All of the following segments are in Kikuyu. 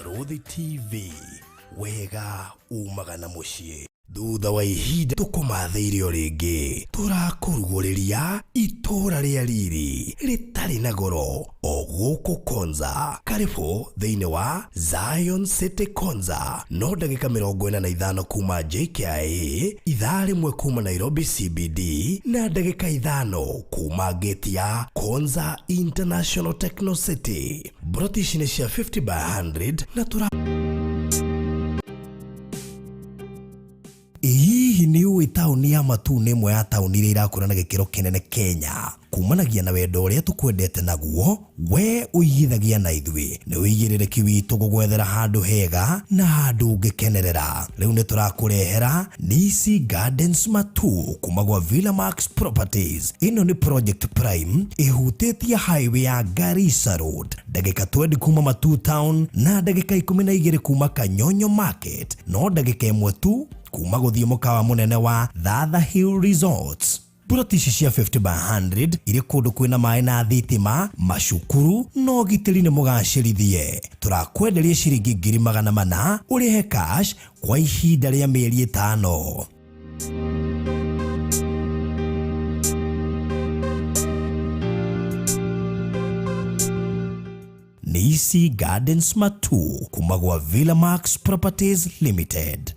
Barũthi TV, wega umaga na mũciĩ. Thutha wa ihinda tũkũmathĩire o rĩngĩ, tũrakũrugũrĩria itũũra rĩa riri rĩtarĩ na goro o gũkũ Konza. Karibũ thĩinĩ wa Zion City Konza, no ndagĩka 45 kuma JKIA, ithaa rĩmwe kuma Nairobi CBD, na ndagĩka 5 kuma gate ya Konza International Techno City. Mburoti ici nĩ cia 50 by 100 na tũra Hihi nĩ ũĩ taũni ya Matuu nĩ ĩmwe ya taũni iria irakũra na gĩkĩro kĩnene Kenya? Kumanagia na wendo ũrĩa tũkwendete naguo, we ũigithagia na ithuĩ. Nĩ ũigĩrĩrĩki witũ gũgwethera handũ hega na handũ ũngĩkenerera. Rĩu nĩ tũrakũrehera Nisi Gardens Matuu kuma gwa Villa Max Properties. Ĩno nĩ project prime ĩhutĩtie highway ya Garissa Road, ndagĩka 20 kuma Matuu Town na ndagĩka 12 kuma Kanyonyo Market, no ndagĩka 1 tu kuma gũthiĩ mũkawa mũnene wa Thatha Hill Resorts. Mburoti ici cia 50 by 100 irĩ kũndũ kwĩna maĩ na thitima, macukuru na ũgitĩri nĩ mũgacĩrithie. Tũrakwenderia ciringi 400,000 ũrĩhe cash kwa ihinda rĩa mĩeri 5. Nisi Gardens Matuu kuma gwa Villa Max Properties Limited.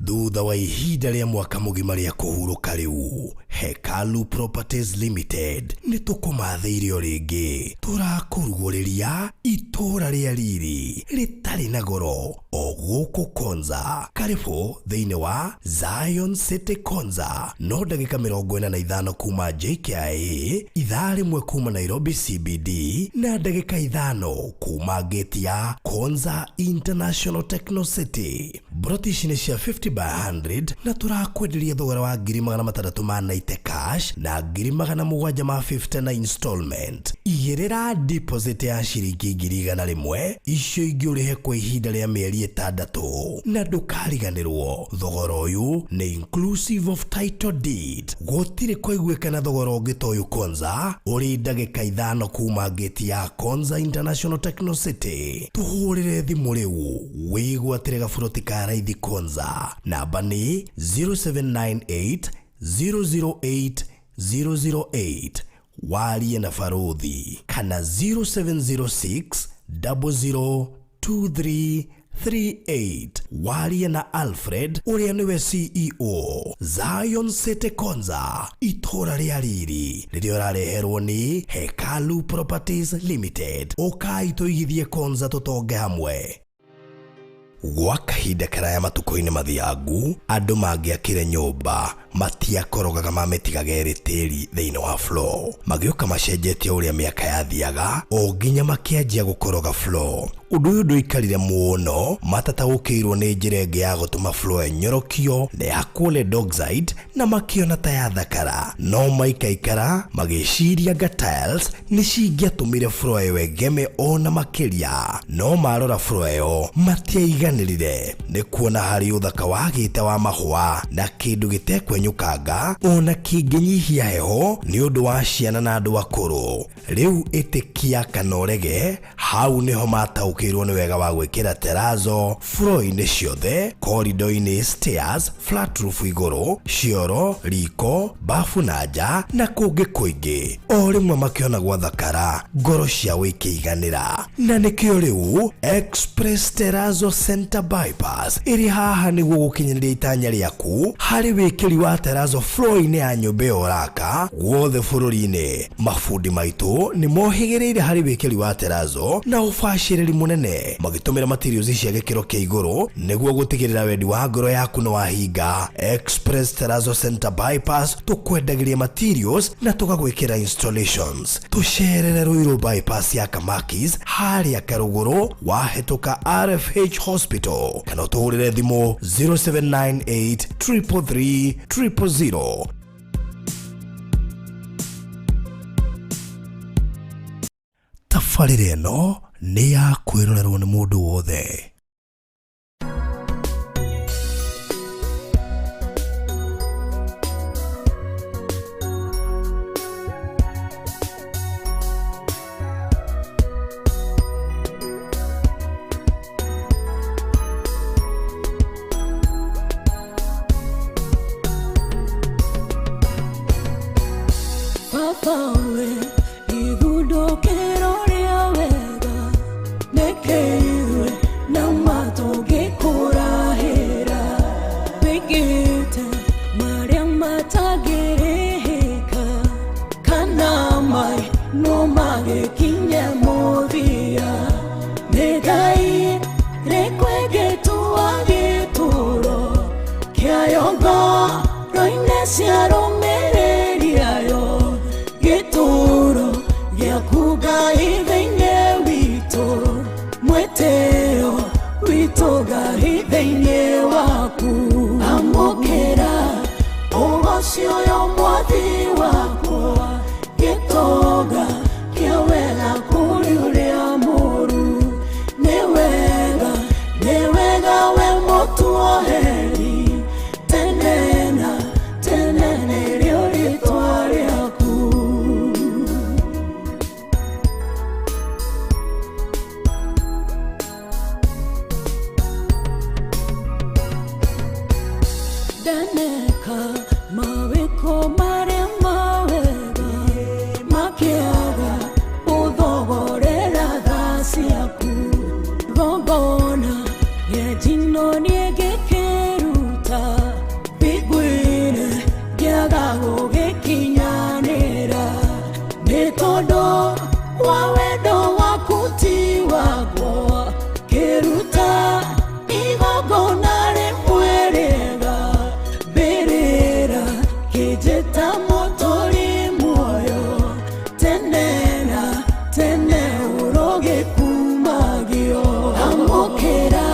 Thutha wa ihinda rĩa mwaka mũgima rĩa kũhurũka rĩu, Hekalu Properties Limited nĩ tũkũmathĩire o rĩngĩ. Tũrakũrugũrĩria itũũra rĩa riri rĩtarĩ na goro o gũkũ Konza. Karibũ thĩinĩ wa Zion City Konza, no ndagĩka 45 kuma JKIA, ithaa rĩmwe kuma Nairobi CBD, na ndagĩka 5 kuma gate ya Konza International Techno City. Mburoti ici nĩ cia 50 by 100 na tũrakwenderia thogora wa 690,000 cash na 750,000 na installment. Igĩrĩra deposit ya ciringi 100,000, icio ingĩ ũrĩhe kwa ihinda rĩa mĩeri 6, na ndũkariganĩrwo thogora ũyũ nĩ inclusive of title deed. Gũtirĩ kũiguĩkana thogora ũngĩ ta ũyũ Konza, ũrĩ ndagĩka 5 kuma gate ya Konza International Techno City. Tũhũrĩre thimũ rĩu wĩgwatĩre gaburoti ka raithi Konza. Namba nĩ 0798 008 008, warie na Barũthi, kana 0706 002338, warie na Alfred ũrĩa nĩwe CEO. Zion City Konza, itũũra rĩa riri rĩrĩa ũrareherwo nĩ Hekalu Properties Limited. Ũkai tũigithie Konza tũtonge hamwe. Gwa kahinda karaya matukũ-inĩ mathiangu, andũ mangĩakire nyũmba matiakorogaga mamĩtigaga ĩrĩ tĩri thĩinĩ wa floor. Magĩũka macenjetie ũrĩa mĩaka yathiaga o nginya makĩanjia gũkoroga floor. Ũndũ ũyũ ndũikarire mũno, matataũkĩirwo nĩ njĩra ĩngĩ ya gũtũma floor ĩnyorokio na yakwo lead oxide na makĩona ta yathakara. No maikaikara magĩciria nga tiles nĩ cingĩatũmire floor ĩyo ĩgeme ona makĩria. No marora floor ĩyo matiaiganĩrire nĩ kuona harĩ ũthaka wagĩte wa mahũa na kĩndũ gĩtekwenyũkanga ona kĩngĩnyihia heho nĩ ũndũ wa ciana na andũ akũrũ. Rĩu ĩtĩkia kana ũrege, hau nĩho mataũkĩirwo nĩ wega wa gwĩkĩra terrazzo floor-inĩ ciothe, corridor-inĩ, stairs, flat roof igũrũ, cioro, riko, bafu na nja na kũngĩ kũingĩ. O rĩmwe makĩona gwathakara, ngoro ciao ikĩiganĩra. Na nĩkĩo rĩu Express Terrazzo Center Bypass ĩrĩ haha nĩguo gũkinyanĩria itanya rĩaku harĩ wĩkĩri wa terrazzo floor-inĩ ya nyũmba ĩyo ũraka guothe bũrũri-inĩ. Mabundi maitũ nĩ mohĩgĩrĩire harĩ wĩkĩri wa terrazzo na ũbacĩrĩri mũnene, magĩtũmĩra materials cia gĩkĩro kĩa igũrũ nĩguo gũtigĩrĩra wendi wa ngoro yaku nĩ wahinga. Express Terrazzo Center Bypass tũkwendagĩria materials na tũgagwĩkĩra installations. Tũcerere Ruiru Bypass ya Kamakis harĩa Karũgũrũ wahĩtũka RFH Hospital, kana ũtũhũrĩre thimũ 0798 333 000. Tabarĩra ĩno nĩ ya kwĩrorerwo nĩ mũndũ wothe. cia arũmĩrĩri ayo gĩtũũro gĩaku Ngai thĩinĩ witũ mwĩtĩo witũ Ngai thĩinĩ waku amũkĩra ũgoci ũyũ mwathi wakwa gĩtonga kĩa wega kũrĩ ũrĩa mũũru nĩ wega we mũtuoheri tene na tene nĩrĩo rĩtwa rĩaku. Ndaneka mawĩko marĩa mawega makĩaga ũthogorera tha ciaku gongona rĩa njino niĩ ngĩkĩruta mbingu-inĩ ngĩaga gũgĩkinyanĩra nĩ tondũ wa wendo waku ti wakwa ngĩruta igongona rĩmwe rĩega mbĩrĩra kĩnjĩta mũtũri muoyo tene na tene ũrogĩkumagio amũkĩra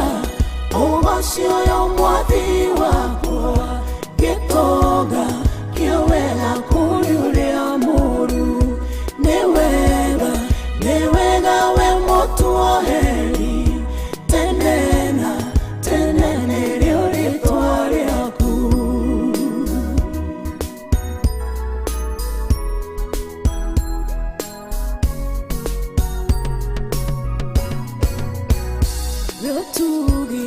ũgoci ũyũ mwathi wakwa gĩtonga kĩa wega kũrĩ ũrĩa mũũru nĩ wega we mũtuoheri tene na tene nĩrĩo rĩtwa rĩaku. Rũtugi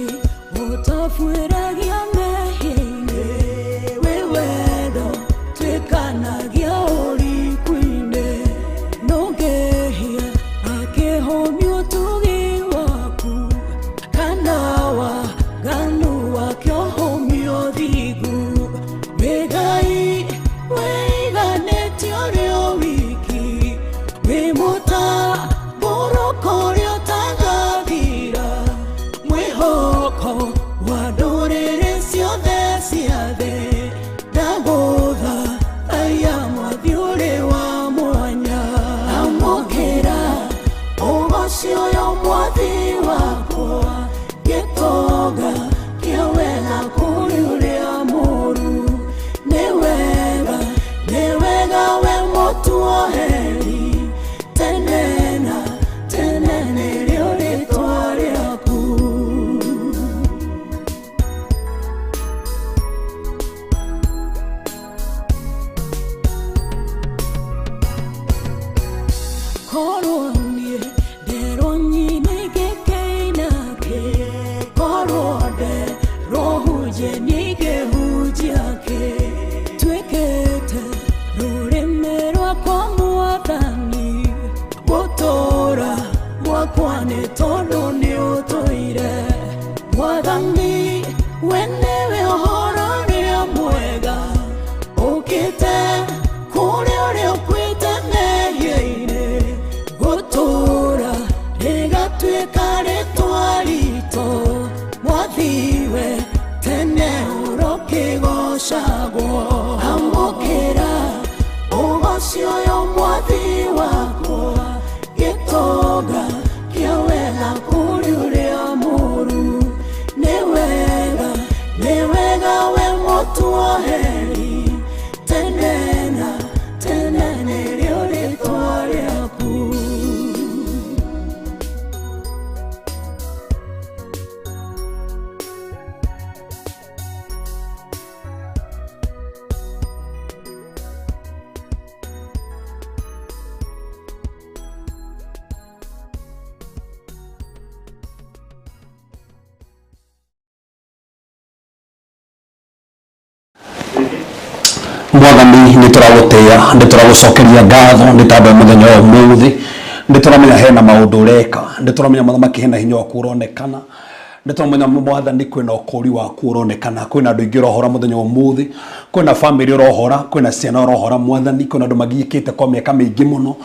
ũtabuĩragia mehia-inĩ wĩ wendo twĩkanagia ũriku-inĩ nũngĩhia akĩhũmia ũtugi waku kana waganu wakĩohũmia ũthingu wĩ Ngai wĩiganĩtie ũrĩ o wiki wĩ mũtambũrũko ũrĩa ũtagathira mwĩhoko wa ndũrĩrĩ ciothe cia thĩ ndagũtha aya mwathi ũrĩ wa mwanya amũkĩra ũgoci ũyũ mwathi wakwa gĩtonga kĩa wega kũrĩ ũrĩa mũũru nĩ wega we mũtuoheri tene na tene nĩrĩo rĩtwa rĩaku. Korwo niĩ nderwo nyine ngĩkĩina kĩ korwo nderwo hunjie niĩ ingĩhunjia kĩ tuĩkĩte rũrĩmĩ rwakwa mwathani gũtũũra gwakwa nĩ tondũ nĩ ũtũire mwathani we nĩwe ũhoro ũrĩa mwega ũkĩte kũrĩ ũrĩa ũkuĩte mehia-inĩ gũtũũra rĩgatuĩka rĩtwa ritũ mwathi we tene ũrokĩgocagwo amũkĩra ũgoci ũyũ mwathi wakwa gĩtonga kĩa wega kũrĩ ũrĩa mũũru nĩ wega we mũtuoheri tene na tene nĩrĩo rĩtwa rĩaku. Mwathani nä tå ragå tä a nä tå ragå cokeria ngatho nä tandå må thenya å må thä nä tå ramenya hena maå ndå ũreka nä tå ramenya mothamaki hena hinya waku ũronekana nä tå ramenya mwathani kwĩna ũkũri waku ũronekana kwĩna andũ aingĩ ũrohora mũthenya wa ũmũthĩ kwĩna bamĩrĩ ũrohora kwĩna ciana ũrohora mwathani kwĩna andũ magiĩkĩte kwa mĩaka mĩingĩ mũno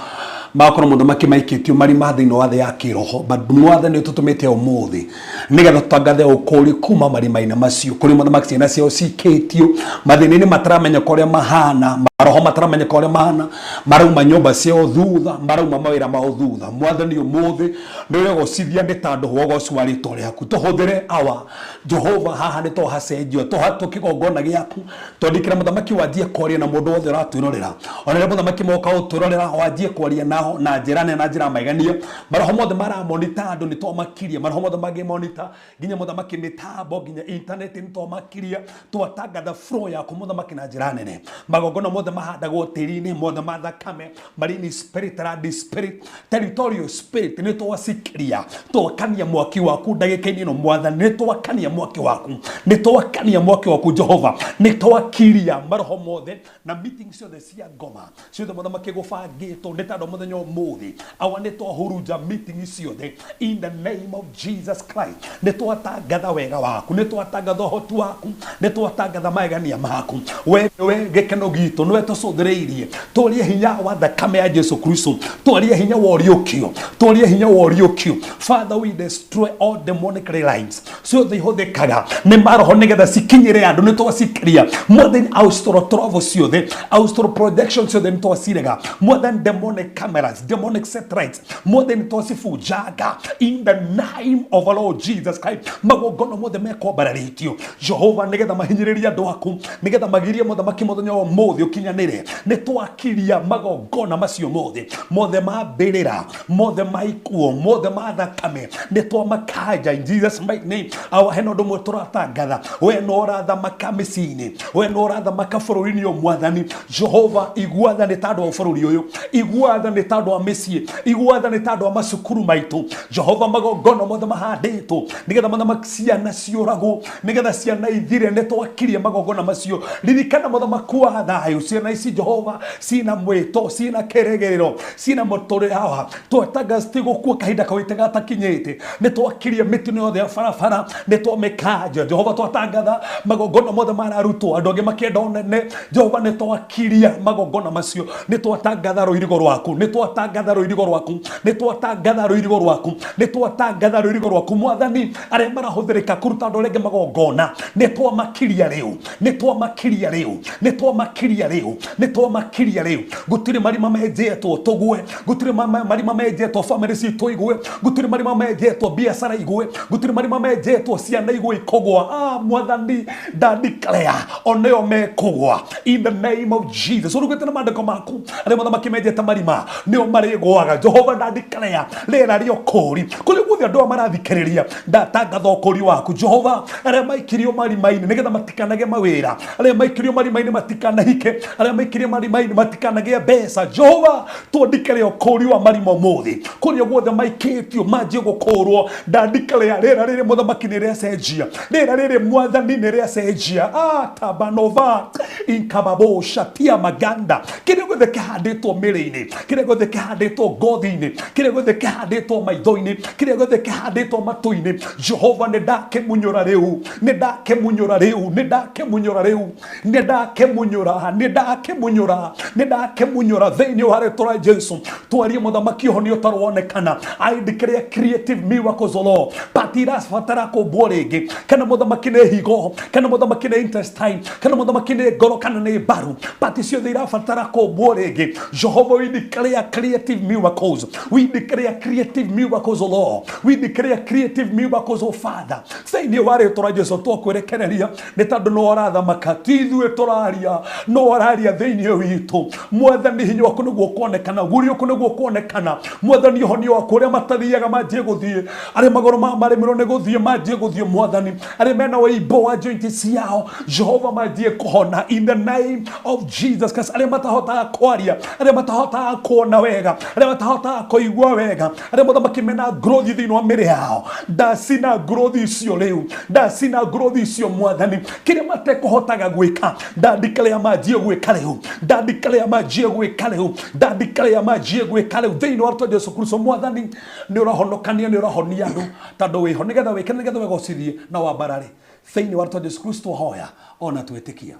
Magakorwo mũthamaki maikĩtio marima thĩinĩ wa thĩ ya kĩroho, but mwathani ũtũtũmĩte ũmũthĩ nĩgetha tũtangathe ũkũũri kuma marima-inĩ macio kũrĩ mũthamaki ciana ciao cikĩtio mathĩna-inĩ mataramenyeka ũrĩa mahana, maroho mataramenyeka ũrĩa mahana, marauma nyũmba ciao thutha, marauma mawĩra mao thutha. Mwathani ũmũthĩ nĩ ũregocithia nĩ tondũ wa ũgoci wa rĩtwa rĩaku. Tũhũthĩre awa Jehova haha nĩ twahacenjio tũhatwo kĩgongona gĩaku, twandĩkĩra mũthamaki wanjie kwaria na mũndũ wothe ũratwĩrorera, ona rĩrĩa mũthamaki moka gũtwĩrorera wanjie kwaria nao na njĩra nene na njĩra maiganie. Maroho mothe maramonita andũ nĩ twamakirie, maroho mothe mangĩmonita nginya mũthamaki mĩtambo nginya intaneti nĩ twamakirie, twatangatha flow yaku mũthamaki na njĩra nene. Magongona mothe mahandagwo tĩri-inĩ, mothe ma thakame, marine spirit, land spirit, territorial spirit nĩ twacikiria, twakania mwaki waku ndagĩka-inĩ ĩno mwathani, nĩ twakania mwaki waku, nĩ twakania mwaki waku Jehova, nĩ twakiria maroho mothe na meeting ciothe cia ngoma ciothe mũthamaki gũbangĩtwo nĩ tondũ mũthenya ũmũthĩ awa nĩ twahurunja meeting ciothe in the name of Jesus Christ. Nĩ twatangatha wega waku, nĩ twatangatha ũhoti waku, nĩ twatangatha magegania maku. We nĩwe gĩkeno gitũ, nĩwe tũcũthĩrĩirie. Twarie hinya wa thakame ya Jesu Kristo, twarie hinya wa ũriũkio, twarie hinya wa ũriũkio. Father, we destroy all demonic lines ciothe ihũthĩkaga nĩ maroho nĩgetha cikinyĩre andũ, nĩ twacikiria mwathani. Astral travel ciothe, astral projection ciothe nĩ twacirega mwathani. Demonic cameras, demonic satellites mwathani nĩ twacibunjanga in the name of our Lord Jesus Christ. Magongona mothe mekwambararĩtio Jehova nĩgetha mahinyĩrĩrie andũ aku, nĩgetha magirie mũthamaki mũthenya wa ũmũthĩ ũkinyanĩre, nĩ twakiria magongona macio mothe, mothe ma mbĩrĩra, mothe ma ikuo, mothe ma thakame, nĩ twamakanja in Jesus mighty name. Awa hena ũndũ ũmwe tũratangatha, we no ũrathamaka mĩciĩ-inĩ, we no ũrathamaka bũrũri-inĩ ũyũ mwathani Jehova. Igua tha nĩ tondũ wa bũrũri ũyũ, igua tha nĩ tondũ wa mĩciĩ, igua tha nĩ tondũ wa macukuru maitũ Jehova. Magongona mothe mahandĩtwo nĩgetha mũthamaki ciana ciũragwo, nĩgetha ciana ithire, nĩ twakirie magongona macio. Ririkana mũthamaki wa thayũ, ciana ici Jehova cina mwĩto, cina kĩrĩgĩrĩro, cina mũtũrĩre haha twetanga citigũkua kahinda kawĩte gatakinyĩte. Nĩ twakirie mĩtino yothe ya barabara, nĩ twamĩkanja Jehova. Twatangatha magongona mothe mararutwo andũ angĩ makĩenda ũnene Jehova, nĩ twakiria magongona macio. Nĩ twatangatha rũirigo rwaku, nĩ twatangatha rũirigo rwaku, nĩ twatangatha rũirigo rwaku, nĩ twatangatha rũirigo rwaku mwathani. Arĩa marahũthĩrĩka kũruta andũ arĩa angĩ magongona, nĩ twamakiria rĩu, nĩ twamakiria rĩu, nĩ twamakiria rĩu, nĩ twamakiria rĩu. Gũtirĩ marima menjetwo tũgwe, gũtirĩ marima menjetwo famĩlĩ citũ igwe, gũtirĩ marima menjetwo biacara igwe, gũtirĩ marima menjetwo ciana igwe ikũgwa. Ah, mwathani, ndandeclare oneo mekũgwa in the name of Jesus. Ũrugĩte na maandĩko maku, arĩa mũthamaki menjete marima nĩo marĩgwaga. Jehova, ndandeclare rĩera rĩa ũkũũri kũrĩa guothe andũ aya marathikĩrĩria. Ndatangatha ũkũũri waku Jehova. Arĩa maikirio marima-inĩ nĩgetha matikanagĩe mawĩra, arĩa maikirio marima-inĩ matikanahike, arĩa maikirio marima-inĩ matikanagĩe mbeca, Jehova, twandĩkĩre ũkũũri wa marima ũmũthĩ. Kũrĩa guothe maikĩtio manjie gũkũũrwo. Ndandĩkĩre rĩera rĩrĩ mũthamaki nĩ rĩacenjia, rĩera rĩrĩ mwathani nĩ rĩacenjia. Ah, tabanova inkababosha tia maganda, kĩrĩa gĩothe kĩhandĩtwo mĩrĩ-inĩ, kĩrĩa gĩothe kĩhandĩtwo ngothi-inĩ, kĩrĩa gĩothe kĩhandĩtwo maitho-inĩ, kĩrĩa gĩothe kĩhandĩtwo matũ-inĩ, Jehova, nĩ ndakĩmunyũra rĩu, nĩ ndakĩmunyũra rĩu, nĩ ndakĩmunyũra rĩu, nĩ ndakĩmunyũra, nĩ ndakĩmunyũra, nĩ ndakĩmunyũra thĩinĩ wa rĩtwa rĩa Jesu. Twarie mũthamaki ũhonio ũtarwonekana. I declare creative miracles, O Lord. Pati irabatara kũmbwo rĩngĩ, kana mũthamaki nĩ higo, kana mũthamaki nĩ intestine, kana mũthamaki nĩ ngoro, kana nĩ mbaru, pati ciothe irabatara kũmbwo rĩngĩ. Jehova, we declare creative miracles, we declare creative miracles, O Lord, we declare creative miracles, O Father, thĩinĩ wa rĩtwa rĩa Jesu. Twakwĩrekereria nĩ tondũ no ũrathamaka, ti ithuĩ tũraria, no ũraria thĩinĩ witũ mwathani. Hinya waku nĩguo ũkonekana, gũriũku nĩguo ũkonekana mwathani. Ũhonio waku, ũrĩa matathiaga manjie gũthiĩ, arĩa magũrũ mao marĩmĩrwo nĩ gũthiĩ manjie gũthiĩ mwathani, arĩa mena ũimbo wa joint ciao Jehova manjie kũhona in the name of Jesus Christ, arĩa matahotaga kwaria, arĩa matahotaga kuona wega, arĩa matahotaga kũigua wega, arĩa mũthamaki mena growth thĩinĩ wa mĩrĩ yao, ndacina growth icio rĩu, ndacina growth icio mwathani. Kĩrĩa matekũhotaga gwĩka, ndandikarea manjie gwĩka rĩu, ndandikarea manjie gwĩka rĩu, ndandikarea manjie gwĩka rĩu thĩinĩ wa rĩtwa Jesu Kristo. Mwathani, nĩ ũrahonokania, nĩ ũrahonia andũ tondũ wĩho nĩgetha wĩke, nĩgetha wegocithie na wambarare thĩinĩ wa rĩtwa Jesu Kristo hoya ona twĩtĩkia.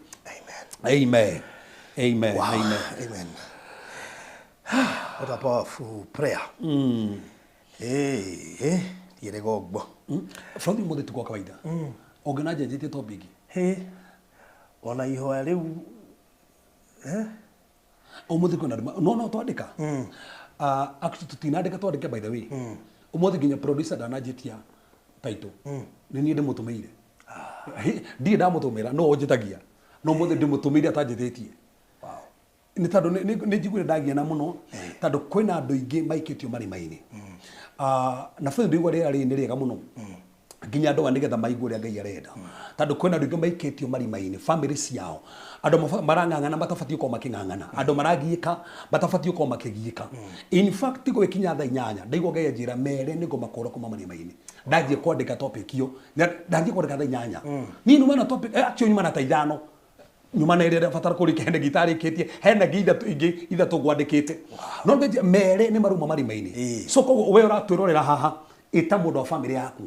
Amen. Amen, amen. Wow. Amen. Amen. What a powerful prayer. Eh, ndiere gogbo. Bũrũri ũmũthĩ ti kwa kawaida. Ũngĩona njenjetie topic. He. Ona ihoya rĩu Ũmũthĩ kwĩna andũ no twandĩka. Actually tũtinandĩka twandĩke by the way. Ũmũthĩ nginya producer ndananjĩtia title. Nĩ niĩ ndĩmũtũmĩire. Ndirĩ ndamũtũmĩra no ũnjĩtagia. No ũmũthĩ ndĩmũtũmĩire atanjĩtĩtie. Nĩ tondũ nĩ njiguire ndagiana mũno tondũ kwĩna andũ aingĩ maikĩtio marima-inĩ. Na bũrũri ndĩigua rĩera rĩrĩ nĩ rĩega mũno nginya andũ aya nĩgetha maigue ũrĩa Ngai arenda tondũ kwĩna andũ aingĩ maikĩtio marima-inĩ family ciao andũ marang'ang'ana matabatiĩ gũkorwo makĩng'ang'ana andũ maragiĩka matabatiĩ gũkorwo makĩgiĩka. In fact gũgĩkinya thaa 8 ndaigua Ngai anjĩra mere nĩngũ makũra kuma marima-inĩ. Ndanjia kwandĩka topic ĩyo ndanjia kwandĩka thaa 8 niĩ numa na topic actually nyuma na ta 5 nyuma na ĩrĩa batara kũrĩkia hena gitarĩkĩtie hena ngi ithatũ ingĩ ithatũ ngwandĩkĩte no ngeje mere nĩ maruma marima-inĩ. So koguo we ũratwĩrorera haha ĩta mũndũ wa family yaku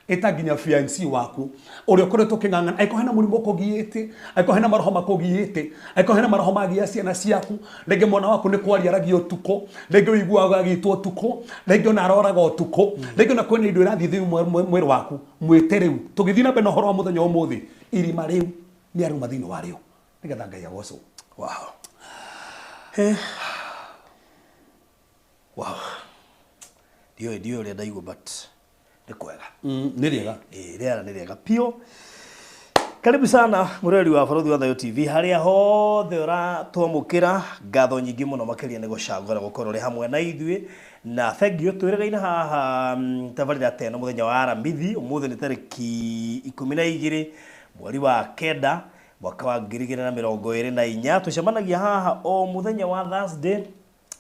ĩta nginya fiancé waku ũrĩa ũkoretwo ũkĩng'ang'ana angĩkorwo hena mũrimũ ũkũgiĩte angĩkorwo hena maroho makũgiĩte angĩkorwo hena maroho magia ciana ciaku rĩngĩ mwana waku nĩ kwaria aragia ũtukũ rĩngĩ ũiguaga agĩtwo ũtukũ rĩngĩ ona aroraga ũtukũ rĩngĩ ona kwĩna indo irathiĩ thĩinĩ mwĩrĩ waku mwĩte rĩu tũgĩthiĩ na mbere na ũhoro wa mũthenya wa ũmũthĩ irima rĩu nĩ aruma thĩinĩ warĩo nĩgetha Ngai agocwo. Wow. Eh. Wow. Ndiũĩ ũrĩa ndaigua but nĩ kwega. Nĩ rĩega. Rĩera nĩ rĩega piũ. Karibu sana mũrori wa Barũthi wa Thayũ TV harĩa hothe ũratwamũkĩra ngatho nyingĩ mũno makĩria nĩ gũcagũra gũkorwo ũrĩ hamwe na ithuĩ na thank you twĩrĩgaine haha tabarĩra ta ĩno mũthenya wa Aramithi ũmũthĩ nĩ tarĩki 12 mweri wa 9 mwaka wa 2024 tũcemanagia haha o mũthenya wa Thursday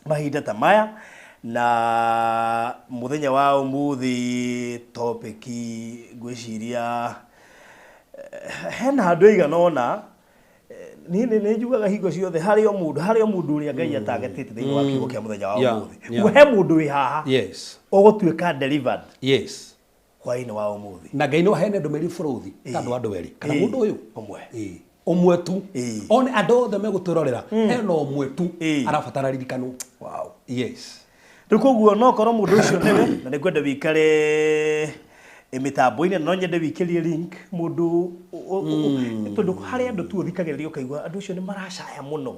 mahinda ta maya na mũthenya wa ũmũthĩ topic ngwĩciria hena handũ aigana ũna niĩ nĩ njugaga hingo ciothe harĩ o mũndũ ũrĩa Ngai atagetĩte thĩinĩ wa kiugo kĩa mũthenya wa ũmũthĩ. He mũndũ wĩ haha ũgũtuĩka delivered hwaĩ-inĩ wa ũmũthĩ na Ngai no aheane ndũmĩrĩri bũrũri ta andũ andũ erĩ kana mũndũ ũyũ ũmwe ũmwe tu one andũ othe megũtwĩrorera hena ũmwe tu arabatara ririkano. Wow. Yes. Rĩu koguo no korwo mũndũ ũcio nĩwe na nĩngwenda wĩikare mĩtambo-inĩ no nyende wĩikĩrie link mũndũ tondũ harĩ andũ tu ũthikagĩrĩria ũkaigua andũ acio nĩ maracaya mũno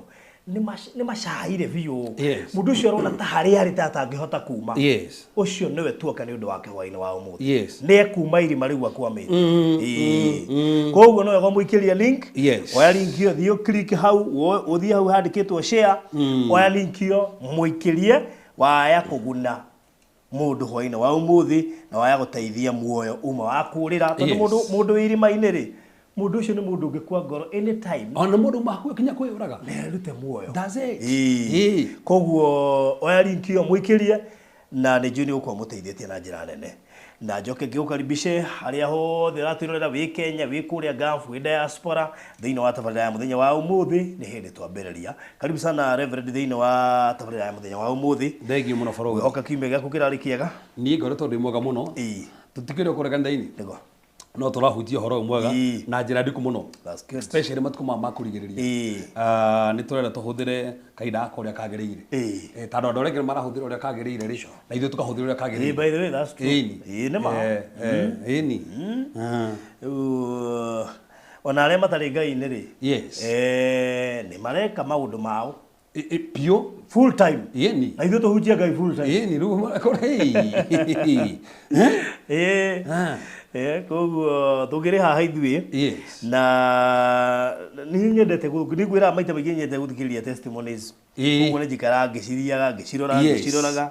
nĩ macaire biũ mũndũ ũcio arona ta harĩa arĩ ta atangĩhota kuma. Ũcio nĩwe tuoka nĩ ũndũ wake hwaĩ-inĩ wa ũmũthĩ nĩ ekuma irima rĩu akwamĩte. Koguo no wega mũikĩrie link. Oya link ĩyo thiĩ click hau ũthiĩ hau handĩkĩtwo share oya link ĩyo mũikĩrie waya kũguna mũndũ hwaĩ-inĩ wa ũmũthĩ na waya gũteithia muoyo uma wa kũrĩra tondũ mũndũ wĩ irima-inĩ rĩ mũndũ ũcio nĩ mũndũ ũngĩkua ngoro anytime ona mũndũ makuĩ kinya kwĩyũraga na erute muoyo. That's it. Koguo oya link ĩyo mũikĩrie na nĩ njũĩ nĩ ũgũkorwo mũteithĩtie na njĩra nene na njoke ngĩgũkaribishe harĩa hothe ũratwĩrorera wĩ Kenya wĩ kũrĩa Gulf wĩ diaspora thĩinĩ wa tabarĩra ya mũthenya wa ũmũthĩ nĩ hĩndĩ twambĩrĩria. Karibu sana Reverend thĩinĩ wa tabarĩra ya mũthenya wa ũmũthĩ. Thengiũ mũno Barũthi. Ngwĩhoka kiumia gĩaku kĩrarĩ kĩega. Niĩ ngoretwo ndĩ mwega mũno. Tũtikĩrĩ kũrĩa kanitha-inĩ. Nĩguo. No tũrahutia ũhoro ũyũ mwega na njĩra ndiku mũno. That's good. Especially matukũ maya ma kũrigĩrĩria. Nĩ tũrenda tũhũthĩre kahinda gaka ũrĩa kagĩrĩire. Tondũ andũ arĩa angĩ marahũthĩra ũrĩa kagĩrĩire rĩ na ithuĩ tũkahũthĩra ũrĩa kagĩrĩire. By the way, that's true. Nĩ ma. Ĩni. Rĩu ona arĩa matarĩ Ngai-inĩ rĩ nĩ mareka maũndũ mao Piũ full time. Ĩni. Na ithuĩ tũhunjia Ngai full time. Ĩni rĩu kũrĩ. Koguo tũngĩrĩ haha ithuĩ na nĩ nyendete nĩ ngwĩraga maita maingĩ nyendete gũthikĩrĩria testimonies. Koguo nĩ njikaraga ngĩcithiaga ngĩciroraga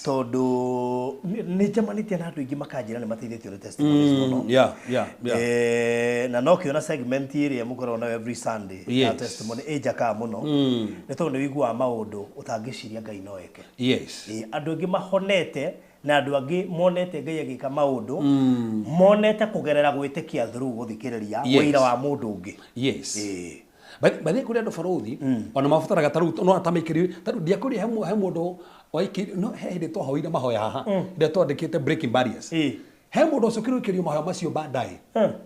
tondũ nĩ njemanĩtie na andũ aingĩ makanjĩra nĩ mateithĩtio nĩ testimonies mũno. Na no kĩona segment ĩrĩa mũkoragwo nayo every Sunday ya testimony ĩnjakaga mũno nĩ tondũ nĩ ũiguaga maũndũ ũtangĩciria Ngai no eke. Andũ aingĩ mahonete na andũ angĩ monete Ngai agĩka maũndũ monete kũgerera gwĩtĩkia through gũthikĩrĩria ũira wa mũndũ ũngĩ. By the kũrĩ andũ barũthi ona mabataraga ta rĩu no atamaikĩrie ta rĩu ndiakũria he mũndũ waikĩrio no he hĩndĩ twahoire mahoya haha rĩrĩa twandĩkĩte breaking barriers. He mũndũ ũcokire gũikĩrio mahoya macio baadaye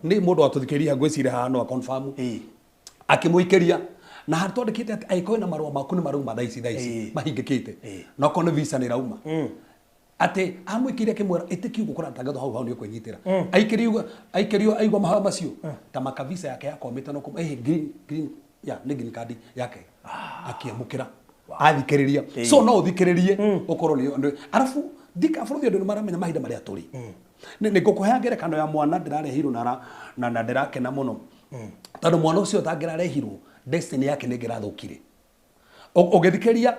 nĩ mũndũ watũthikĩrĩria ngwĩciria haha no akonfirm akĩmũikĩria Na harĩ twandĩkĩte atĩ angĩkorwo na marũa maku nĩ marauma thaa ici mahingĩkĩte. Na okorwo nĩ visa nĩ ĩrauma. Atĩ amwĩkĩire akĩmwĩra ĩtĩkia ũguo kũratangathwo hau hau nĩ ũkwĩnyitĩra. Aikĩrio aigua mahoya macio ta maka visa yake yakwamĩte no green green ya nĩ green card yake akĩamũkĩra athikĩrĩria. So no ũthikĩrĩrie ũkorwo nĩ arabu ndika bũrũri andũ nĩ maramenya mahinda marĩa tũrĩ. Nĩ ngũkũhe ngerekano ya mwana ndĩrarehirwo na ndĩrakena mũno tondũ mwana ũcio ũtangĩrarehirwo destiny yake nĩ ĩngĩrathũkire. Ũgĩthikĩrĩria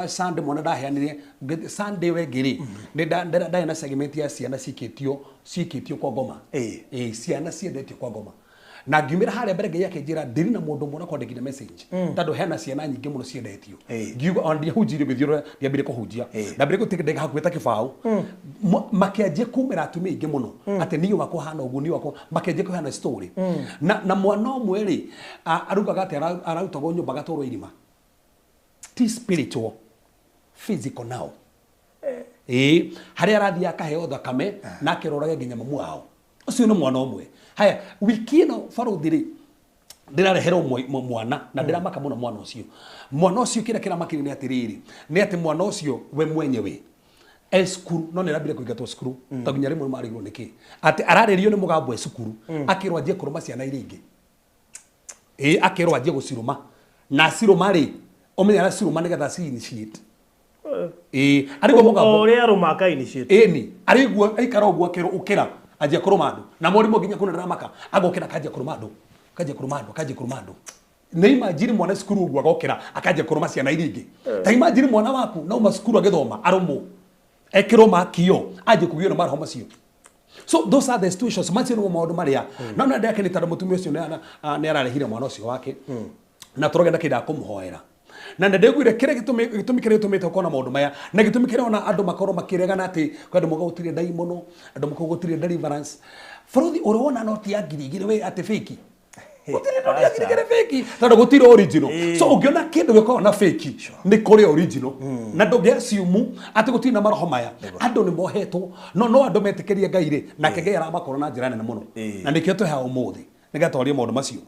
Sunday mwana ndaheanire Sunday wengĩ rĩ nĩ ndarĩ na segment ya ciana cikĩtio kwa ngoma. Ciana ciendetio kwa ngoma na ngiumĩra harĩa mbere Ngai akĩnjĩra ndĩrĩ na mũndũ ũmwe ũrakwandĩkire message tondũ hena ciana nyingĩ mũno ciendetio. Ngiuga ona ndiahunjirie gĩthiũrũra ndiambire kũhunjia ndambire gũtigĩka hakuhĩ ta kĩbaũ. Makĩanjia kumĩra atumia aingĩ mũno atĩ niĩ wakwa hana ũguo niĩ wakwa makĩanjia kũheana story na mwana ũmwe rĩ arugaga atĩ ararutagwo nyũmba agatwarwo irima ti spiritual physical now harĩa arathiĩ akaheo thakame na akerorage nginya mamu wao. Ũcio nĩ mwana ũmwe. Haya wiki ĩno barũthi rĩ ndĩrareherwo mwana na ndĩramaka mũno mwana ũcio. Mwana ũcio kĩrĩa kĩramakire nĩ atĩrĩrĩ nĩ atĩ mwana ũcio we mwenyewe e cukuru no nĩ arambire kũingatwo cukuru tondũ nginya rĩmwe marigirwo nĩkĩ atĩ ararĩrio nĩ mũgambo e cukuru akĩrwo anjie kũrũma ciana iria ingĩ. Akĩrwo anjie gũcirũma na acirũma rĩ ũmenye aracirũma nĩgetha ci initiate. Arĩguo mũgambo ũrĩa arũma aka initiate. Ĩni arĩguo aikara ũguo akĩrwo ũkĩra anjia kũrũma andũ na mũrimũ nginya kuna ndĩramaka agokĩra akanjia kũrũma andũ akanjia kũrũma andũ akanjia kũrũma andũ. Nĩ imagine mwana cukuru ũguo agokĩra akanjia kũrũma ciana iria ingĩ. Ta imagine mwana waku na uma cukuru agĩthoma arũmwo ekĩrwo makio anjie kũgio na maroho macio. So those are the situations macio nĩmo maũndũ marĩa no no ndake nĩ tondũ mũtumia ũcio nĩ ararehire mwana ũcio wake na tũrogenda kĩnda kũmũhoera na ndĩguire kĩrĩa gĩtũmi kĩrĩa gĩtũmĩte ũkorwo na maũndũ maya na gĩtũmi kĩrĩa ona andũ makorwo makĩregana atĩ kwĩ andũ mauga gũtirĩ ndaimono andũ mauga gũtirĩ deliverance. Bũrũri ũrĩ wona noti ya 2000 we atĩ fake gũtirĩ noti ya 2000 fake tondũ gũtirĩ original. So ũngĩona kĩndũ gĩkoragwo na fake nĩ kũrĩ original na ndũngĩ assume atĩ gũtirĩ na maroho maya. Andũ nĩ mohetwo no andũ metĩkĩrie Ngai rĩ nake Ngai aramakorwo na njĩra nene mũno na nĩkĩo twĩ haha ũmũthĩ nĩgetha twarie maũndũ macio.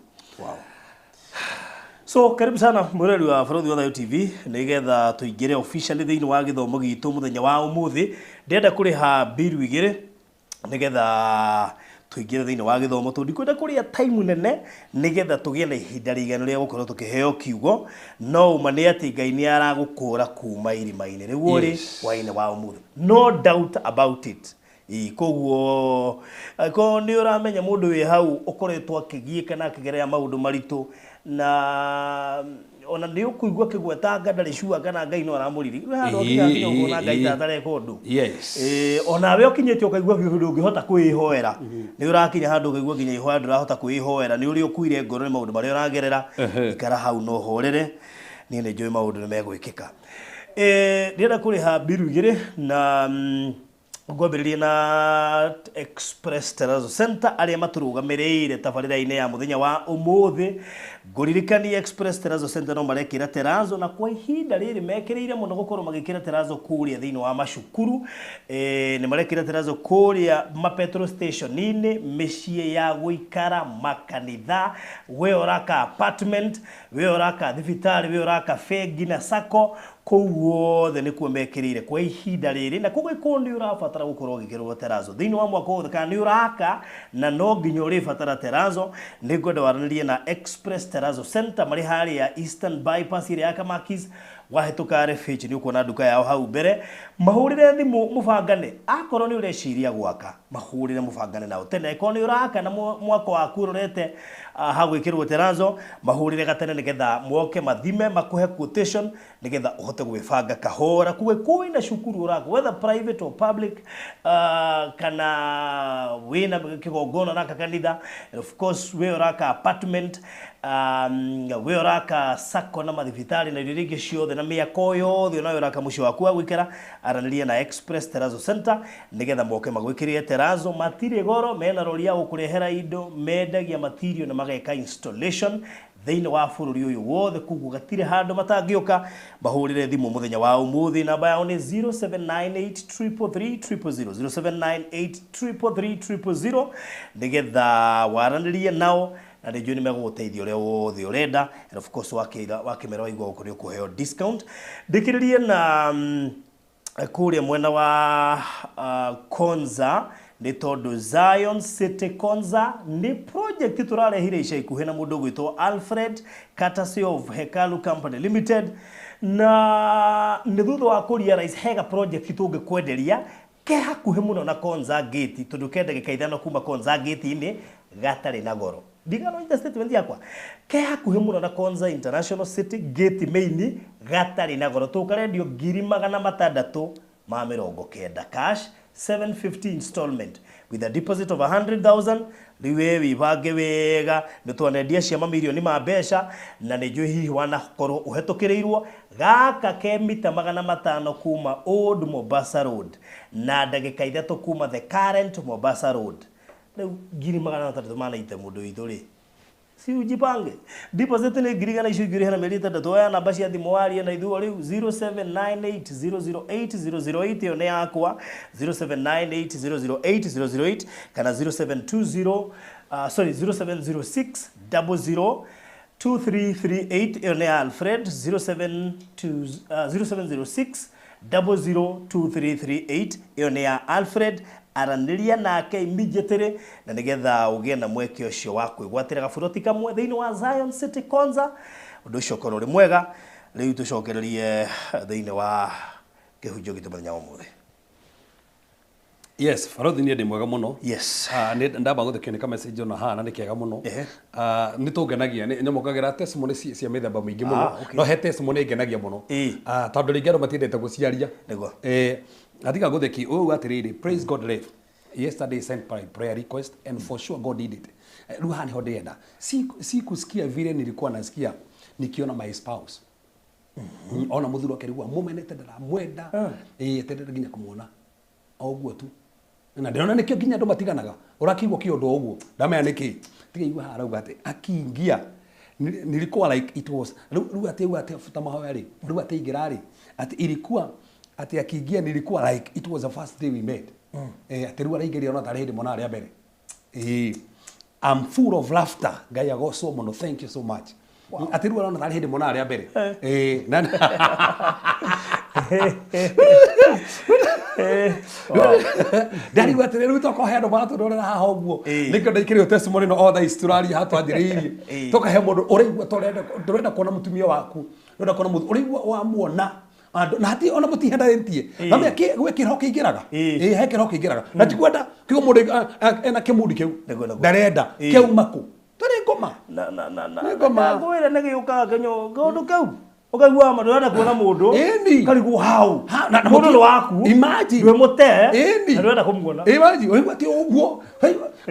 So karibu sana mwirori wa Barũthi wa Thayũ TV nigetha tuingire officially thiini wa githomo gitu muthenya wa umuthi. Ndĩrenda kuriha biru igĩrĩ nigetha tuingire thiini wa githomo tu ndikwenda kuria time nene nigetha tugie na ihinda rĩiganu rĩa gũkorwo tukiheo kiugo no uma nĩ atĩ Ngai nĩ aragũkũra kuma irima-inĩ rĩu ũrĩ hwaĩ-inĩ wa umuthi, no doubt about it. Koguo ko nĩ ũramenya mũndũ wĩ hau ũkoretwo akĩgiĩka na akĩgerera maũndũ maritũ na ona nĩ ũkũigua kĩgwetanga ndarĩ sure kana Ngai no aramũriri handũ akinya ũkona Ngai ta atareka ũndũ. Onawe ũkinyĩte ũkaigua biũ ndũngĩhota kwĩhoera nĩ ũrakinya handũ ũkaigua nginya ihoya ndũrahota kwĩhoera nĩ ũrĩa ũkuire ngoro nĩ maũndũ marĩa ũragerera. Ikara hau no horere niĩ nĩ njũĩ maũndũ nĩ megwĩkĩka. Ndĩrenda kũrĩha mbiru igĩrĩ na ngwambĩrĩria na Express Terrazzo Center arĩa matũrũgamĩrĩire tabarĩra-inĩ ya mũthenya wa ũmũthĩ. Ngũririkanie Express Terrazzo Center no marekĩra terrazzo na kwa ihinda rĩrĩ mekĩrĩire mũno gũkorwo magĩkĩra terrazzo kũrĩa thĩinĩ wa macukuru. Nĩ marekĩra terrazzo kũrĩa ma petrol station-inĩ, mĩciĩ ya gũikara, makanitha, we ũraka apartment, we ũraka thibitarĩ, we ũraka bengi na sacco, kũu guothe nĩkuo mekĩrĩire kwa ihinda rĩrĩ. Na koguo ĩkorwo nĩ ũrabatara gũkorwo ũgĩkĩrwo terrazzo thĩinĩ wa mwaka wothe kana nĩ ũraka na no nginya ũrĩbatara terrazzo, nĩ ngwenda waranĩrie na Express Terrazzo Center marĩ harĩa Eastern Bypass ĩrĩa ya Kamakis. Wahĩtũka RFH nĩ ũkuona nduka yao hau mbere. Mahũrĩre thimũ mũbangane akorwo nĩ ũreciria gwaka, mahũrĩre mũbangane nao tene. Akorwo nĩ ũraka na mwako waku ũrorete ha gwĩkĩrwo terrazzo, mahũrĩre gatene nĩgetha moke mathime makũhe quotation nĩgetha ũhote gwĩbanga kahora. Kuwe kwĩna cukuru ũraka whether private or public, kana wĩna kĩgongona ũraka kanitha, and of course we ũraka apartment, we ũraka sacco na mathibitarĩ na indo iria ingĩ ciothe na mĩako yothe onawe ũraka mũciĩ waku wa gũikara, aranĩria na Express Terrazzo Center nĩgetha moke magwĩkĩrĩre terrazzo. Matirĩ goro, mena rori ya gũkũrehera indo, mendagia material na mageka installation thĩinĩ wa bũrũri ũyũ wothe, koguo gatirĩ handũ matangĩũka. Mahũrĩre thimũ mũthenya wa ũmũthĩ, namba yao nĩ 0798 333 000, 0798 333 000 nĩgetha waranĩrie nao na nĩ njũĩ nĩ megũgũteithia ũrĩa wothe ũrenda, and of course wakĩmera waigua gũkũ nĩ ũkũheo discount. Ndĩkĩrĩrie na kũrĩa mwena wa Konza, nĩ tondũ Zion City Konza nĩ project tũrarehire ica ikuhĩ na mũndũ ũgwĩtwo Alfred courtesy of Hekalu Company Limited, na nĩ thutha wa kũ realize hega project tũngĩkwenderia ke hakuhĩ mũno na Konza Gate, tondũ ke ndagĩka 5 kuma Konza Gate-inĩ gatarĩ na goro. Ndigano ita statement yakwa ke hakuhĩ mũno na Konza International City Gate main gatarĩ na goro, tũkarendio 690,000 cash, 750 installment with a deposit of 100,000. Rĩu we wĩbange wega, nĩ twanendia cia mamirioni ma mbeca, na nĩ njũĩ hihi wanakorwo ũhetũkĩrĩirwo. Gaka ke mita 500 kuma Old Mombasa Road na ndagĩka 3 kuma the current Mombasa Road. Rĩu 690,000 mũndũ witũ rĩ, si ujipange. Deposit nĩ 100,000 icio ingĩ na mĩeri 6. Oya namba cia thimũ warie na ithuĩ rĩu 0798008008, ĩyo nĩ yakwa, 0798008008 kana 0720 sorry 0706 00 2338, ĩyo nĩ ya Alfred, 0706 002338, ĩyo nĩ ya Alfred. Aranĩria nake immediately na nĩgetha ũgĩe na mweke ũcio wa kwĩgwatĩra gaburoti kamwe thĩinĩ wa Zion City Konza. Ũndũ ũcio ũkorwo ũrĩ mwega. Rĩu tũcokererie thĩinĩ wa kĩhunjio gitũ mũthenya wa ũmũthĩ. Yes, Farothi niĩ ndĩ mwega mũno. Yes. Nĩ ndamba gũthikio nĩ message ona haha na nĩ kega mũno. Nĩ tũngenagia, nĩ nyamũkagĩra testimony cia mĩthemba mĩingĩ mũno. No he testimony ngenagia mũno. Tondũ rĩngĩ andũ matiendete gũciaria. Nĩguo. Atiga gũtheki ũũ atĩrĩrĩ, praise God live. Yesterday sent my prayer request and for sure God did it. Rĩu haha nĩho ndĩrenda. Si kusikia vile nilikuwa nasikia nikiona my spouse. Ona mũthuri akĩrigua mũmenete ndaramwenda. Tendete nginya kũmuona. O ũguo tu. Na ndĩrona nĩkĩo nginya andũ matiganaga. Ũrakĩigua kĩũndũ o ũguo. Ndamenya nĩkĩ. Tiga igua haha arauga atĩ akiingia nilikuwa like it was rĩu atĩ futa mahoya rĩ, rĩu atĩ ingĩra rĩ, atĩ ilikuwa atĩ akiingia nilikuwa like it was the first day we met. Atĩ rĩu araingĩria ona tarĩ hĩndĩ mona arĩa mbere. I'm full of laughter. Ngai agocwo mũno. Thank you so much. Atĩ rĩu arona tarĩ hĩndĩ mona arĩa mbere. Ndarigwo atĩrĩ rĩu tokohe andũ maratũrorera haha ũguo. Nĩkĩo ndaikĩrĩo testimony no othe ici tũraria haha twanjĩrĩirie. Tũkahe mũndũ ũraigua ndũrenda kuona mũtumia waku, ndũrenda kuona mũthuri, ũraigua wamuona na hati ona mũtihendanĩtie. Na mĩa gwĩ kĩroho kĩingĩraga. He kĩroho kĩingĩraga. Na ti kwenda kiugo mũndũ ena kĩmudi kĩu. Ndarenda kĩauma kũ. Tarĩ ngoma. Na ngwĩre nĩ gĩũkaga kĩnyo kaũndũ kau. Ũkaigua ma ndũrenda kuona mũndũ. Karigwo hau. Mũndũ nĩ waku. Imagine. Ndwĩ mũte. Na ndũrenda kũmuona. Imagine, ũraigua atĩ ũguo.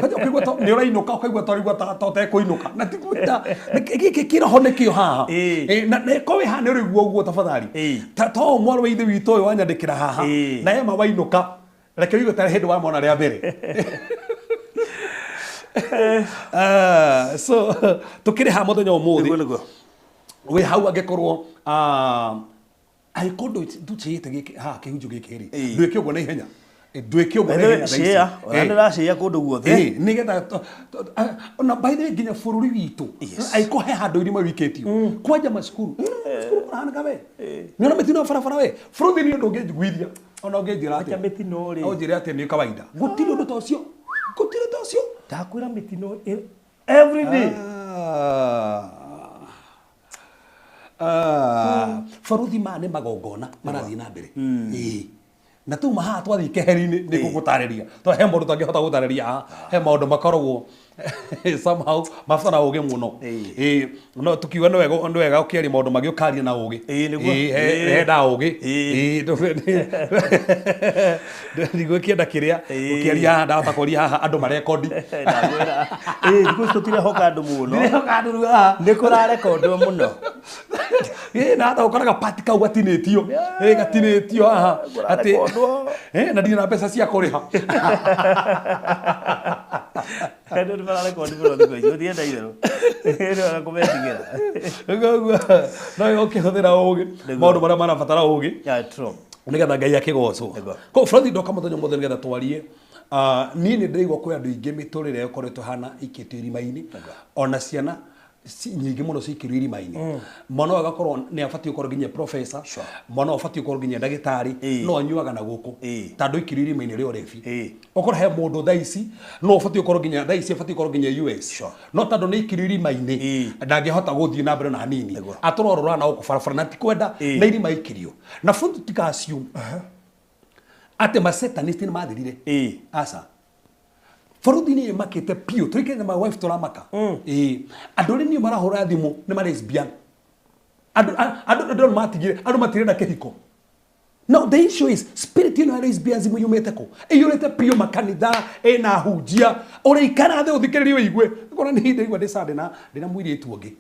Kwanja ũkaigua ta nĩ ũrainũka, ũkaigua ta ũraigua ta ũtekũinũka. Na ti kwenda. Gĩkĩ kĩroho nĩkĩo haha. Na korwo wĩ haha nĩ ũraigua ũguo tafadhali. Ta ũyũ mwarĩ wa ithe witũ ũyũ wanyandĩkĩra haha. Na ema wainũka. Reke ũigue ta hĩndĩ wamona rĩa mbere. So tũkĩrĩ haha mũthenya ũmũthĩ. Wĩ hau angĩkorwo angĩkorwo ndũchĩte gĩkĩ haha kĩhunjio gĩkĩ rĩ, ndwĩke ũguo na ihenya. Ndwĩke ũguo na ihenya thaa ici. Ona ndĩracĩa kũndũ guothe. Nĩgetha ona by the way nginya bũrũri witũ angĩkorwo he handũ irima wikĩtio kwanja macukuru. Cukuru kũrahanĩka we. Nĩona mĩtino ya barabara we. Bũrũri nĩ ũndũ ũngĩnjiguithia. Ona ũngĩnjĩra atĩa. Mĩtino rĩ. Ũnjĩre atĩa nĩ kawaida. Gũtirĩ ũndũ ta ũcio. Gũtirĩ ta ũcio. Ndakwĩra mĩtino every day. Baruthi maya nĩ magongona marathiĩ na mbere. Na tuma haha twathiĩ keheri-inĩ nĩ ngũgũtarĩria. Tondũ he maũndũ tũngĩhota gũtarĩria haha, he maũndũ makoragwo somehow mabatara ũgĩ mũno. No tukiuga nĩ wega ũkĩaria maũndũ mangĩ ũkaria na ũgĩ. Henda ũgĩ. Ndigwĩkĩenda kĩrĩa ũkĩaria haha ndahota kũria haha andũ marekondi. Thikũ ici tũtirehoka andũ mũno. Ndirehoka andũ rĩu haha. Nĩ kũrarekondwo mũno. Na hata ũkoraga pati kau gatinĩtio. Gatinĩtio haha. Atĩ na ndirĩ na mbeca cia kũrĩha. Andũ nĩ mararekondi mũno thikũ ici, gũtirĩ itherũ. Nĩ wega kũmetigĩra. Koguo no ũkĩhũthĩra ũgĩ, maũndũ marĩa marabatara ũgĩ. Yeah, true. Nĩgetha Ngai akĩgocwo. Nĩguo. Koguo bũrũri ndoka mũthenya ũmũthĩ nĩgetha twarie. Ah, niĩ nĩ ndĩraigua kwĩ andũ aingĩ mĩtũrĩre ĩkoretwo ĩhana ikĩtio irima-inĩ, ona ciana nyingĩ mũno cikĩrio irima-inĩ. Mwana ũyũ agakorwo nĩ abatiĩ gũkorwo nginya professor, mwana ũyũ abatiĩ gũkorwo nginya ndagĩtarĩ, no anyuaga na gũkũ tondũ aikĩrio irima-inĩ rĩa ũrebi. Okorwo he mũndũ thaa ici no ũbatiĩ gũkorwo nginya thaa ici abatiĩ gũkorwo nginya US, no tondũ nĩ aikĩrio irima-inĩ ndangĩhota gũthiĩ na mbere na hanini, atũrorora na gũkũ barabara na ti kwenda, na irima aikĩrio. Na bũrũri tũtiga assume atĩ masatanist nĩ mathirire. Aca, bũrũri nĩ ĩmakĩte biũ, tũikare na my wife tũramaka. Ĩĩ, andũ arĩa niĩ marahũra thimũ nĩ ma lesbian. Andũ andũ andũ matigire, andũ matirenda kĩhiko. Now the issue is, spirit ĩno ya lesbianism yumĩte kũ? Ĩiyũrĩte biũ makanitha, ĩna hunjia. Ũrĩikara thĩ ũthikĩrĩrie ũigue. Ũkona nĩ ndaigua ndĩ Sunday na ndĩna mũirĩtu ũngĩ.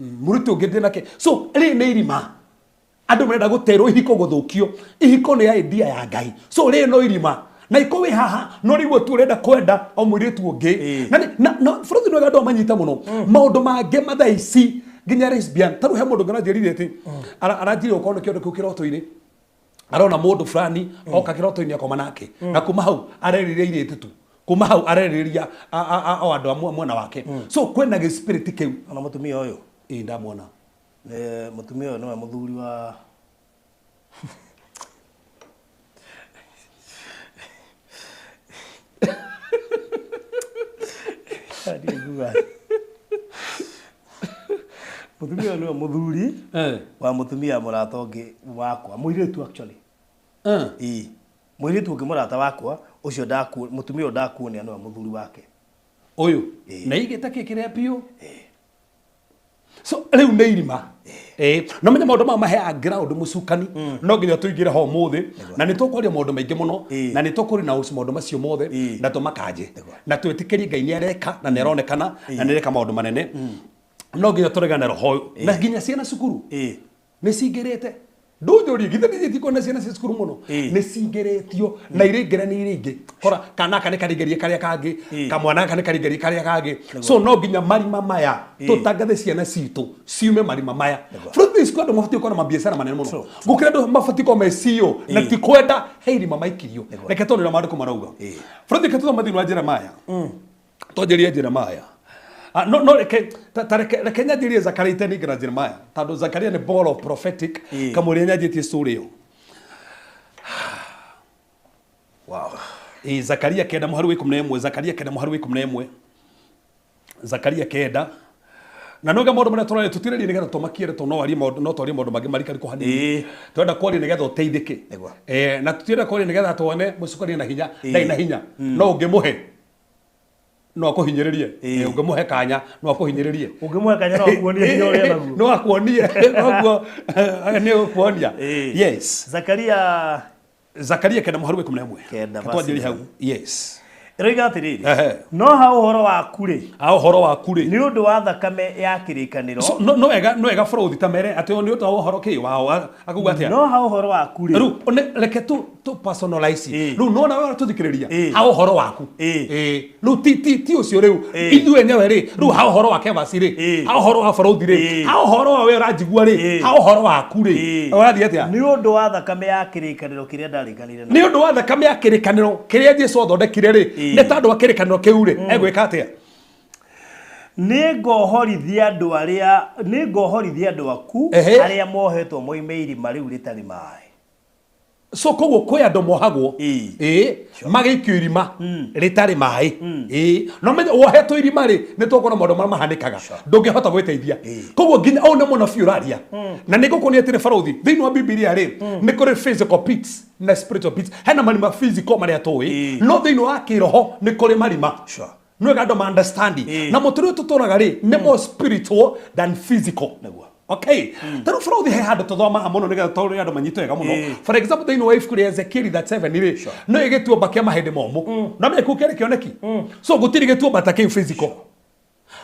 Mũirĩtu ũngĩ ndĩ nake. So rĩrĩ nĩ irima. Andũ marenda gũterwo ihiko gũthũkio. Ihiko nĩ idea ya Ngai. So rĩrĩ no irima. Na iko wĩ haha no rĩu tu ũrenda kwenda o mũirĩtu ũngĩ. Na na na bũrũri nĩ andũ manyita mũno. Maũndũ mangĩ mathaa ici nginya lesbian. Ta rĩu he mũndũ ũngĩ aranjĩrire atĩ aranjĩrire gũkorwo nĩ kĩondo kĩu kĩroto-inĩ. Arona mũndũ fulani oka kĩroto-inĩ akoma nake. Na kuma hau arerirĩria irĩtu tu. Kuma hau arerirĩria o andũ a mwena wake. So kwĩna gĩ spirit kĩu. Ona mũtumia ũyũ. Ĩĩ, ndamwona. Mũtumia ũyũ nĩwe mũthuri wa Ndiiguaga. Mũtumia ũyũ nĩwe mũthuri wa mũtumia mũrata ũngĩ wakwa, mũirĩtu actually. Ĩĩ, mũirĩtu ũngĩ mũrata wakwa ũcio ndaku, mũtumia ũyũ ndakuonia nĩwe mũthuri wake. Ũyũ na igĩte kĩ kĩrĩa biũ. So rĩu nĩ irima. No menya maũndũ maya maheaga ground mũcukani, no nginya tũingĩre ho ũmũthĩ, na nĩ tũkwaria maũndũ maingĩ mũno, na nĩ tũkũrĩ na maũndũ macio mothe, na tũmakanje na twĩtĩkĩrie Ngai nĩ areka na nĩ aronekana na nĩ areka maũndũ manene. No nginya tũregane na roho ũyũ, na nginya ciana cukuru nĩ cingĩrĩte. Ndũnjũrie githĩ nĩ kuona ciana cia cukuru mũno nĩ cingĩrĩtio na iringĩra nĩ iringĩ kora kana aka nĩ karingĩrie karĩa kangĩ, kamwana gaka nĩ karingĩrie karĩa kangĩ. So no nginya marima maya tũtangathe ciana citũ ciume marima maya. Bũrũri thĩ andũ mabatiĩ gũkorwo na mabiacara manene mũno gũkĩra andũ mabatiĩ gũkorwo me CEO, na ti kwenda he irima maikirio. Reke tuone ũrĩa maandĩko marauga. Bũrũri reke tũthome thĩinĩ wa Jeremiah, twanjĩrie Jeremiah. Ah, no, no reke ta, ta reke, reke nyanjĩrie Zakaria iteningĩra Jeremiah, tondũ Zakaria nĩ ball of prophetic kamũria nyanjĩtie story ĩyo. Wow. Ĩ, Zakaria 9 mũhari wa 11, Zakaria 9 mũhari wa 11, Zakaria 9. Na nĩuga maũndũ marĩa tũraria tũtirĩrie nĩgetha tũmakie rĩ, tondũ no warie maũndũ, no twarie maũndũ mangĩ marikarikũ hanini. Tũrenda kwaria nĩgetha ũteithĩke. Na tũtirenda kwaria nĩgetha tuone mũcukani na hinya, ndarĩ na hinya. No ũngĩmũhe no akũhinyĩrĩrie. Ũngĩmũhe kanya no akũhinyĩrĩrie. Ũngĩmũhe kanya no akuonie hinya ũrĩa naguo. No akuonie, koguo nĩ ũkuonia. Yes. Zakaria Zakaria 9 mũhari wa 11. 9 Twanjĩrie hau. verse. Yes. Ĩroiga atĩrĩrĩ, no ha ũhoro waku rĩ, Ha ũhoro waku rĩ, nĩ ũndũ wa thakame ya kĩrĩkanĩro. So, no, no wega, no wega bũrũri ta mere atĩ nĩ ũndũ wa ũhoro kĩ wao akauga atĩa? No ha ũhoro waku rĩ, Rĩu reke tu personalize. Rĩu nona wewe tũthikĩrĩria ha ũhoro waku. Rĩu ti ti ti ũcio rĩu ithuĩ enyewe rĩ, rĩu ha ũhoro wa Kevasi rĩ, ha ũhoro wa bũrũri rĩ, ha ũhoro wa we ũranjigua rĩ, ha ũhoro waku rĩ, ũrathiĩ atĩa? Nĩ ũndũ wa thakame ya kĩrĩkanĩro kĩrĩa ndarĩkanĩire na. Nĩ ũndũ wa thakame ya kĩrĩkanĩro kĩrĩa Jesu athondekire rĩ, nĩ tondũ wa kĩrĩkanĩro kĩu rĩ, egwĩka atĩa? Nĩ ngohorithia andũ arĩa, nĩ ngohorithia andũ aku arĩa mohetwo moime irima rĩu rĩtarĩ maĩ. So koguo kwĩ andũ mohagwo magĩikio irima rĩtarĩ maĩ. No menye wohetwo irima rĩ, nĩ tũkuona maũndũ marĩa mahanĩkaga, ndũngĩhota gwĩteithia. Koguo nginya ũyũ nĩ mũnabii ũraria, na nĩ ngũkuonia atĩrĩ barũthi, thĩinĩ wa Bibilia rĩ, nĩ kũrĩ physical pits na spiritual pits. Hena marima physical marĩa tũĩ, no thĩinĩ wa kĩroho nĩ kũrĩ marima. Nĩ wega andũ ma understand. Na mũtũrĩre ũyũ tũtũraga rĩ, nĩ more spiritual than physical. Okay. Ta rĩu bũrũri he handũ tũthomaga mũno nĩgetha tondũ andũ manyite wega mũno. For example, thĩinĩ wa ibuku rĩa Ezekiel 37 rĩ, no gĩtuamba kĩa mahĩndĩ momũ. No menye kĩu kĩarĩ kĩoneki. So gũtirĩ gĩtuamba ta kĩu physical.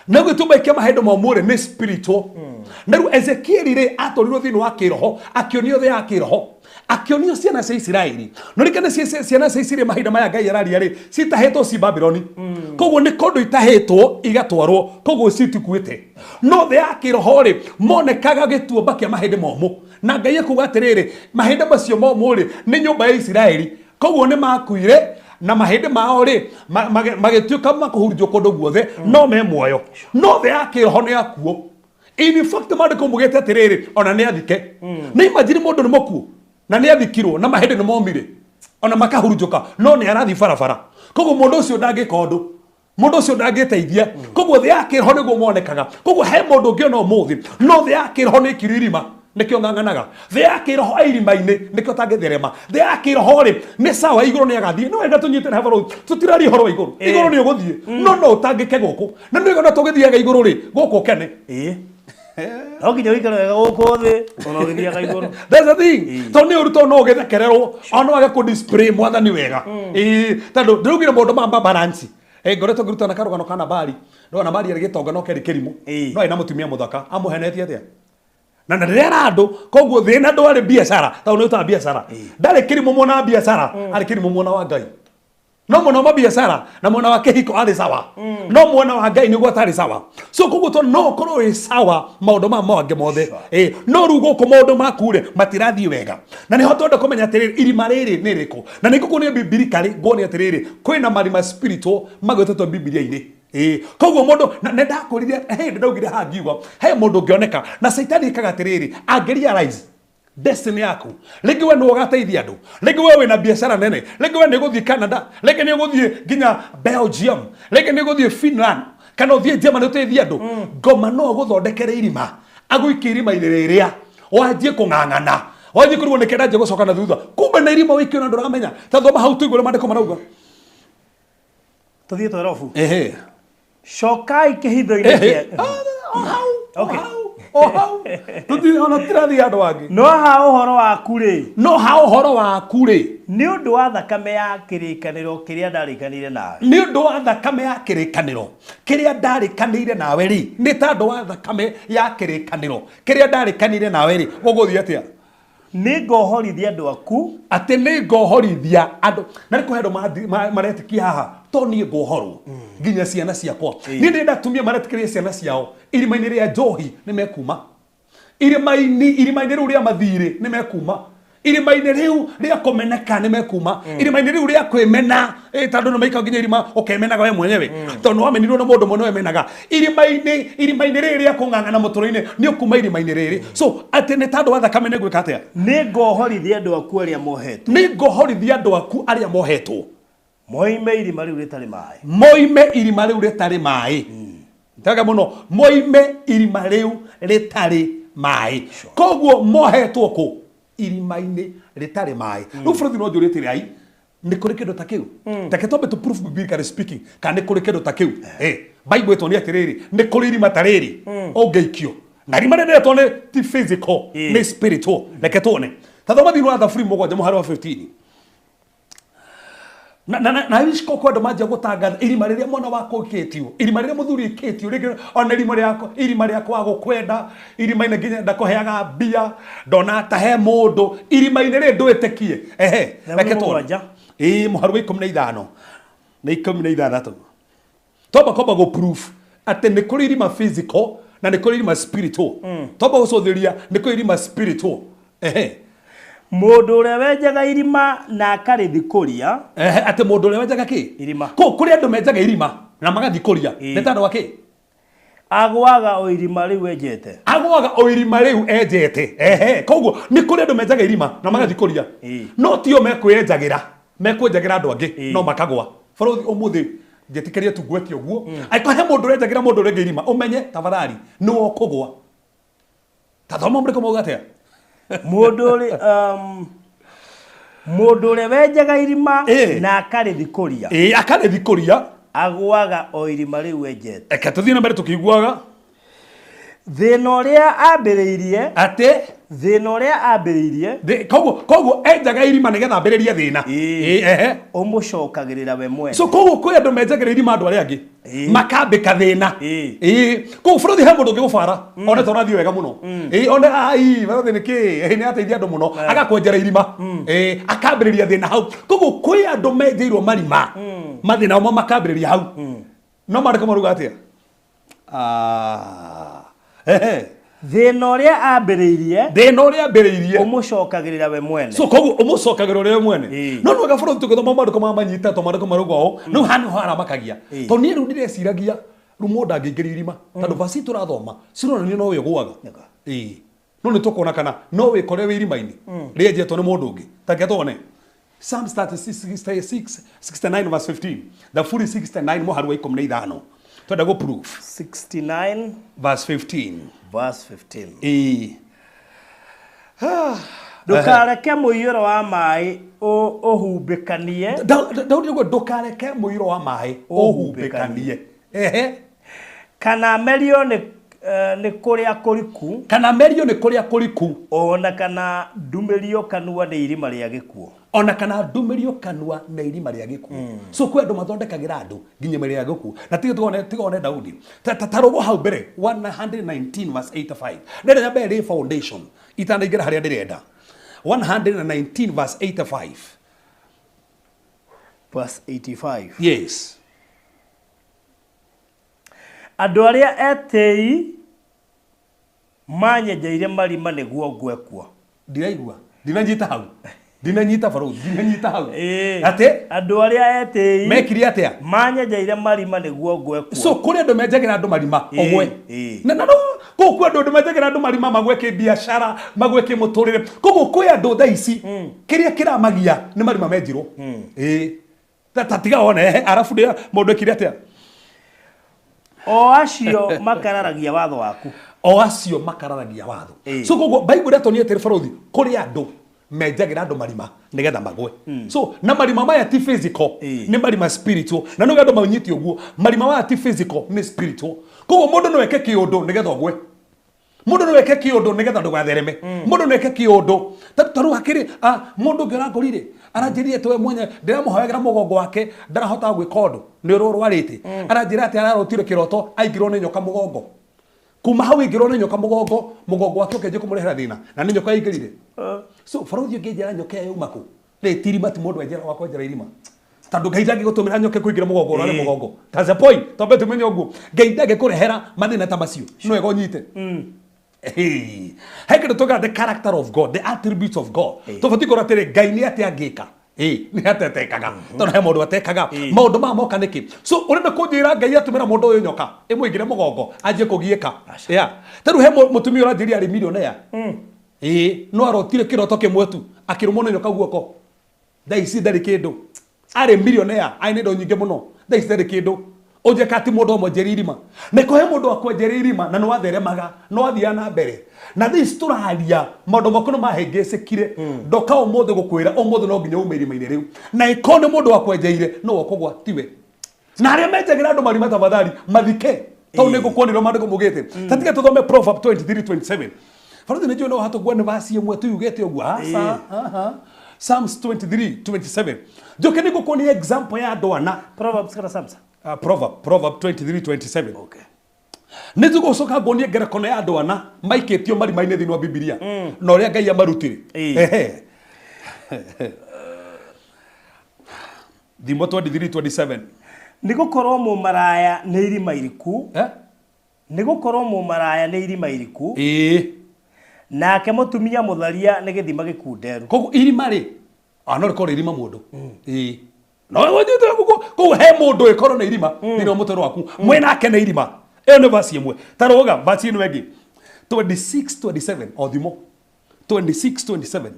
Na gĩtuamba kĩa mahĩndĩ momũ rĩ, nĩ spiritual. Na rĩu Ezekieli rĩ, atwarirwo thĩinĩ wa kĩroho, akĩonio thĩ ya kĩroho, akĩonio ciana cia Isiraeli. No rĩkene ciana cia Isiraeli mahinda maya Ngai araria rĩ, citahĩtwo ci Babuloni. Koguo nĩ kũndũ itahĩtwo igatwarwo, koguo citikuĩte. No thĩ ya kĩroho rĩ, monekaga gĩtuamba kĩa mahĩndĩ momũ, na Ngai ekuga atĩrĩrĩ, mahĩndĩ macio momũ rĩ, nĩ nyũmba ya Isiraeli. Koguo nĩ makuire na mahĩndĩ mao rĩ, magĩtuĩka makũhurunjwo kũndũ guothe, no me muoyo, no thĩ ya kĩroho nĩ akuo. In fact, maandĩko mugĩte atĩrĩrĩ, ona nĩ athike. Nĩ imagine mũndũ nĩ mũkuũ na nĩ athikirwo na mahĩndĩ nĩ momire ona makahurunjũka, no nĩ arathiĩ barabara. Koguo mũndũ ũcio ndangĩka ũndũ, mũndũ ũcio ndangĩteithia. Koguo thĩ ya kĩroho nĩguo monekaga. Koguo he mũndũ ũngĩona ũmũthĩ, no thĩ ya kĩroho nĩ ikiru irima, nĩkĩo ng'ang'anaga. Thĩ ya kĩroho e irima-inĩ, nĩkĩo tangĩtherema. Thĩ ya kĩroho rĩ, nĩ sawa, igũrũ nĩ agathiĩ. Nĩ wega tũnyitĩre habarũ, tũtiraria ũhoro wa igũrũ. Igũrũ nĩ ũgũthiĩ, no no ũtangĩke gũkũ. Na nĩ wega tũgĩthiaga igũrũ rĩ, gũkũ ũkene. Ĩĩ, no nginya ũikare wega gũkũ thĩ ona ũgĩthiaga igũrũ. That's the thing. Tondũ nĩ ũru, tondũ no ũgĩthekererwo, ona no wage kũ display mwathani wega. Ĩĩ, tondũ ndĩraugire maũndũ ma balance. Ngoretwo ngĩrutana karũgano ka Nabali. No Nabali arĩ gĩtonga no kerĩ kĩrimũ. No arĩ na mũtumia mũthaka. Amũhenetie atĩa? Na ndĩrera andũ, koguo thĩna ndwarĩ biacara, tondũ nĩ ũtaga biacara. Ndarĩ kĩrimũ mwena wa biacara, arĩ kĩrimũ mwena wa Ngai. No mwena wa mabiacara na mwena wa kĩhiko arĩ sawa, no mwena wa Ngai nĩguo atarĩ sawa. So koguo to no ũkorwo wĩ sawa maũndũ maya mangĩ mothe, no rĩu gũkũ maũndũ maku rĩ, matirathiĩ wega. Na nĩho twenda kũmenya atĩrĩrĩ, irima rĩrĩ nĩ rĩrĩkũ? Na nĩ ngũkuonia biblically, nguonia atĩrĩrĩ, kwĩna marima spiritual magwetetwo Bibilia-inĩ. Koguo mũndũ na nĩ ndakwĩrire hĩndĩ ndaugire haha ngiuga he mũndũ ũngĩoneka na Caitani ĩkaga atĩrĩrĩ, angĩ realize destiny yaku, rĩngĩ we nĩwe ũgateithia andũ, rĩngĩ we wĩna biacara nene, rĩngĩ we nĩ ũgũthiĩ Canada, rĩngĩ nĩ ũgũthiĩ nginya Belgium, rĩngĩ nĩ ũgũthiĩ Finland kana ũthiĩ Germany ũteithie andũ, ngoma no agũthondekere irima, agũikie irima-inĩ rĩrĩa wanjie kũng'ang'ana, wanjie kũrigwo nĩkĩ ndanjia gũcoka na thutha, kumbe na irima wĩikio na ndũramenya. Ta thoma hau tũigue ũrĩa maandĩko marauga. Tũthiĩ twerobu. Ehe. Cokai kĩhitho-inĩ Ehe. kĩa O hau, o hau, o hau. Tũtirĩ ona tũtirathiĩ andũ angĩ. No ha ũhoro waku rĩ, No ha ũhoro waku rĩ, nĩ ũndũ wa thakame ya kĩrĩkanĩro kĩrĩa ndarĩkanĩire nawe, nĩ ũndũ wa thakame ya kĩrĩkanĩro kĩrĩa ndarĩkanĩire nawe rĩ, nĩ tondũ wa thakame ya kĩrĩkanĩro kĩrĩa ndarĩkanĩire nawe rĩ, gũgũthiĩ atĩa? Nĩ ngohorithia andũ aku. Atĩ nĩ ngohorithia andũ. Na nĩ kũhe andũ maretĩkia haha, to niĩ ngohorwo, nginya ciana ciakwa. Niĩ ndĩrenda atumia maretĩkĩria ciana ciao irima-inĩ rĩa njohi nĩ mekuma irima-inĩ, irima-inĩ rĩu rĩa mathirĩ nĩ mekuma irima-inĩ rĩu rĩa kũmeneka nĩ mekuma irima-inĩ rĩu rĩa kwĩmena, tondũ nĩ maika nginya irima ũkemenaga we mwenyewe, tondũ nĩ wamenirwo nĩ mũndũ mũno wemenaga. Irima-inĩ rĩrĩ rĩa kũng'ang'ana mũtũrũ-inĩ, nĩ ũkuma irima-inĩ rĩrĩ. So atĩ nĩ tondũ wa thakame nĩ gwĩka atĩa? Nĩ ngohorithia andũ aku arĩa mohetwo. Nĩ ngohorithia andũ aku arĩa mohetwo. Moime irima rĩu rĩtarĩ maĩ. Moime irima rĩu rĩtarĩ maĩ. Tega mũno, moime irima rĩu rĩtarĩ maĩ. Koguo mohetwo kũ? Irima-inĩ rĩtarĩ maĩ. Rĩu bũrũri no njũrĩte ai nĩ kũrĩ kĩndũ ta kĩu. Reke twambe tũ proof biblically speaking kana nĩ kũrĩ kĩndũ ta kĩu. Bible ĩtwo atĩrĩrĩ, nĩ kũrĩ irima ta rĩrĩ ũngĩikio, na irima rĩrĩ rĩretwo nĩ ti physical, nĩ spiritual. Reke tuone, ta thoma thĩinĩ wa Thaburi 7 mũhari wa 15. Na ici ko andũ manjia gũtangatha irima rĩrĩa mwana wakwa ũikĩtio, irima rĩrĩa mũthuri ĩkĩtio, rĩngĩ ona irima rĩa kwaga gũkwenda, irima-inĩ nginya ndakũheaga mbia, ndona ta he mũndũ, irima-inĩ rĩrĩ ndwĩtĩkie. Ehe. Thaburi Reke tuone. 7. Ĩĩ, mũhari wa 15 na 16. Twamba kwamba gũ proof atĩ nĩ kũrĩ irima physical na nĩ kũrĩ irima spiritual. Twamba gũcũthĩria nĩ kũrĩ irima spiritual. Ehe. Mũndũ ũrĩa wenjaga irima na akarĩthikũria. Ehe, atĩ mũndũ ũrĩa wenjaga kĩ? Irima. Kũ kũrĩ andũ menjaga irima na magathikũria. Nĩ tondũ wa kĩ? Agwaga o irima rĩu enjete. Agwaga o irima rĩu enjete. Ehe, koguo nĩ kũrĩ andũ menjaga irima na magathikũria, no tio mekwĩenjagĩra, mekwenjagĩra andũ angĩ, no makagwa. Bũrũri ũmũthĩ njĩtĩkĩrie tu ngwete ũguo, angĩkorwo he mũndũ ũrenjagĩra mũndũ ũrĩa ũngĩ irima, ũmenye tafadhali nĩwe ũkũgwa. Ta thoma mũrĩko mauga atĩa. Mũndũ ũrĩa wenjaga irima na akarĩthikũria, Ĩĩ, akarĩthikũria, agwaga o irima rĩu enjete. Reke tũthiĩ na mbere tũkĩiguaga. Thĩna ũrĩa ambĩrĩirie Atĩ Thĩna ũrĩa ambĩrĩirie Koguo enjaga irima nĩgetha ambĩrĩrie thĩna. Ĩĩ. Ĩĩ, ehe. Ũmũcokagĩrĩra we mwene. So koguo kwĩ andũ menjagĩra irima andũ arĩa angĩ Ĩĩ. makambĩka thĩna. Ĩĩ. Ĩĩ. Koguo bũrũri he mũndũ ũngĩgũbara one ta ũrathiĩ wega mũno. Ĩĩ, one ai bũrũri nĩ kĩ nĩ ateithia andũ mũno, agakwenjera irima. Ĩĩ, akambĩrĩria thĩna hau. Koguo kwĩ andũ menjeirwo marima mathĩna mo makambĩrĩria hau. No maandĩko maruga atĩa? Ah. Ehe. Thĩna ũrĩa ambĩrĩirie Thĩna ũrĩa ambĩrĩirie ũmũcokagĩrĩra we mwene. So koguo ũmũcokagĩra ũrĩa we mwene. Ĩĩ. No nĩwega bũrũri tũgĩthoma maandĩko ma manyita to maandĩko marauga ũũ rĩu haha nĩho haramakagia. Ĩĩ. Tondũ niĩ rĩu ndĩreciragia rĩu mũndũ angĩingĩria irima tondũ vaci tũrathoma cironania no we ũgũaga. Nĩguo. Ĩĩ. No nĩ tũkuona kana no wĩkore wĩ irima-inĩ rĩenjetwo nĩ mũndũ ũngĩ. Take tuone Psalms 36, 69 verse 15, Thaburi 69 mũhari wa 15, twenda gũ proof 69 verse 15. Verse 15. Ĩĩ. Ndũkareke mũiyũro wa maĩ ũhumbĩkanie. Daudi nĩguo ndũkareke mũiyũro wa maĩ ũhumbĩkanie. Ehe. Kana merio nĩ nĩ kũrĩa kũriku. Kana merio nĩ kũrĩa kũriku. Ona kana ndumĩrio kanua nĩ irima rĩa gĩkuũ. Ona kana ndumĩrio kanua nĩ irima rĩa gĩkuũ. So kwĩ andũ mathondekagĩra andũ nginya irima rĩa gĩkuũ. Na tiga tugone Daudi ta rũgo hau mbere 119 verse 85. Ndĩrenda nyambe rĩ foundation itanaingĩra harĩa ndĩrenda. 119 verse 85. Verse 85. Yes. Andũ arĩa etĩi manyenjeire marima nĩguo ngwe kuo. Ndiraigua. Ndinanyita hau. Ndinanyita barũthi. Ndinanyita hau. Ĩĩ. Atĩ Andũ arĩa etĩi mekire atĩa? Manyenjeire marima nĩguo ngwe kuo. So kũrĩ andũ menjagĩra andũ marima Ĩĩ, ũgwe. ĩĩ. Na no kũu kwĩ andũ menjagĩra andũ marima magwe kĩbiacara, magwe kĩmũtũrĩre. Koguo kwĩ andũ thaa ici kĩrĩa kĩramagia nĩ marima menjirwo. Ĩĩ. Ta tiga wone ehe, arabu ndĩ mũndũ ekire atĩa? O acio makararagia watho waku. O acio makararagia watho. Ĩĩ. So koguo Bible ĩratũnia atĩrĩ barũthi, kũrĩ andũ menjagĩra andũ marima nĩgetha magwe. So na marima maya ti physical, Ĩĩ. nĩ marima spiritual. Na nĩguo andũ manyite ũguo, marima maya ti physical, nĩ spiritual. Koguo mũndũ no eke kĩũndũ nĩgetha ũgwe. Mũndũ no eke kĩũndũ nĩgetha ndũgathereme. Mũndũ no eke kĩũndũ. Ta rĩu hakĩrĩ mũndũ ũngĩ ũrangorire aranjĩrire atĩ we mwenye ndĩramũhoyagĩra mũgongo wake ndarahotaga gwĩka ũndũ nĩ ũrĩa ũrwarĩte. Aranjĩra atĩ ararotire kĩroto aingĩrwo nĩ nyoka mũgongo. Kuma hau aingĩrwo nĩ nyoka mũgongo, mũgongo wake ũkĩanjia kũmũrehera thĩna na nĩ nyoka yaingĩrire. So barũthi ũngĩnjĩra nyoka ĩyo yauma kũ? Rĩ ti irima, ti mũndũ enjera wa kwenjera irima. Tondũ Ngai ndangĩgũtũmĩra nyoka kũingĩra mũgongo ũrware Ĩĩ. mũgongo. That's the point. Twambe tũmenye ũguo. Ngai ndangĩkũrehera mathĩna ta macio. No wega ũnyite. Hey. He kĩndũ tugaga the character of God, the attributes of God. Tũbatiĩ kũrora atĩrĩ, Ngai nĩ atĩa angĩka? Ĩĩ, nĩ atĩa atekaga? Tondũ he maũndũ atekaga. Maũndũ maya moka nĩkĩ? So ũrenda kũnjĩra Ngai atũmĩra mũndũ ũyũ nyoka ĩmũingĩre mũgongo anjie kũgiĩka. Yeah. Ta rĩu he mũtumia ũranjĩrire arĩ millionaire. Ĩĩ, no arotire kĩroto kĩmwe tu akĩrũmwo nĩ nyoka guoko. Thaa ici ndarĩ kĩndũ. Arĩ millionaire, arĩ na indo nyingĩ mũno. Thaa ici ndarĩ kĩndũ. Ũnjĩka ti mũndũ wamwenjeria irima. Na ĩkorwo he mũndũ wakwenjeria irima na nĩwatheremaga, nĩwathiaga na mbere. Na thaa ici tũraria maũndũ maku nĩmahĩngĩcĩkire. Ndoka ũmũthĩ gũkwĩra ũmũthĩ no nginya ume irima-inĩ rĩu. Na ĩkorwo nĩ mũndũ wakwenjeire no we ũkũgwa tiwe. Na arĩa menjagĩra andũ marima tafadhali mathike. Tondũ nĩ ngũkuonera maandĩko maugĩte. Ta tiga tũthome Proverb 23:27. Barũthi nĩ njũĩ no hatũkua nĩ verse ĩmwe tu yugĩte ũguo. Aca. Aha. Psalms 23:27. Njoke nĩ ngũkuonia example ya andũ ana. Proverbs kana Psalms? Proverb 23:27. Okay. Nĩ tũgũcoka nguonie ngerekano ya andũ ana maikĩtio marima-inĩ thĩinĩ wa Bibilia na ũrĩa Ngai amarutire. Ĩĩ. Ehe. Thimo 23:27. Nĩ gũkorwo mũmaraya nĩ irima iriku. Eh? Nĩ gũkorwo mũmaraya nĩ irima iriku. Ĩĩ. Nake mũtumia mũtharia nĩ gĩthima gĩkunderu. Koguo irima rĩ, no rĩkorwo irima mũndũ. Ĩĩ. No wanyite koguo he mũndũ ĩkorwo nĩ irima thĩinĩ wa mũtũrĩre waku. Mwĩnake nĩ irima. Ĩyo nĩ verse ĩmwe. Ta rũga verse ĩno ĩngĩ. 26:27 o thimo. 26:27.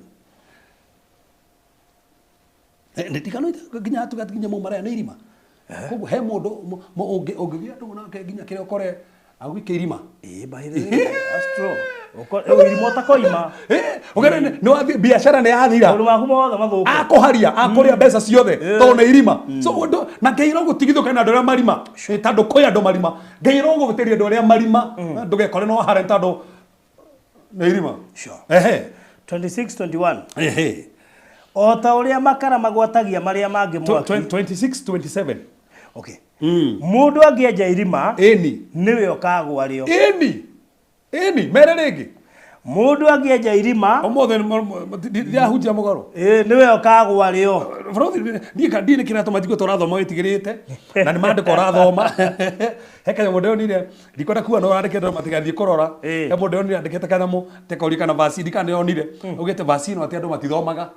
Ndirikano nginya tuga nginya mũmaraya nĩ irima. Koguo he mũndũ ũngĩgĩa ndũgũ nake nginya kĩrĩa ũkore agwĩke irima. Ĩĩ, by the way, that's true. Irima ũtakoima. Ũgere nĩ wathiĩ biacara nĩ yathira. Maũndũ maku mothe mathũke. Akũharia, akũrĩa mbeca ciothe tondũ nĩ irima. So ũndũ na Ngai arogũtigithũkania na andũ arĩa marima. Tondũ kwĩ andũ marima. Ngai arogũgitĩria andũ arĩa marima. Ndũgekore no hare tondũ Nĩ irima. Sure. Ehe. 26:21. Ehe. O ta ũrĩa makara magwatagia marĩa mangĩ mwaki. 26 27. Okay. Mũndũ angĩenja irima Ĩni. nĩwe ũkagwa rĩo. Ĩni. Ĩni, mere rĩngĩ. Mũndũ angĩenja irima Ũmũthĩ ndirahunjia mũgarũ. ĩ, nĩwe ũkagwa rĩo. Bũrũri niĩ ka ndiĩ kĩrĩa tũma njigue tũrathoma wĩtigĩrĩte na nĩ maandĩko ũrathoma. He kanyamũ ndĩronire ndikwenda kuga no ũrandĩkĩte matigathiĩ kũrora. Ĩ. He mũndũ ndĩronire andĩkĩte kanyamũ tekoria kana vaci ndikana ndĩronire augĩte vaci ĩno atĩ andũ matithomaga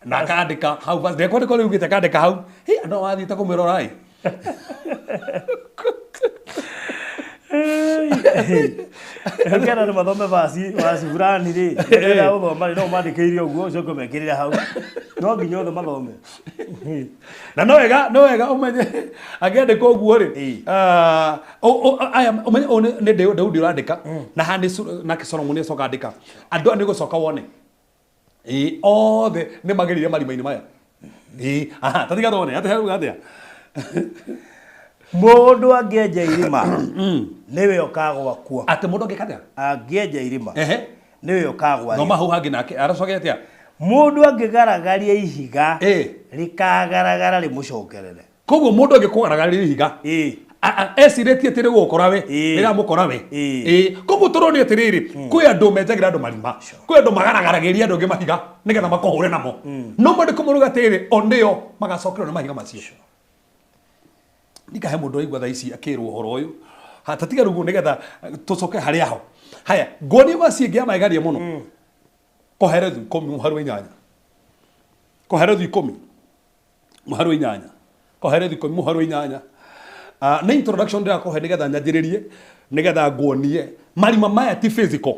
na akandĩka hau vaci ndekwandĩka ũrĩa augĩte akandĩka hau. Hĩ andũ wathiĩte kũmĩrora ĩ. Ngena nĩ mathome vaci vaci fulani rĩ rĩrĩa gũthoma rĩ no mandĩkĩire ũguo ũcoke ũmekĩrĩre hau no nginya othe mathome. Na no wega no wega ũmenye angĩandĩka ũguo rĩ Ĩ. ah, aya ũmenye ũyũ nĩ Daudi ũrandĩka na haha nĩ nake Solomon acoka andĩka andũ aya nĩ gũcoka wone. Ĩ, othe nĩ magerire marima-inĩ maya. Ĩ, aha, ta tiga tuone atĩ hau atĩa. Mũndũ angĩenja irima nĩwe ũkagwa kuo. Atĩ mũndũ angĩka atĩa? Angĩenja irima Ehe. nĩwe ũkagwa No rĩo. mahau hangĩ nake aracoke atĩa? Mũndũ angĩgaragaria ihiga Ĩ. rĩkagaragara rĩmũcokerere. Koguo mũndũ angĩkũgaragaria ihiga Ĩ. Ecirĩtie atĩ rĩgũkora we Ĩ. rĩramũkora we. Ĩ. Ĩ, koguo tũronio atĩrĩrĩ kwĩ andũ menjagĩra andũ marima kwĩ andũ magaragarageria andũ angĩ mahiga nĩgetha makũhũre namo no mandĩko marauga atĩrĩrĩ o nĩo magacokerwo nĩ mahiga macio. Ndikahe mũndũ aigua thaa ici akĩrwo ũhoro ũyũ. Ha, ta tiga rĩu nĩgetha tũcoke harĩa ho. Haya, nguonie vaci ĩngĩ ya magegania mũno. Koherethu 10 mũhari wa 8. Koherethu 10 mũhari wa 8. Koherethu 10 mũhari wa 8. Nĩ introduction ndĩrakũhe nĩgetha nyanjĩrĩrie nĩgetha nguonie marima maya ti physical.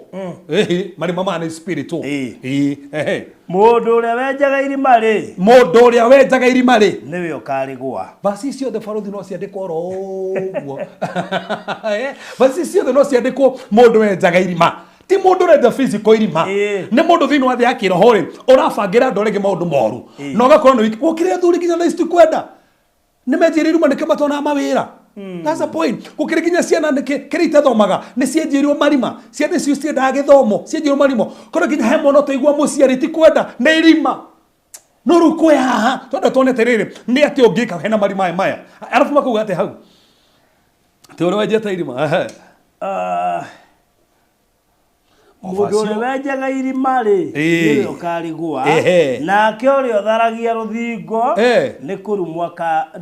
Ĩhĩ, marima maya nĩ spiritual. Ĩ. Ĩ, ehe. Mũndũ ũrĩa wenjaga irima rĩ Mũndũ ũrĩa wenjaga irima rĩ nĩwe ũkarĩgwa. Vaci ciothe barothi no ciandĩkwo oro ũguo. Vaci ciothe no ciandĩkwo mũndũ wenjaga irima ti mũndũ ũrenja physical irima. Ĩ. Nĩ mũndũ thĩinĩ wa thĩ ya kĩroho rĩ ũrabangĩra andũ arĩa angĩ maũndũ moru na ũgakorwo nĩ wiki gũkĩrĩ athuri nginya thaa ici tikwenda nĩ menjĩire irima nĩkĩo matonaga mawĩra. That's the point. Gũkĩrĩ nginya ciana nĩkĩ kĩrĩa itathomaga nĩ cienjĩirwo marima. Ciana icio ciendaga gĩthomo cienjĩirwo marimo. Korwo nginya he mwana ũtaigua mũciari ti kwenda nĩ irima. No rĩu kwĩ haha twenda tuone atĩrĩrĩ nĩ atĩ ũngĩka hena marima maya maya arabu makauga atĩ hau atĩ ũrĩa wenjete irima. Ehe. Mũndũ ũrĩa wenjaga irima rĩ Ĩ. nĩwe ũkarĩgwa. Ehe. Nake ũrĩa ũtharagia rũthingo Ĩ. nĩ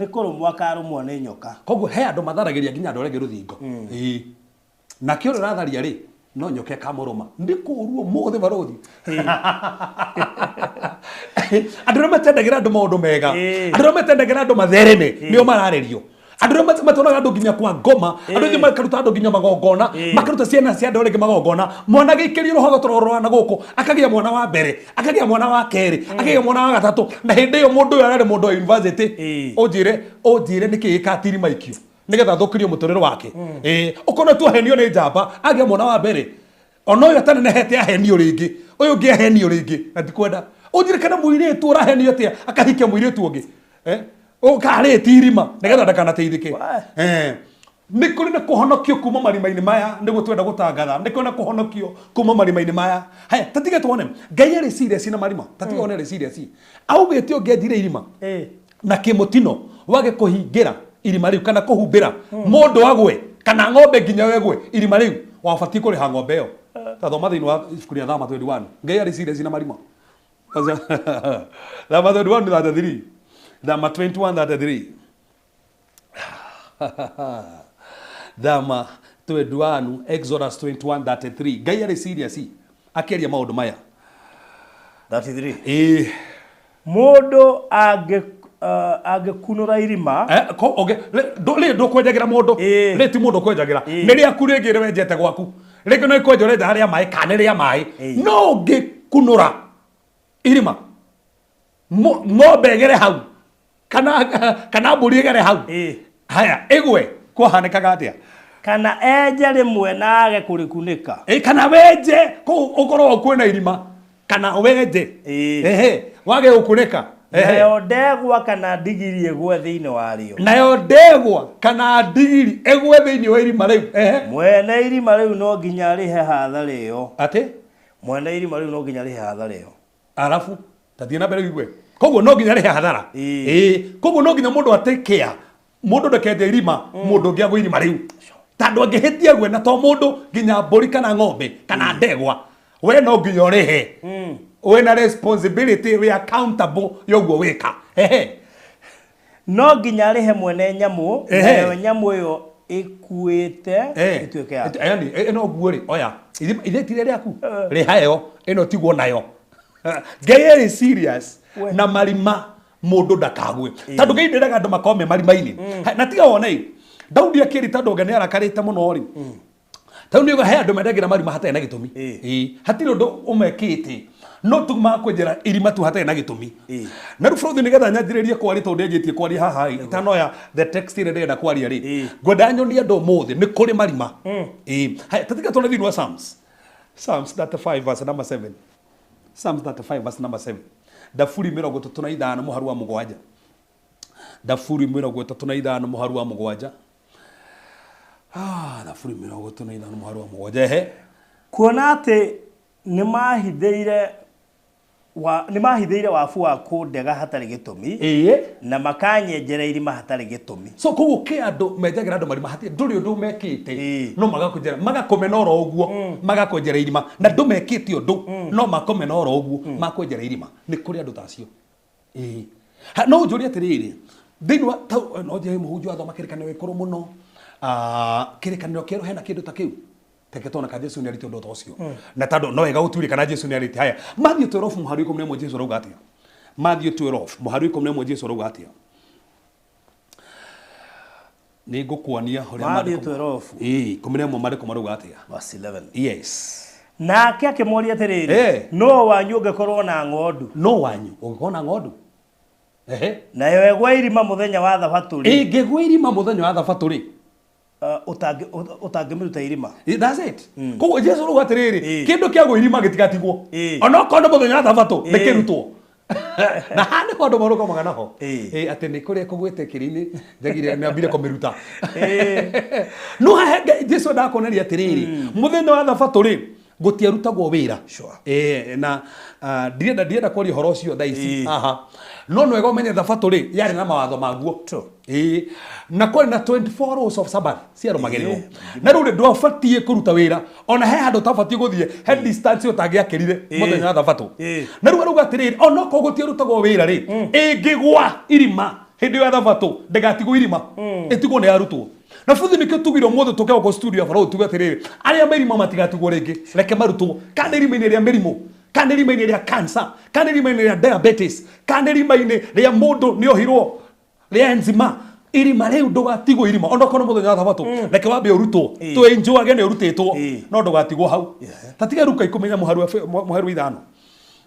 kũrũmwo akarũmwo nĩ nyoka. Koguo he andũ matharagĩria nginya andũ arĩa angĩ rũthingo. Ĩ. Nake ũrĩa ũratharia rĩ no nyoka ĩkamũrũma. Nĩ kũũru ũmũthĩ barothi. Andũ arĩa matendagĩra andũ maũndũ mega Ĩ. andũ arĩa matendagĩra andũ mathereme nĩo mararĩrio. Andũ arĩa matwaraga andũ nginya kwa ngoma andũ angĩ makaruta andũ nginya magongona makaruta ciana cia andũ arĩa angĩ magongona mwana agĩikĩrio rũhogo tũrorora na gũkũ akagĩa mwana wa mbere akagĩa mwana wa kerĩ akagĩa mwana wa gatatũ na hĩndĩ ĩyo mũndũ ũyũ ararĩ mũndũ wa university. Ũnjĩre ũnjĩre nĩkĩ gĩkatiri maikio nĩgetha athũkĩrio mũtũrĩre wake. Ĩ, ũkona tu ahenio nĩ njamba agĩa mwana wa mbere ona ũyũ atanenehete ahenio rĩngĩ ũyũ ũngĩ ahenio rĩngĩ na ndikwenda ũnjĩre kana mũirĩtu ũrahenio atĩa akahikia mũirĩtu ũngĩ. Ũkarĩti irima nĩgetha ndakanateithĩke. Nĩ kũrĩ na kũhonokio kuma marima-inĩ maya nĩguo twenda gũtangatha nĩ kũrĩ na kũhonokio kuma marima-inĩ maya. Haya, ta tiga tuone Ngai arĩ serious na marima ta tiga wone arĩ serious augĩte ũngĩenjire irima na kĩmũtino wage kũhingĩra irima rĩu kana kũhumbĩra mũndũ agwe kana ng'ombe nginya wegwe irima rĩu wabatiĩ kũrĩha ng'ombe ĩyo. Ta thoma thĩinĩ wa ibuku rĩa Thama 21. Ngai arĩ serious na marima. Thama 21:33. Thama 21:33. Thama 21 Exodus 21:33. Ngai arĩ serious akĩaria maũndũ maya. 33. Ĩ. Mũndũ angĩkunũra irima Rĩ ndũkwenjagĩra mũndũ rĩ ti mũndũ ũkwenjagĩra nĩ rĩaku rĩngĩ rĩ wenjete gwaku rĩngĩ no ĩkwenja ũrenja harĩa maĩ kana nĩ rĩa maĩ no ũngĩkunũra irima ng'ombe ĩgere hau kana mbũri ĩgere hau. Haya, ĩgwe kwahanĩkaga atĩa? Kana enje rĩmwe na age kũrĩkunĩka. Ĩ, kana wenje kũu ũkorwo kwĩna irima kana wenje. Ehe, wage gũkunĩka. Nayo ndegwa kana ndigiri ĩgwe thĩinĩ warĩo. Nayo ndegwa kana ndigiri ĩgwe thĩinĩ wa irima rĩu. Ehe. Mwene irima rĩu no nginya arĩhe hathara ĩyo. Atĩ? Mwene irima rĩu no nginya rĩhe hathara ĩyo. Arabu tathiĩ na mbere wigue koguo no nginya rĩhe hathara. Ĩĩ. Ĩĩ, koguo no nginya mũndũ atĩkĩa mũndũ ndakenja irima mũndũ ũngĩ agwe irima rĩu tondũ angĩhĩtia gwe na to mũndũ nginya mbũri kana ng'ombe kana ndegwa we no nginya ũrĩhe wĩna responsibility wĩ accountable ya ũguo wĩka ehe. No nginya arĩhe mwene nyamũ. Ehe. Nayo nyamũ ĩyo ĩkuĩte ĩtuĩke yake. Yani ĩno ũguo rĩ oya ithe tire rĩaku rĩha ĩyo ĩno tigwo nayo. Ngai ĩrĩ serious We. na marima mũndũ ndakagwe tondũ Ngai ndendaga andũ makorwo me marima-inĩ. Na tiga wone Daudi akĩri tondũ Ngai nĩarakarĩte mũno rĩ tondũ nĩuga he andũ mendagĩra marima hatarĩ na gĩtũmi. Ĩĩ, hatirĩ ũndũ ũmekĩte no tu makwenjera irima tu hatarĩ na gĩtũmi. Na rĩu bũrũri nĩgetha nyanjĩrĩrie kwaria tondũ ndĩanjĩtie kwaria haha ĩ itanoya the text ĩrĩa ndĩrenda kwaria rĩ ngwenda nyonie andũ ũmũthĩ nĩ kũrĩ marima. Ĩĩ, haya tatiga tuone thĩinĩ wa Psalms Psalms 35 verse number 7. Psalms 35 verse number 7. Thaburi 35 mũharu wa 7. Thaburi 35 mũharu wa 7. Ah, Thaburi 35 mũharu wa 7. Ehe. Kuona atĩ nĩmahithĩire wabu wa kũndega hatarĩ gĩtũmi. Ĩĩ. Na makanyenjera irima hatarĩ gĩtũmi. So koguo kĩ andũ menjagĩra andũ marima hatirĩ ndũrĩ ũndũ mekĩte Ĩĩ. no magakwenjera magakũmena oro ũguo magakwenjera irima na ndũmekĩte ũndũ no makũmena oro ũguo makwenjera irima. Nĩ kũrĩ andũ ta acio. Ĩĩ. Ha, no ũnjũrie atĩrĩrĩ thĩinĩ wa no njĩre mũhunjia wathoma kĩrĩkanĩro gĩkũrũ mũno. Kĩrĩkanĩro kĩerũ hena kĩndũ ta kĩu teke tona ka Jesu nĩarĩtie ũndũ ta ũcio na tondũ no wega gũtuĩre kana Jesu nĩarĩtie. Haya Matthew 12 mũhari wa 11 Jesu arauga atĩa? Matthew 12 mũhari wa 11 Jesu arauga atĩa? Nĩ ngũkuonia ũrĩa Matthew maandĩko 12. Ĩĩ, 11 maandĩko marauga atĩa? Verse 11. Yes. Nake akĩmũũria atĩrĩrĩ, Eh. nũũ wanyu ũngĩkorwo na ng'ondu No wanyu ũngĩkorwo na ng'ondu ehe nayo ĩgwe irima mũthenya wa thabatũ rĩ, ĩngĩgwa irima mũthenya wa thabatũ rĩ ũtangĩmĩruta irima? That's it. Koguo Jesu arauga atĩrĩrĩ Ĩĩ. kĩndũ kĩa irima gĩtigatigwo Ĩĩ. onokorwo nĩ mũthenya wa thabatũ Ĩĩ. nĩkĩrutwo. Na haha nĩho andũ marũgamaga naho. Ĩĩ. Ĩĩ, atĩ nĩ kũrĩa kũgwĩte kĩrĩ-inĩ njagire nĩambire kũmĩruta. Ĩĩ. No haha Jesu endaga kuoneria atĩrĩrĩ mũthenya wa thabatũ rĩ gũtiarutagwo wĩra. Sure. Ĩĩ, na ndirenda kwaria ũhoro ũcio thaa ici Ĩĩ. haha no nĩ wega ũmenye thabatũ rĩ yarĩ na mawatho maguo. True. Ĩĩ, na kwarĩ na 24 rules of Sabbath ciarũmagĩrĩrwo na rĩu rĩ ndwabatiĩ kũruta wĩra ona he handũ ũtabatiĩ gũthiĩ he distance ũtangĩakĩrire mũthenya wa thabatũ. Ĩĩ. Na rĩu arauga atĩrĩrĩ onokorwo gũtiarutagwo wĩra rĩ ĩngĩgwa irima hĩndĩ ya thabatũ ndĩgatigwo irima ĩtigwo nĩ yarutwo. Na buthi nĩkĩo tugire ũmũthĩ tũke gũkũ studio ya Farao tuge atĩrĩrĩ arĩa merima matigatigwo rĩngĩ reke marutwo kana irima-inĩ rĩa mĩrimũ kana irima-inĩ rĩa cancer kana irima-inĩ rĩa diabetes kana irima-inĩ rĩa mũndũ nĩohirwo rĩa enzima irima rĩu ndũgatigwo irima onokorwo nĩ mũthenya wa thabatũ reke wambe ũrutwo Ĩĩ. twĩnjũage nĩ ũrutĩtwo Ĩĩ. no ndũgatigwo hau. Ta tiga Luka 14 mũharu wa 5.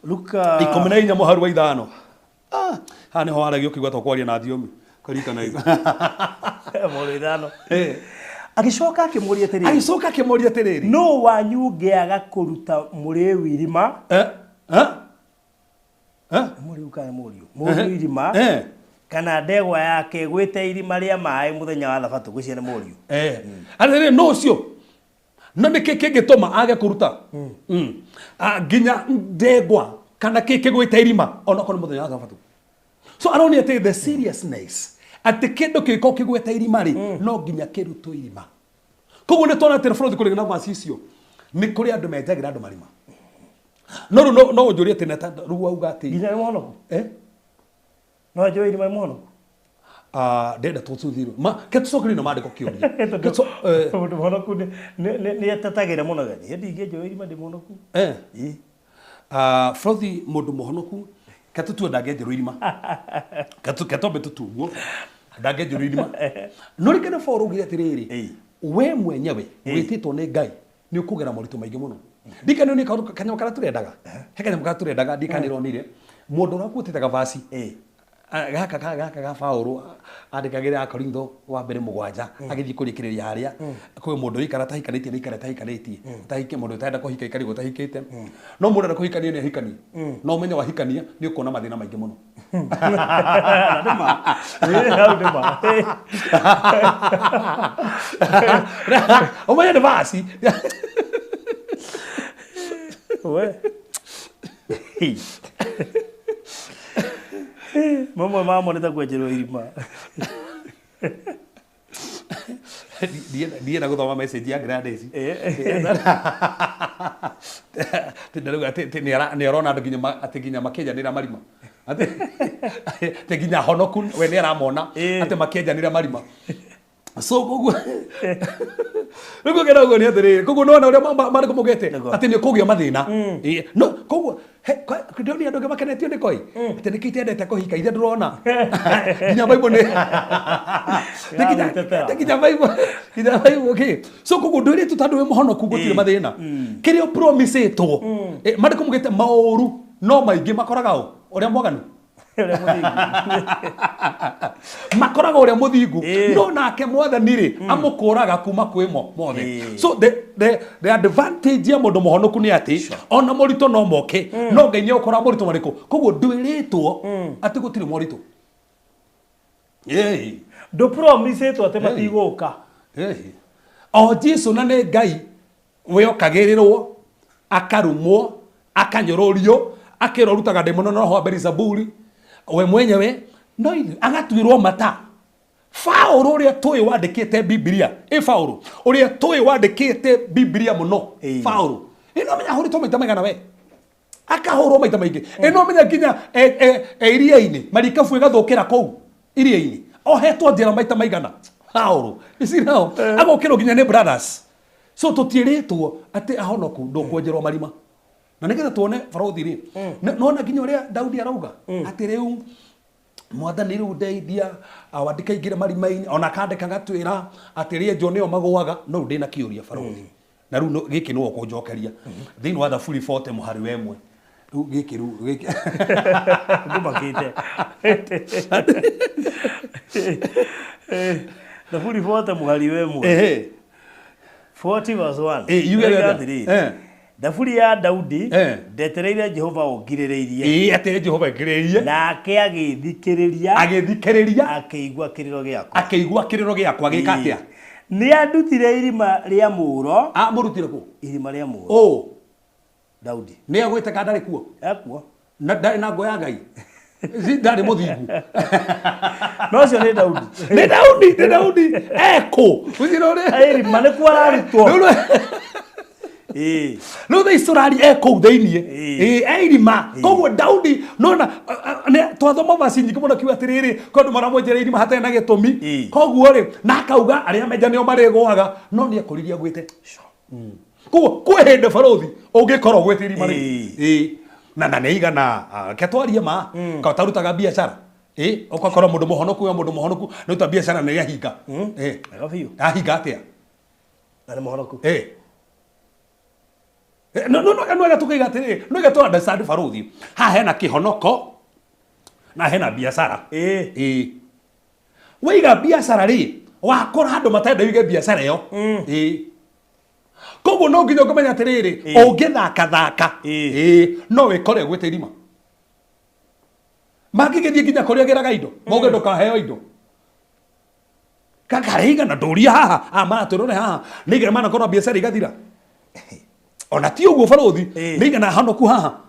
Luka 14 mũharu wa 5. Haha nĩho waragia ũkĩigua ta kwaria na thiomi karirikana igo. Mũhari wa 5. Agĩcoka akĩmũũria atĩrĩrĩ Agĩcoka akĩmũũria atĩrĩrĩ nũũ wanyu ũngĩaga kũruta mũrĩu irima? Eh? Eh? Eh? Mũrĩu kana mũriũ? Mũriũ irima Eh. kana ndegwa yake ĩgwĩte irima rĩa maĩ mũthenya wa thabatũ gwĩciria nĩ mũriũ. Eh. Atĩrĩrĩ no ũcio no nĩkĩ kĩngĩtũma age kũruta nginya ndegwa kana kĩ kĩgwĩte irima onokorwo nĩ mũthenya wa thabatũ. So aronia atĩ the seriousness atĩ kĩndũ kĩngĩkorwo kĩgwĩte irima rĩ no nginya kĩrutwo irima. Koguo nĩ tuona atĩ bũrũri kũringana na maci icio nĩ kũrĩ andũ menjagĩra andũ marima. No rĩu no ũnjũrie atĩ rĩu wauga atĩ Nginya nĩ mũhonoku? Eh? No anjũe irima nĩ mũhonoku? Ndĩrenda tũthuthirwo ma ke tũcokerie na maandĩko kĩũria. Tondũ mũndũ mũhonoku nĩ etetagĩra mũno gani. Ndingĩnjũĩ irima ndĩ mũhonoku. Eh. Ĩĩ. Frothi mũndũ mũhonoku ke tũtue ndangĩenjerwo irima. Ke twambe tũtue ũguo ndangĩenjerwo irima. No rĩngĩ nĩ Paul augire atĩrĩrĩ Ĩĩ. we mwenyewe wĩtĩtwo nĩ Ngai nĩ ũkũgera moritũ maingĩ mũno. Ndikana nĩ kanyamũ karĩa tũrendaga he kanyamũ karĩa tũrendaga ndikana ĩronire mũndũ ũrĩa ũkuĩtĩte gavaci gaka gaka ga Paũlũ andĩkagĩra Korintho wa mbere 7 agĩthiĩ kũrĩkĩrĩria harĩa kwĩ mũndũ ũikara atahikanĩtie nĩ ikara atahikanĩtie atahike mũndũ ũtarenda kũhika ikarigwo atahikĩte no mũndũ enda kũhikania nĩ ahikanie no ũmenye wahikania nĩ ũkuona mathĩna maingĩ mũno. Na nĩ ma. Ĩĩ, hau nĩ ma. Ũmenye nĩ vaci. We. Mamwe mamo nĩ ta kwenjerwo irima. Ndienda gũthoma message ya Gladys. Ndarauga atĩ nĩ arona andũ nginya atĩ nginya makĩenjanĩra marima. Atĩ nginya honoku we nĩ aramona atĩ makĩenjanĩra marima. So koguo rĩu ngena ũguo nĩ atĩrĩrĩ, koguo nĩwona ũrĩa marĩkũ maugĩte atĩ nĩ ũkũgĩa mathĩna. No koguo ndĩronire andũ angĩ makenetio nĩ koi atĩ nĩkĩo itendete kũhika ithe ndũrona nginya Bible nĩ nginya Bible nginya Bible kĩ. So koguo ndwĩrĩtwo tondũ wĩ mũhonoku gũtirĩ mathĩna. Kĩrĩa ũpromisĩtwo, marĩkũ maugĩte maũru no maingĩ makoraga ũ ũrĩa mwaganu makoraga ũrĩa mũthingu, no nake mwathani rĩ amũkũraga kuma kwĩ mo mothe. So the advantage ya mũndũ mũhonoku nĩ atĩ ona moritũ no moke, no Ngai nĩ egũkora moritũ marĩkũ. Koguo ndwĩrĩtwo atĩ gũtirĩ moritũ. Ndũpromisĩtwo atĩ matigũka. O Jesu na nĩ Ngai wĩokagĩrĩrwo, akarumwo, akanyũrũrio, akĩrwo rutaga ndĩmono na roho wa Beelzebuli we mwenyewe, no ithuĩ agatuĩrwo mata. Paũlũ ũrĩa tũĩ wandĩkĩte Biblia, ĩ Paũlũ ũrĩa tũĩ wandĩkĩte Biblia mũno, Paũlũ ĩ no menya ahũrĩtwo maita maigana we, akahũrwo maita maingĩ, ĩ no menya nginya iria-inĩ marikabu ĩgathũkĩra kũu iria-inĩ, ohetwo njera maita maigana Paũlũ ici nao agokĩrwo nginya nĩ brothers. So tũtiĩrĩtwo atĩ ahonoku ndũkwenjerwo marima. Na nĩgetha tuone barothi rĩ, nona nginya ũrĩa Daudi arauga atĩ rĩu mwathani rĩu ndeithia wandĩka ingĩre marima-inĩ, ona akandĩka gatwĩra atĩ rĩenjwo nĩo magũaga. No rĩu ndĩna kĩũria barothi, na rĩu gĩkĩ nĩwe ũkũnjokeria thĩinĩ wa Thaburi 40 mũhari wa 1. Rĩu gĩkĩ rĩu gĩkĩ ngũmakĩte Thaburi 40 mũhari wa 1. 40 verse 1. Yuge Yoiga wega. atĩrĩrĩ, Thaburi ya Daudi, ndetereire Jehova ũngirĩrĩirie. Ĩĩ, atĩrĩ Jehova ngirĩrĩirie. Nake agĩthikĩrĩria. Agĩthikĩrĩria. Akĩigua kĩrĩro gĩakwa. Akĩigua kĩrĩro gĩakwa gĩka atĩa? Nĩ andutire irima rĩa mũũro. Amũrutire kũ? Irima rĩa mũũro. Ũ. Daudi. Nĩ agwĩte kana ndarĩ kuo? Ekuo. Na ndarĩ na ngo ya Ngai. Ndarĩ mũthingu. No ũcio nĩ Daudi. Nĩ Daudi, nĩ Daudi. Eko. Ũcio nĩ Irima nĩkuo ararutwo. Rĩu thaa ici tũraria e kũu thĩiniĩ. E irima. Koguo Daudi nona twathoma vaci nyingĩ mũno kiuga atĩrĩrĩ, kwĩ andũ maramwenjera irima hatarĩ na gĩtũmi. Koguo rĩ, na akauga arĩa menja nĩo marĩgũaga, no nĩ ekũririe agwĩte. Koguo kwĩ hĩndĩ barothi ũngĩkorwo ũgwĩte irima rĩu. Na na nĩ igana, reke twarie ma, ka ũtarutaga biacara. Ũgakora mũndũ mũhonoku we mũndũ mũhonoku, nĩ ũruta biacara na ĩgahinga. Wega biũ. Yahinga atĩa? Na nĩ mũhonoku. No, no, no, no, tũkaiga atĩrĩrĩ, no ĩga tũ understand barothi. Haha hena kĩhonoko na hena biacara. Waiga biacara rĩ, wakora andũ matarenda wige biacara ĩyo. Koguo no nginya ũkĩmenya atĩrĩrĩ, ũngĩthakathaka, no wĩkore ũgwĩte irima. Mangĩgĩthiĩ nginya kũrĩa ũgĩraga indo, mauge ndũkaheo indo. Kaka igana ndũria haha, maratwĩrore haha, nĩ igana manakorwo biacara igathira. Ona ti ũguo barothi, nĩ igana honoku haha.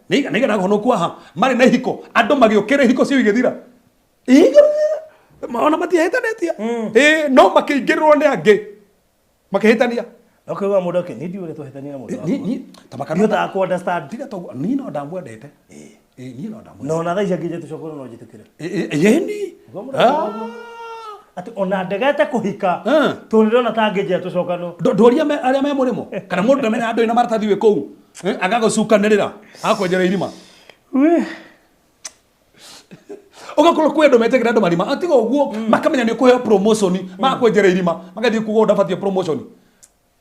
Nĩ igana honoku haha, marĩ na ihiko, andũ magĩũkĩra ihiko cio igĩthira. Ona matiahĩtanĩtie. No makĩingĩrĩrwo nĩ angĩ. Makĩhĩtania. Ũkauga mũndũ ake, niĩ ndiũĩ ũrĩa twahĩtania na mũndũ wakwa. Ta makana. Ndihotaga kũ understand. Tiga toguo, niĩ no ndamwendete. Niĩ no ndamwendete. No ona thaa ici angĩnjĩra tũcokere no njĩtĩkĩre. Yeni. Ũguo mũndũ akauga ũguo. Atĩ ona ndegete kũhika, tondũ ndĩrona ta angĩnjĩra tũcokanwo. Ndũria arĩa me mũrĩmo, kana mũndũ ndamenya andũ ena maratathi wĩ kũu, agagũcukanĩrĩra, agakwenjera irima. Ũgakorwo kwĩ andũ metagĩra andũ marima, atiga ũguo, makamenya nĩ ũkũheo promotion, magakwenjera irima, magathiĩ kuga ũndabatiĩ promotion.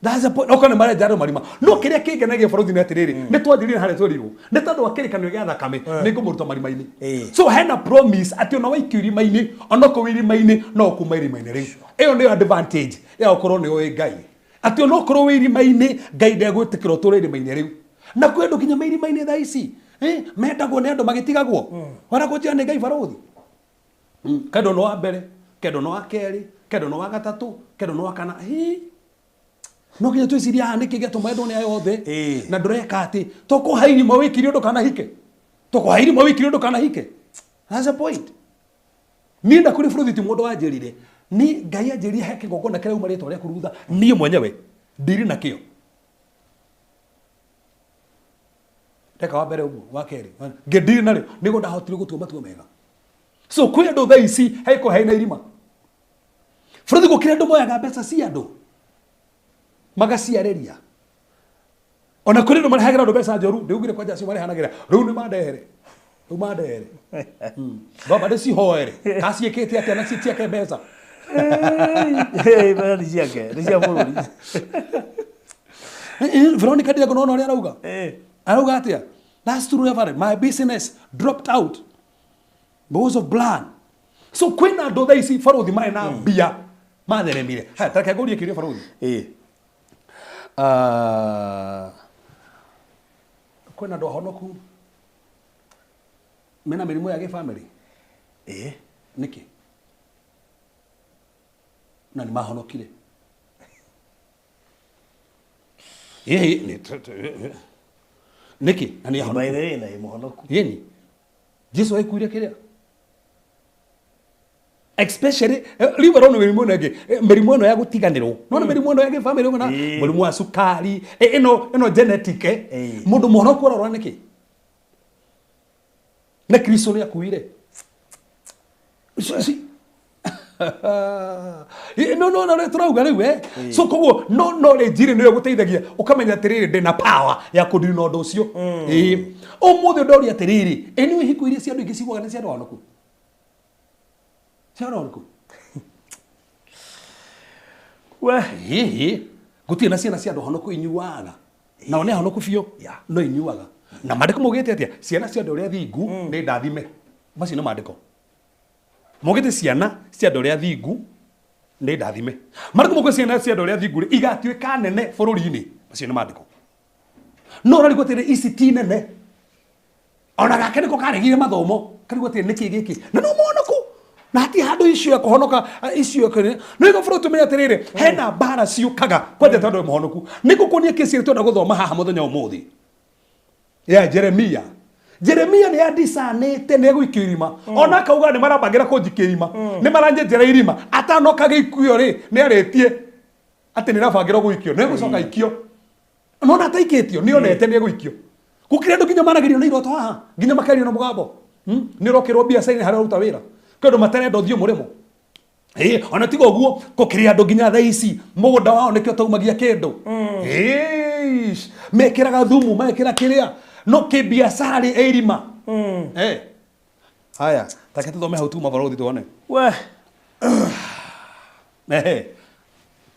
That's the point. Okorwo nĩ marenja andũ marima. No kĩrĩa kĩngenagia bũrũri nĩ atĩrĩrĩ, nĩ twanjĩrire harĩa twerirwo, nĩ tondũ wa kĩrĩkanĩro gĩa thakame, nĩ ngũmũruta marima-inĩ. So hena promise atĩ ona waikio irima-inĩ, ona okorwo wĩ irima-inĩ, no ũkuma irima-inĩ rĩu. Ĩyo nĩyo advantage ya gũkorwo nĩ ũĩ Ngai. Atĩ ona okorwo wĩ irima-inĩ, Ngai ndegwĩtĩkĩra ũtũre irima-inĩ rĩu. Na kwĩ andũ nginya me irima-inĩ thaa ici, mendagwo nĩ andũ magĩtigagwo. Wara kũnjĩra nĩ Ngai barũthi. Kendwo nĩ wa mbere, kendwo nĩ wa kerĩ, kendwo nĩ wa gatatũ, kendwo nĩ wa kana. Hii. No nginya twĩcirie haha nĩkĩ gĩatũma endwo nĩ aya othe. Ĩĩ. Na ndũreka atĩ tũkũha irima wĩkire ũndũ kana hike. Tũkũha irima wĩkire ũndũ kana hike. That's the point. Niĩ ndakũrĩ bũrũri ti mũndũ wanjĩrire. Ni Ngai anjĩrire he kĩgongona kĩrauma rĩtwa rĩaku rutha. Niĩ mwenyewe ndiri nakĩo. Ndeka wa mbere ũguo, wa kerĩ. Ngĩndiri narĩo nĩguo ndahotire gũtua matua mega. So kwĩ andũ thaa ici haiko hena irima. Bũrũri gũkĩrĩ andũ moyaga mbeca cia andũ magaciarĩria. Ona kũrĩ andũ marehagĩra andũ mbeca njoru, ndĩugire kwanja acio marehanagĩra. Rĩu nĩ mandehere. Rĩu mandehere. Baba ndĩcihoere. Kaciĩkĩte atĩa na ciake mbeca. Hey, mbeca nĩ ciake, nĩ cia bũrũri. Veronica Ndiago nona ũrĩa arauga. Arauga atĩa? That's true Reverend. My business dropped out because of plan. So kwĩna andũ thaa ici barothi marĩ na mbia matheremire. Haya, ta reke ngũrie kĩũria barothi. Kwĩna andũ ahonoku mena mĩrimũ ya gĩbamĩrĩ? Nĩkĩ? Na nĩ mahonokire. Nĩkĩ? Na nĩ ahonoku. By the way, na ĩ mũhonoku. Yeni. Jesu aikuire kĩrĩa? Especially rĩu barona mĩrimũ ĩno ĩngĩ, mĩrimũ ĩno ya gũtiganĩrwo. Nona mĩrimũ ĩno ya gĩbamĩrĩ ũguo na mũrimũ wa cukari, ĩno genetic. Mũndũ mũhonoku ararwara nĩkĩ? Na Kristo nĩ akuire. No no no tũrauga rĩu. So koguo no no rĩ njiri nĩyo gũteithagia ũkamenya atĩrĩrĩ ndĩna power ya kũndiri na ũndũ ũcio. Ũmũthĩ ndoria atĩrĩrĩ, ĩ nĩ hiko iria cia andũ aingĩ cigwaga nĩ cia andũ ahonoku? Cia andũ ahonoku? We. Hihi gũtirĩ na ciana cia andũ ahonoku inyuaga. Nao nĩ ahonoku biũ no inyuaga. Na maandĩko maugĩte atĩa? Ciana cia andũ arĩa thingu nĩ ndathime. Macio nĩ maandĩko. Maugĩte ciana cia andũ arĩa thingu nĩ ndathime. Maandĩko maugĩte ciana cia andũ arĩa thingu rĩ, igatuĩka nene bũrũri-inĩ. Macio nĩ maandĩko. No ũrarigwo atĩrĩ, ici ti nene. Ona gake nĩko karegire mathomo. Karigwo atĩrĩ, nĩkĩ gĩkĩ? Na no mũhonoku. Na hatirĩ handũ icio ya kũhonoka, icio ya kũrĩ. Nĩ ũguo bũrũri tũmenye atĩrĩrĩ, hena mbara ciũkaga kwanja tondũ wĩ mũhonoku. Nĩ ngũkuonia kesi ĩrĩa twenda gũthoma haha mũthenya ũmũthĩ. Ya Jeremia. Jeremia nĩ andicanĩte nĩ egũikio irima. Ona akauga nĩ marambangĩra kũnjikia irima. Nĩ maranjenjera irima. Atanoka gĩikuo rĩ, nĩ arĩtie atĩ nĩ arabangĩrwo gũikio. Nĩ egũcoka aikio. Nona ataikĩtio, nĩ onete nĩ egũikio. Gũkĩrĩ andũ nginya maragĩrio nĩ iroto haha, nginya makerio na mũgambo. Nĩ ũrokĩrwo biacara-inĩ harĩa ũruta wĩra. Kwĩ andũ matarenda ũthiĩ mũrĩmo. Ona tiga ũguo, gũkĩrĩ andũ nginya thaa ici mũgũnda wao nĩkĩo taumagia kĩndũ. Eish, mekĩraga thumu, mekĩra kĩrĩa, no kĩbiacara rĩ ĩ irima. Haya, take tũthome hau tuma barothi tuone. We.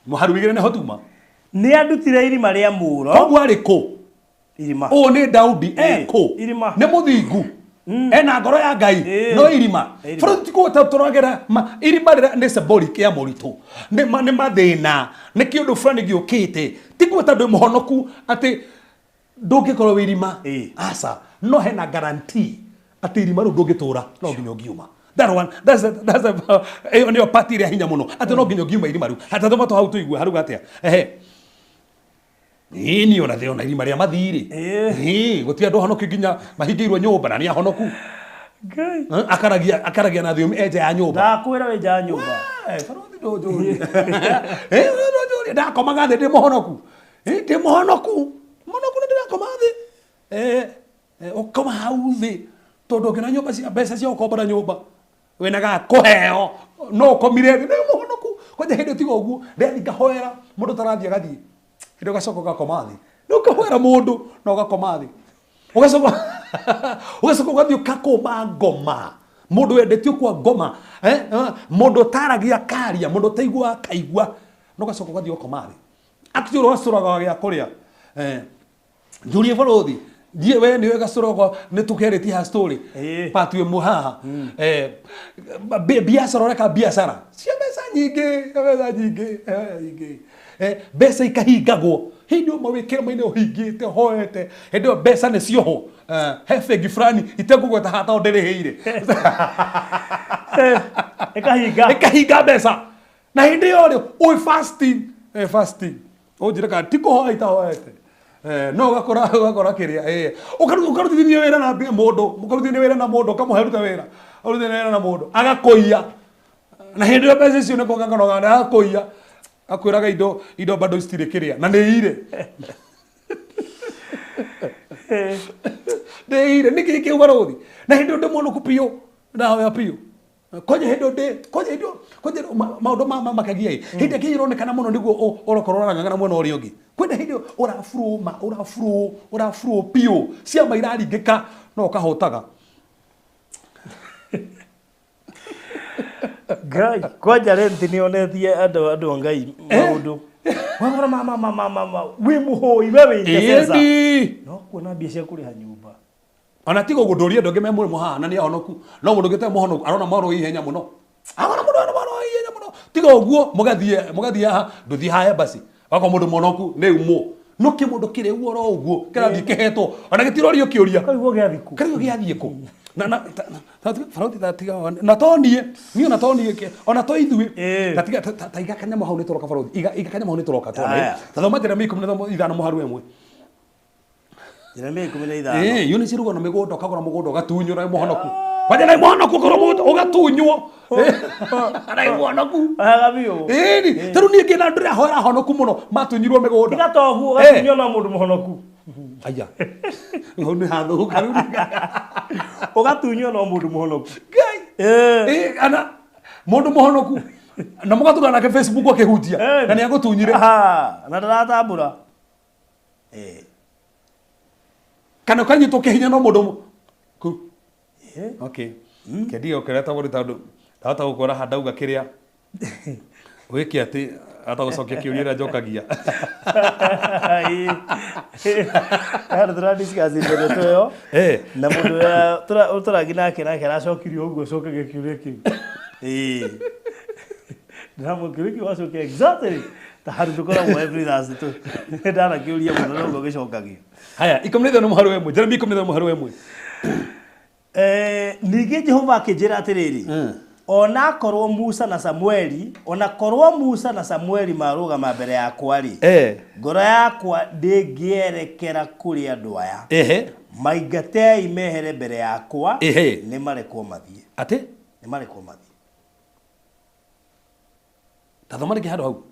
Mũharu igĩrĩ nĩho tuma. Nĩ andutire irima rĩa mũro. Koguo arĩ kũ? Irima. Ũũ nĩ Daudi, ekũ? Irima. Nĩ mũthingu. Ena ngoro ya Ngai, no irima. Irima. Bũrũri ti kũhota tũragera, irima rĩrĩa nĩ symbolic ya moritũ. Nĩ mathĩna, nĩ kĩũndũ fulani gĩũkĩte. Ti kũhota ndwĩ mũhonoku atĩ ndũngĩkorwo wĩ irima. Aca, no hena guarantee atĩ irima rĩu ndũngĩtũra, no nginya ũngiuma. That one, that's a, that's a, ĩyo nĩyo part ĩrĩa hinya mũno, atĩ no nginya ũngiuma irima rĩu. Hata thoma hau tũigue, harauga atĩa? Ĩĩ, niĩ ona ndĩrona irima rĩa mathirĩ. Ĩĩ, gũtirĩ andũ ahonoku nginya mahingĩirwo nyũmba na nĩ ahonoku. Ngai. Akaragia na thiomi e nja ya nyũmba. Ndakwĩra wĩ nja ya nyũmba. Barothi ndũnjũrie. Ndũnjũrie, ndakomaga thĩ ndĩ mũhonoku. Ndĩ mũhonoku. Mũhonoku nĩ ndĩrakoma thĩ. Ũkoma hau thĩ tondũ ũngĩona nyũmba cia mbeca cia gũkombora nyũmba wĩna ga kũheo no ũkomire thĩ nĩ mũhonoku. Kwanja hĩndĩ tiga ũguo ndĩrathiĩ ngahoera mũndũ ũtarathiĩ agathiĩ hĩndĩ ũgacoka ũgakoma thĩ. Nĩ ũkahoera mũndũ na ũgakoma thĩ. Ũgacoka ũgacoka ũgathiĩ ũkakũma ngoma. Mũndũ wendetio kwa ngoma, mũndũ ũtaragia akaria, mũndũ ũtaiguaga akaigua, na ũgacoka ũgathiĩ ũgakoma thĩ. Actually ũgacũraga gĩa kũrĩa. Njũrie barothi, thiĩ we nĩwe gacũra ũgo, nĩ tũkerĩtie ha story. Part ĩmwe haha. Biacara ũreka biacara. Cia mbeca nyingĩ, cia mbeca nyingĩ, cia mbeca nyingĩ. Mbeca ikahingagwo. Hĩndĩ ĩyo wĩ kĩrĩma-inĩ ũhingĩte, ũhoete. Hĩndĩ ĩyo mbeca nĩ ciohwo. He bengi fulani itekũgweta haha tondũ ndĩrĩhĩire. Ĩkahinga. Ĩkahinga mbeca. Na hĩndĩ ĩyo rĩ, ũĩ fasting. Fasting. Ũnjĩre kana ti kũhoya itahoete. No ũgakora kĩrĩa ũkarutithia wĩra na mũndũ, ũkarutithia wĩra na mũndũ, ũkamũhe rute wĩra, ũrutithia wĩra na mũndũ agakũiya, na hĩndĩ ĩyo mbeca icio nĩ kuongerera na agakũiya, akwĩraga indo bado citirĩ kĩrĩa na nĩ ire nĩ ire. Nĩkĩ kĩu barũthi? Na hĩndĩ ĩyo ndĩ mũhonoku biũ, ndahoya biũ kwanja hĩndĩ ndĩ kwanja hĩndĩ kwanja maũndũ ma makagia ĩ hĩndĩ ĩngĩ ironekana mũno nĩguo ũrakorwo ũrang'ang'ana mwena ũrĩa ũngĩ. Kwĩna hĩndĩ ũrafuruma ũrafuru ũrafuru biũ, ciama iraringĩka no ũkahotaga. Ngai kwanja rent nĩ onetie andũ a Ngai maũndũ. Wakora ma ma ma ma ma ma wĩ mũhũi we wĩ intercessor. Ĩni No kuona mbia cia kũrĩha nyũmba. Ona tiga gũndũria andũ angĩ me mũrĩmo haha na nĩ ahonoku, no mũndũ ũngĩ ũtarĩ mũhonoku arona maũndũ ihenya mũno, arona mũndũ arona maũndũ ihenya mũno. Tiga ũguo mũgathiĩ mũgathiĩ haha, ndũthiĩ haha embassy wakorwo mũndũ mũhonoku nĩ umwo nũkĩ mũndũ kĩrĩu oro ũguo kĩrathiĩ kĩhetwo ona gĩtirorio kĩũria. Karigwo gĩathiĩ kũ? Karigwo gĩathiĩ kũ? Na barũthi ta tiga na to niĩ niĩ ona to niĩ ona to ithuĩ. Ta tiga ta iga kanyamũ hau nĩ tũroka barũthi, iga kanyamũ hau nĩ tũroka tuone. Ta thoma Jeremia 15 mũharu 1. Jeremia 15. Ĩĩ, nĩ cirugwo na mĩgũnda, ũkagũra mũgũnda ũgatunywo na mũhonoku. Kwanja na mũhonoku ũkagũra mũgũnda ũgatunywo. Na mũhonoku. Wega biũ. Ĩĩ, ta rĩu niĩ ngĩna ndĩrahoera honoku mũno matunyirwo mĩgũnda. Tiga toguo ũgatunywo na mũndũ mũhonoku. Aya. Hau nĩ hathũka rĩu. Ũgatunywo no mũndũ mũhonoku. Ngai. Ĩĩ, ana mũndũ mũhonoku na mũgatũgana nake Facebook akĩhutia na nĩ agũtunyire. Na ndaratambũra. Kana ũkanyitwo kĩhinya no mũndũ ku. Okay. Kendio kĩrĩa tagwo tondũ ndahota gũkwĩra haha ndauga kĩrĩa wĩke atĩ ahota gũcokia kĩũria ĩrĩa njokagia. Handũ tũra discuss ndeto ĩyo na mũndũ ũrĩa tũrathiĩ nake aracokirie ũguo acokagia kĩũria kĩu. Ndĩramwĩra kĩũria kĩu wacokia exactly ta handũ tũkoragwo every Thursday tu. Ndanakĩũria mũno no ũguo gĩcokagio. Haya, 15 mũharu 1, Jeremia 15 mũharu 1. Ningĩ Jehova akĩnjĩra atĩrĩrĩ, ona korwo Musa na Samueli, ona korwo Musa na Samueli marũgama mbere yakwa rĩ, ngoro yakwa ndĩngĩerekera kũrĩ andũ aya. Maingatei mehere mbere yakwa, nĩ marekwo mathiĩ. Atĩ? Nĩ marekwo mathiĩ. Ta thoma rĩngĩ handũ hau.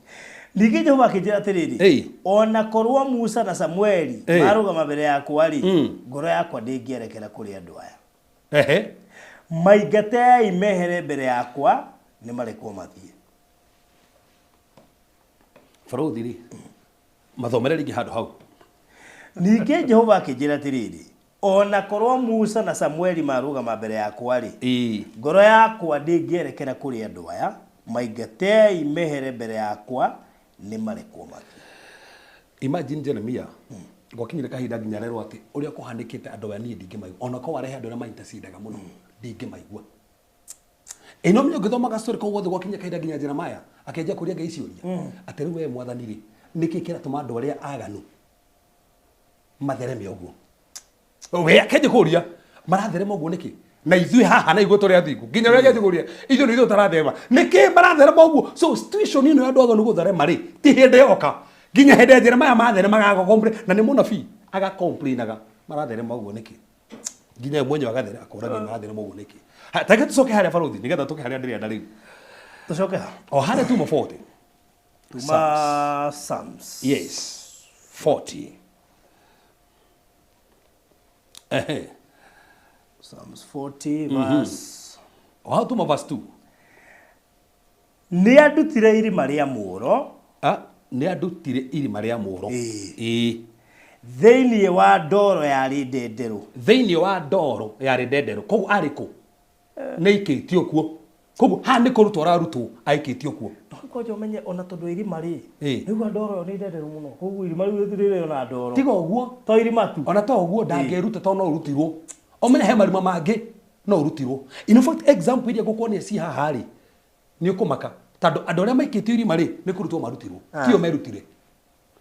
Ningĩ Jehova akĩnjĩra atĩrĩrĩ, ona korwo Musa na Samueli marũgama mbere yakwa rĩ, ngoro yakwa ndĩngĩerekera kũrĩ andũ aya. Maingatei mehere mbere yakwa, nĩ marekwo mathiĩ. Barũthi rĩ, mathomere rĩngĩ handũ hau. Ningĩ Jehova akĩnjĩra atĩrĩrĩ, ona korwo Musa na Samueli marũgama mbere yakwa rĩ, ngoro yakwa ndĩngĩerekera kũrĩ andũ aya, maingatei mehere mbere yakwa, nĩ marekwo mathiĩ. Imagine Jeremia gwakinyire kahinda nginya rerwo atĩ ũrĩa kũhanĩkĩte andũ aya niĩ ndingĩmaigua, ona korwo arehe andũ arĩa maintercedaga mũno ndingĩmaigua. Ĩno menya ũngĩthoma story kau guothe gwakinya kahinda nginya Jeremiah akĩanjia kũria Ngai ciũria atĩ rĩu we mwathani rĩ, nĩkĩ kĩratũma andũ arĩa aganu mathereme ũguo? We akĩanjia kũria maratherema ũguo nĩkĩ? Na ithuĩ haha na ithuĩ tũrĩ athingu nginya ũrĩa akĩanjia kũria ithuĩ nĩ ithuĩ tũtarathema nĩkĩ maratherema ũguo? So situation ĩno ya andũ aganu gũtherema rĩ ti hĩndĩ yoka, nginya hĩndĩ ya Jeremiah matheremaga agacomplain, na nĩ mũnabii agacomplainaga maratherema ũguo nĩkĩ? Nginya we mwenyewe agathere akoragia maratherema ũguo nĩkĩ? Take tũcoke harĩa barũthi nĩgetha tũke harĩa ndĩrenda rĩu. Tũcoke ha? O harĩa tuma 40. Tuma Psalms. Yes, 40. Psalms 40 verse. O tuma verse 2. Nĩ andutire irima rĩa mũro. Nĩ andutire irima rĩa mũro. Thĩinĩ wa ndoro yarĩ ndenderũ. Thĩinĩ wa ndoro yarĩ ndenderũ. Koguo arĩ kũ? Nĩ aikĩtio kuo. Koguo haha nĩ kũrutwo ararutwo aikĩtio kuo. No kwanja ũmenye ona tondũ irima rĩ, nĩguo ndoro ĩyo nĩ ndenderũ mũno. Koguo irima rĩu rĩtirĩ ona ndoro. Tiga ũguo. To irima tu. Ona to ũguo ndangĩruta tondũ no ũrutirwo. Ũmenye he marima mangĩ no ũrutirwo. In fact example iria ngũkuonia ci haha rĩ, nĩ ũkũmaka tondũ andũ arĩa maikĩtio irima rĩ nĩ kũrutwo marutirwo. Tio merutire.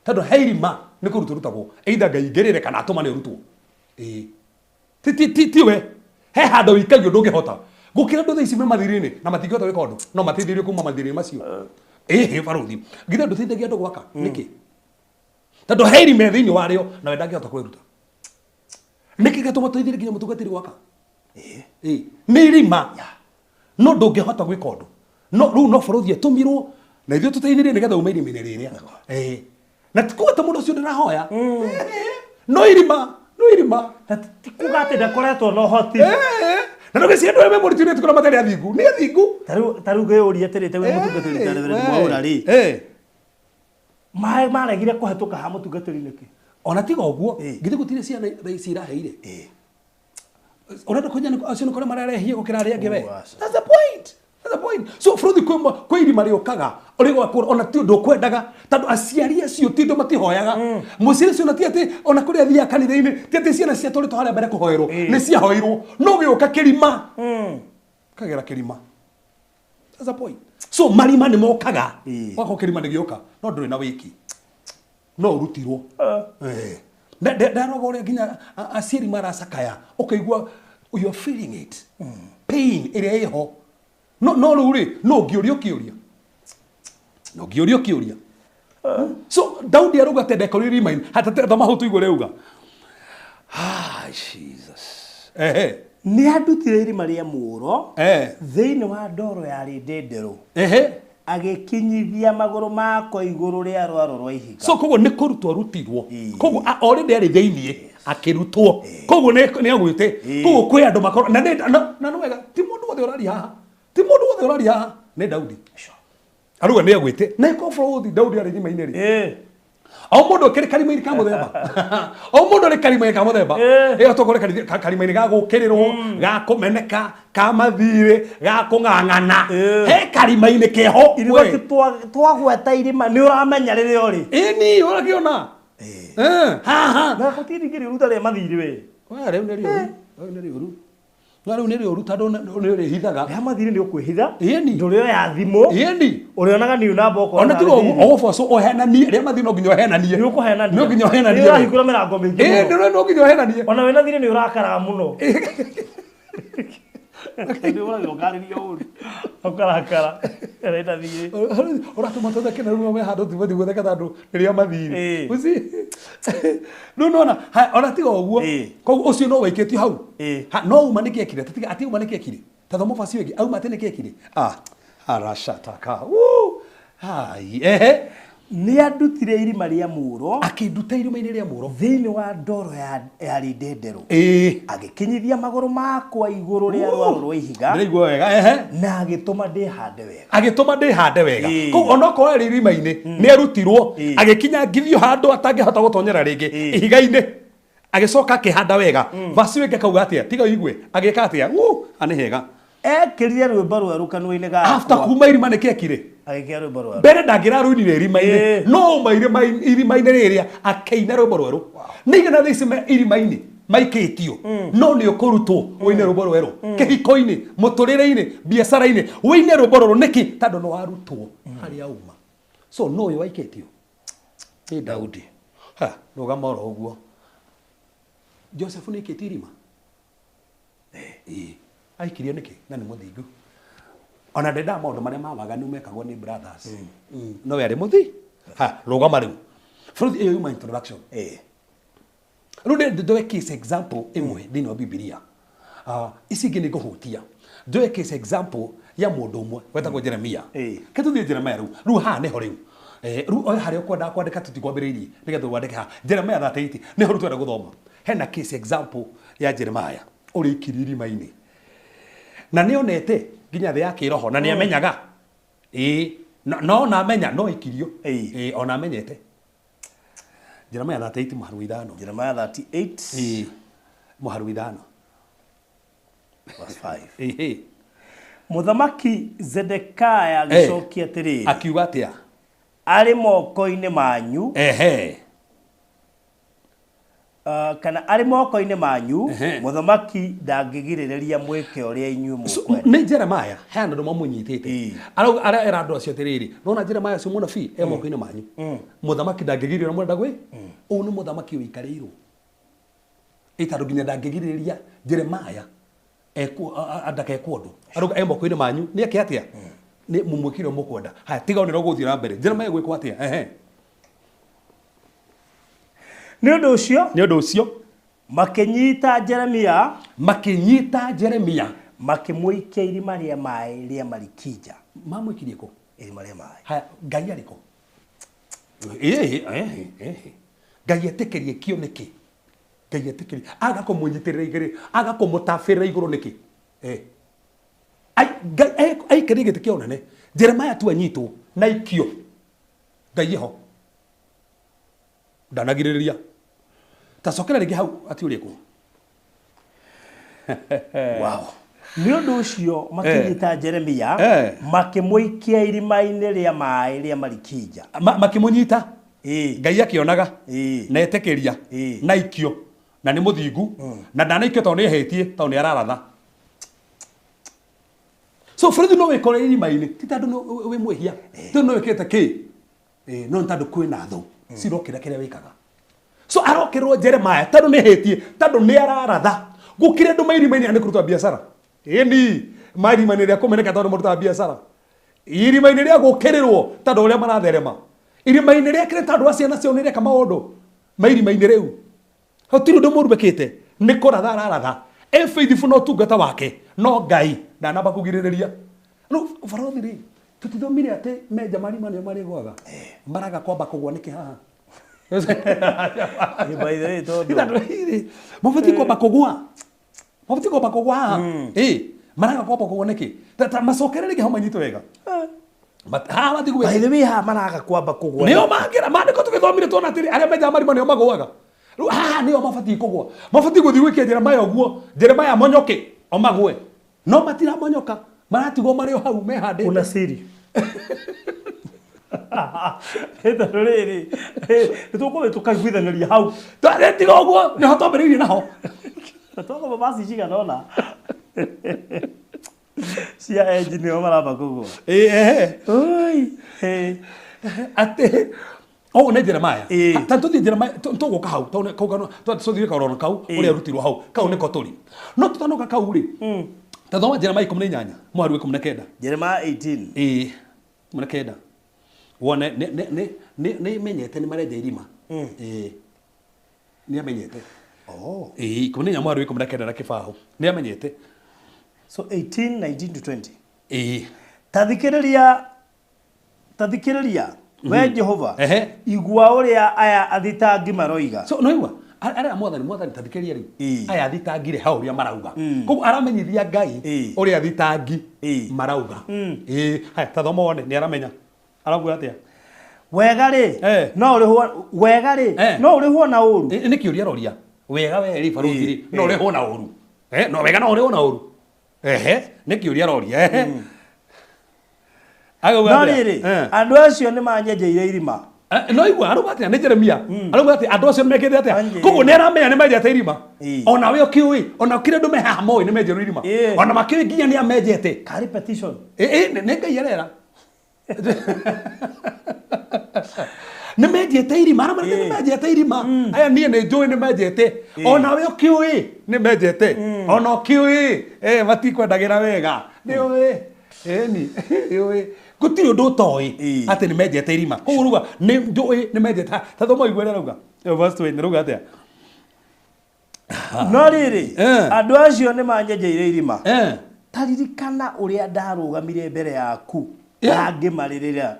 Tondũ he irima nĩ kũrutwo rutagwo. Either Ngai ingĩrĩre kana atũmane ũrutwo. Ti we. He handũ wĩikagio ndũngĩhota. Gũkĩra andũ thaa ici me mathirĩ-inĩ na matingĩhota gwĩka ũndũ. No mateithĩrĩrio kuma mathirĩ-inĩ macio. Ĩhĩ barũthi. Githĩ ndũteithagia andũ gwaka? Nĩkĩ? Tondũ he irima thĩinĩ warĩo nawe ndangĩhota kwĩruta. Nĩkĩ gĩatũma tũithire nginya mũtungatĩri gwaka? Ĩĩ. Nĩ irima. No ndũngĩhota gwĩka ũndũ. No rĩu no bũrũthi etũmirwo na ithuĩ tũteithĩrĩrie nĩgetha ume irima-inĩ rĩrĩa. Ĩĩ. Na ti kuga atĩ mũndũ ũcio ndarahoya. No irima, no irima. Na ti kuga atĩ ndakoretwo na ũhoti. Ĩĩ. Na ndũgĩcirie andũ arĩa me mũritũ-inĩ ti kuga matarĩ athingu. Nĩ athingu. Ta rĩu ngĩũria atĩrĩ, ta rĩu mũtungatĩri ta Reverend Mwaũra rĩ, Ĩĩ. maĩ maregire kũhetũka ha mũtungatĩri nĩkĩ? Ona tiga ũguo, Ĩĩ. githĩ gũtirĩ ciana thaa ici iraheire? Ũrenda kũnya acio nĩ kũrĩa mararehie gũkĩra arĩa angĩ we? Oh, aca. That's the point. That's the point. So bũrũri kwĩ irima rĩũkaga rĩgwakwo ona ti ũndũ ũkwendaga tondũ aciari acio ti ũndũ matihoyaga. Mũciari ũcio ona ti atĩ ona kũrĩa athiaga kanitha-inĩ ti atĩ ciana ciatwarĩtwo harĩa mbere kũhoerwo nĩ ciahoirwo no gĩũka kĩrima kagera kĩrima. That's the point. So marima nĩ mokaga. Wakorwo kĩrima nĩ gĩũka no ndũrĩ na wĩki. No ũrutirwo. Eh. Ndaroga ũrĩa nginya aciari maracakaya ũkaigua you are feeling it. Pain ĩrĩa ĩho. No no rĩu rĩ no ũngĩũria ũkĩũria. No ũngĩũria ũkĩũria. So Daudi arauga atĩ ndekorire irima-inĩ. Hata thoma hau tũigue ũrĩa auga. Ah, Jesus. Ehe. Nĩ andutire irima rĩa mũũro thĩinĩ wa ndoro yarĩ ndenderũ. Ehe. Agĩkinyithia magũrũ makwa igũrũ rĩa rwaro rwa ihiga. So koguo nĩ kũrutwo arutirwo. Koguo already arĩ thĩinĩ akĩrutwo. Koguo nĩ agwĩte. Koguo kwĩ andũ makorwo na nĩ na nĩ wega ti mũndũ wothe ũraria haha. Ti mũndũ wothe ũraria haha nĩ Daudi. Arauga nĩ agwĩte. Na ĩkorwo bũrũthi Daudi arĩ irima-inĩ rĩ. O mũndũ akĩrĩ karima-inĩ ka mũthemba. O mũndũ arĩ karima-inĩ ka mũthemba. Ĩyo tũkore karima-inĩ ga gũkĩrĩrwo, ga kũmeneka, ka mathirĩ, ga kũng'ang'ana. He karima-inĩ keho. Irima ti twagweta irima nĩ ũramenya rĩrĩa ũrĩ. Ĩni ũrakĩona. Haha. Na gũtirĩ ningĩ rĩũru ta rĩa mathirĩ we. We rĩu nĩ rĩũru. Rĩu nĩ rĩũru. No rĩu nĩ rĩũru tondũ nĩ ũrĩhithaga. Rĩa mathirĩ nĩ ũkwĩhitha. Ĩni. Ndũrĩoya thimũ. Ĩni. Ũrĩonaga new number ũkona. Ona tiga ũguo ũgũboco ũhenanie rĩa mathirĩ no nginya ũhenanie. Nĩ ũkũhenania. No nginya ũhenanie. Nĩ ũrahingũra mĩrango mĩingĩ Ĩĩ mũno. ndũrĩ no nginya ũhenanie. Ona wĩna thirĩ nĩ ũrakaraga mũno. Nĩ ũragĩra ũkarĩria ũru. Ũkarakara. Wĩna thirĩ. Ũratũma tũtheke na rĩu we handũ tibatiĩ gũtheka tondũ nĩ rĩa mathirĩ. Ũci. Rĩu nĩwona ona tiga ũguo. Koguo ũcio no waikĩtio hau. No uma nĩkĩ ekire? Tiga ati uma nĩkĩ ekire? Ta thoma verse ĩyo ĩngĩ. Auma atĩ nĩkĩ ekire? Ah. Arashataka. Woo. Hai. Ehe. Nĩ andutire irima rĩa mũũro. Akĩnduta irima-inĩ rĩa mũũro. Thĩinĩ wa ndoro yarĩ ndenderũ. Agĩkinyithia magũrũ makwa igũrũ rĩa rwaro rwa ihiga. Ndĩraigua wega. Ehe. Na agĩtũma ndĩhande wega. Agĩtũma ndĩhande wega. Koguo onokorwo arĩ irima-inĩ nĩ arutirwo agĩkinya ngithio handũ atangĩhota gũtonyera rĩngĩ ihiga-inĩ. Agĩcoka akĩhanda wega. Verse ĩyo ĩngĩ akauga atĩa? Tiga ũigue. Agĩka atĩa? Woo, nĩ hega. Ekĩrire rwĩmbo rwerũ kanua-inĩ gakwa. After kuma irima nĩkĩ ekire? Agĩkĩra rwĩmbo rwerũ. Mbere ndangĩrarũinire irima-inĩ. No uma irima-inĩ rĩrĩa akĩina rwĩmbo rwerũ. Nĩ igana thaa ici me irima-inĩ maikĩtio. No nĩ ũkũrutwo ũine rwĩmbo rwerũ. Kĩhiko-inĩ, mũtũrĩre-inĩ, biacara-inĩ, ũine rwĩmbo rwerũ nĩkĩ? Tondũ nĩ warutwo harĩa uma. So no ũyũ waikĩtio nĩ Daudi. Ha, rũgama oro ũguo. Joseph nĩ aikĩtio irima? Ĩĩ. Aikirio nĩkĩ? Na nĩ mũthingu. Ona ndendaga maũndũ marĩa ma waganu mekagwo nĩ brothers. No we arĩ mũthi. Ha, rũgama rĩu. Bũrũri ĩyo yuma introduction. Rĩu nĩ ndoe case example ĩmwe thĩinĩ wa Bibilia. Ici ingĩ nĩ ngũhutia. Ndoe case example ya mũndũ ũmwe wetagwo Jeremia. Ke tũthiĩ Jeremia rĩu. Rĩu haha nĩho rĩu. Rĩu oya harĩa ũkwendaga kwandĩka tũtikwambĩrĩirie nĩgetha wandĩke haha. Jeremia 38 nĩho rĩu twenda gũthoma. Hena case example ya Jeremiah ũrĩa aikirio irima-inĩ. Na nĩ onete nginya thĩ ya kĩroho na nĩ amenyaga. Ĩĩ no ona amenya no aikirio. Ĩĩ ona amenyete. Jeremiah 38 mũhari wa ithano. Jeremiah 38. Ĩĩ mũhari wa ithano. Verse 5. Ĩĩ. Mũthamaki Zedekiah agĩcokia atĩrĩrĩ. Akiuga atĩa? Arĩ moko-inĩ manyu. Ehe. Kana arĩ moko-inĩ manyu, mũthamaki ndangĩgirĩrĩria mwĩke ũrĩa inyuĩ mũkwenda. Nĩ Jeremiah, he andũ mamũnyitĩte. Arauga arera andũ acio atĩrĩrĩ, nona Jeremiah ũcio mũnabii e moko-inĩ manyu. Mũthamaki ndangĩgirĩrĩria mũrenda gwĩ? Ũyũ nĩ mũthamaki ũikarĩirwo. Ĩ tondũ nginya ndangĩgirĩrĩria Jeremiah ndakekwo ũndũ. Arauga e moko-inĩ manyu, nĩ eke atĩa? Nĩ mũmwĩkire ũrĩa mũkwenda. Haya, tiga ũnĩro gũthiĩ na mbere. Jeremiah gwĩkwo atĩa? Ehe. Nĩ ũndũ ũcio Nĩ ũndũ ũcio makĩnyita Jeremia, makĩnyita Jeremia, makĩmũikia irima rĩa maĩ rĩa Malikija. Mamũikirie kũ? Irima rĩa maĩ. Haya, Ngai arĩkũ? Ĩĩ, ĩĩ, ĩĩ. Ngai etĩkĩrie kĩo nĩkĩ? Ngai etĩkĩrie aga kũmũnyitĩrĩra igĩrĩ, aga kũmũtabĩrĩra igũrũ nĩkĩ? Eh. Ai, Ngai aikarĩire gĩtĩ kĩa ũnene. Jeremiah tu anyitwo na aikio, Ngai eho ndanagirĩrĩria. Ta cokera rĩngĩ hau ati ũrĩkũ. Wow. Nĩ ũndũ ũcio makĩnyita Jeremia, makĩmũikia irima-inĩ rĩa maĩ rĩa Malikija. Makĩmũnyita, Ngai akĩonaga, na etĩkĩria, na aikio, na nĩ mũthingu, na ndanaikio tondũ nĩ ehĩtie, tondũ nĩ araratha. So bũrũri no wĩkore irima-inĩ ti tondũ wĩ mwĩhia, ti tondũ nĩ wĩkĩte kĩ, no nĩ tondũ kwĩna thũ cirokĩra kĩrĩa wĩkaga. So arokĩrwo Jeremiah tondũ nĩ ehĩtie, tondũ nĩ araratha. Gũkĩrĩ andũ mairima-inĩ nĩ kũruta biacara, ĩni marima-inĩ rĩa kũmeneka tondũ marutaga biacara, irima-inĩ rĩa gũkĩrĩrwo tondũ ũrĩa maratherema, irima-inĩ rĩa kĩrĩ tondũ wa ciana ciao nĩ ireka maũndũ mairima-inĩ rĩu. Hatirĩ ũndũ mũru mekĩte, nĩ kũratha araratha e faithful na ũtungata wake, no Ngai ndanamba kũgirĩrĩria. Rĩu barothi rĩ, tũtithomire atĩ menja marima nĩo marĩgwaga, maraga kwamba kũgwa nĩkĩ haha? By the way, tondũ mabatiĩ kwamba kũgwa, mabatiĩ kwamba kũgwa haha. Ĩ maraga kwamba kũgwa nĩkĩ? Ta macokere rĩngĩ hau manyitwo wega. Haha matigwe. By the way, haha maraga kwamba kũgwa. Nĩo mangĩra maandĩko tũgĩthomire tuona atĩrĩ, arĩa menjaga marima nĩo magũaga. Rĩu haha nĩo mabatiĩ kũgwa, mabatiĩ gũthiĩ gwĩkia Jeremiah ũguo, Jeremiah amonyoke o magwe, no matiramonyoka, maratigwo marĩ o hau mehandĩte. Una siri. Tondũ rĩrĩ, nĩ tũkũbe tũkaiguithanĩria hau. Tiga ũguo, nĩho twambĩrĩirie naho. Twathoma baci cigana ũna cia enji nĩo maramba kũgwa. Ĩ, ehe. Oi, ĩ. Atĩ ũguo nĩ Jeremiah. Ĩ. Ta tũthiĩ Jeremiah, tũgũka hau tondũ kau tũthire kaũroro kau, ũrĩa arutirwo hau kau nĩko tũrĩ, no tũtanoka kau rĩ, ta thoma Jeremiah 18 mũhari wa 19. Jeremiah 18. Ĩĩ, 19, wone nĩ menyete nĩ marenja irima. Ĩĩ, nĩ amenyete. Oh. Ĩĩ, 18 mũhari wa 19 na kĩbaũ, nĩ amenyete. So 18, 19 to 20. Ĩĩ. Ta thikĩrĩria, ta thikĩrĩria we Jehova, igua ũrĩa aya athitangi maroiga. So no igua arĩa mwathani, mwathani ta thikĩrĩria rĩu. Aya athitangire hau ũrĩa marauga. Koguo aramenyithia Ngai ũrĩa athitangi marauga. Ĩĩ, haya ta thoma wone nĩ aramenya. Arauga atĩa? Wega rĩ, no ũrĩhwo, wega rĩ, no ũrĩhwo na ũru. Nĩ kĩũria aroria. Wega we rĩ, barothi rĩ, no ũrĩhwo na ũru. No wega no ũrĩhwo na ũru. Ehe, nĩ kĩũria aroria. Ehe. Agauga No atĩa? rĩrĩ, andũ acio nĩ manyenjeire irima. No igua arauga atĩa? Nĩ Jeremia. Arauga atĩa? Andũ acio nĩ mekĩte atĩa? Manyenjeire. Koguo nĩ aramenya nĩ menjete irima. Ona we ũkĩũĩ, ona kĩrĩa andũ me haha moĩ nĩ menjerwo irima. Ona makĩũĩ nginya nĩ amenjete. Ka repetition. Nĩ Ngai arera. Nĩ menjete irima, arĩa marĩa nĩ menjete irima. Aya niĩ nĩ njũĩ nĩ menjete. Ona we ũkĩũĩ nĩ menjete. Ona ũkĩũĩ, matikwendagĩra wega. Nĩ ũĩ. Ĩni, nĩ ũĩ. Gũtirĩ ũndũ ũtoĩ atĩ nĩ menjete irima. Koguo rauga nĩ njũĩ nĩ menjete. Ta thoma ũigue ũrĩa rauga. Verse 20 rauga atĩa? No rĩrĩ, andũ acio nĩ manyenjeire irima. Ta ririkana ũrĩa ndarũgamire mbere yaku na ngĩmarĩrĩria.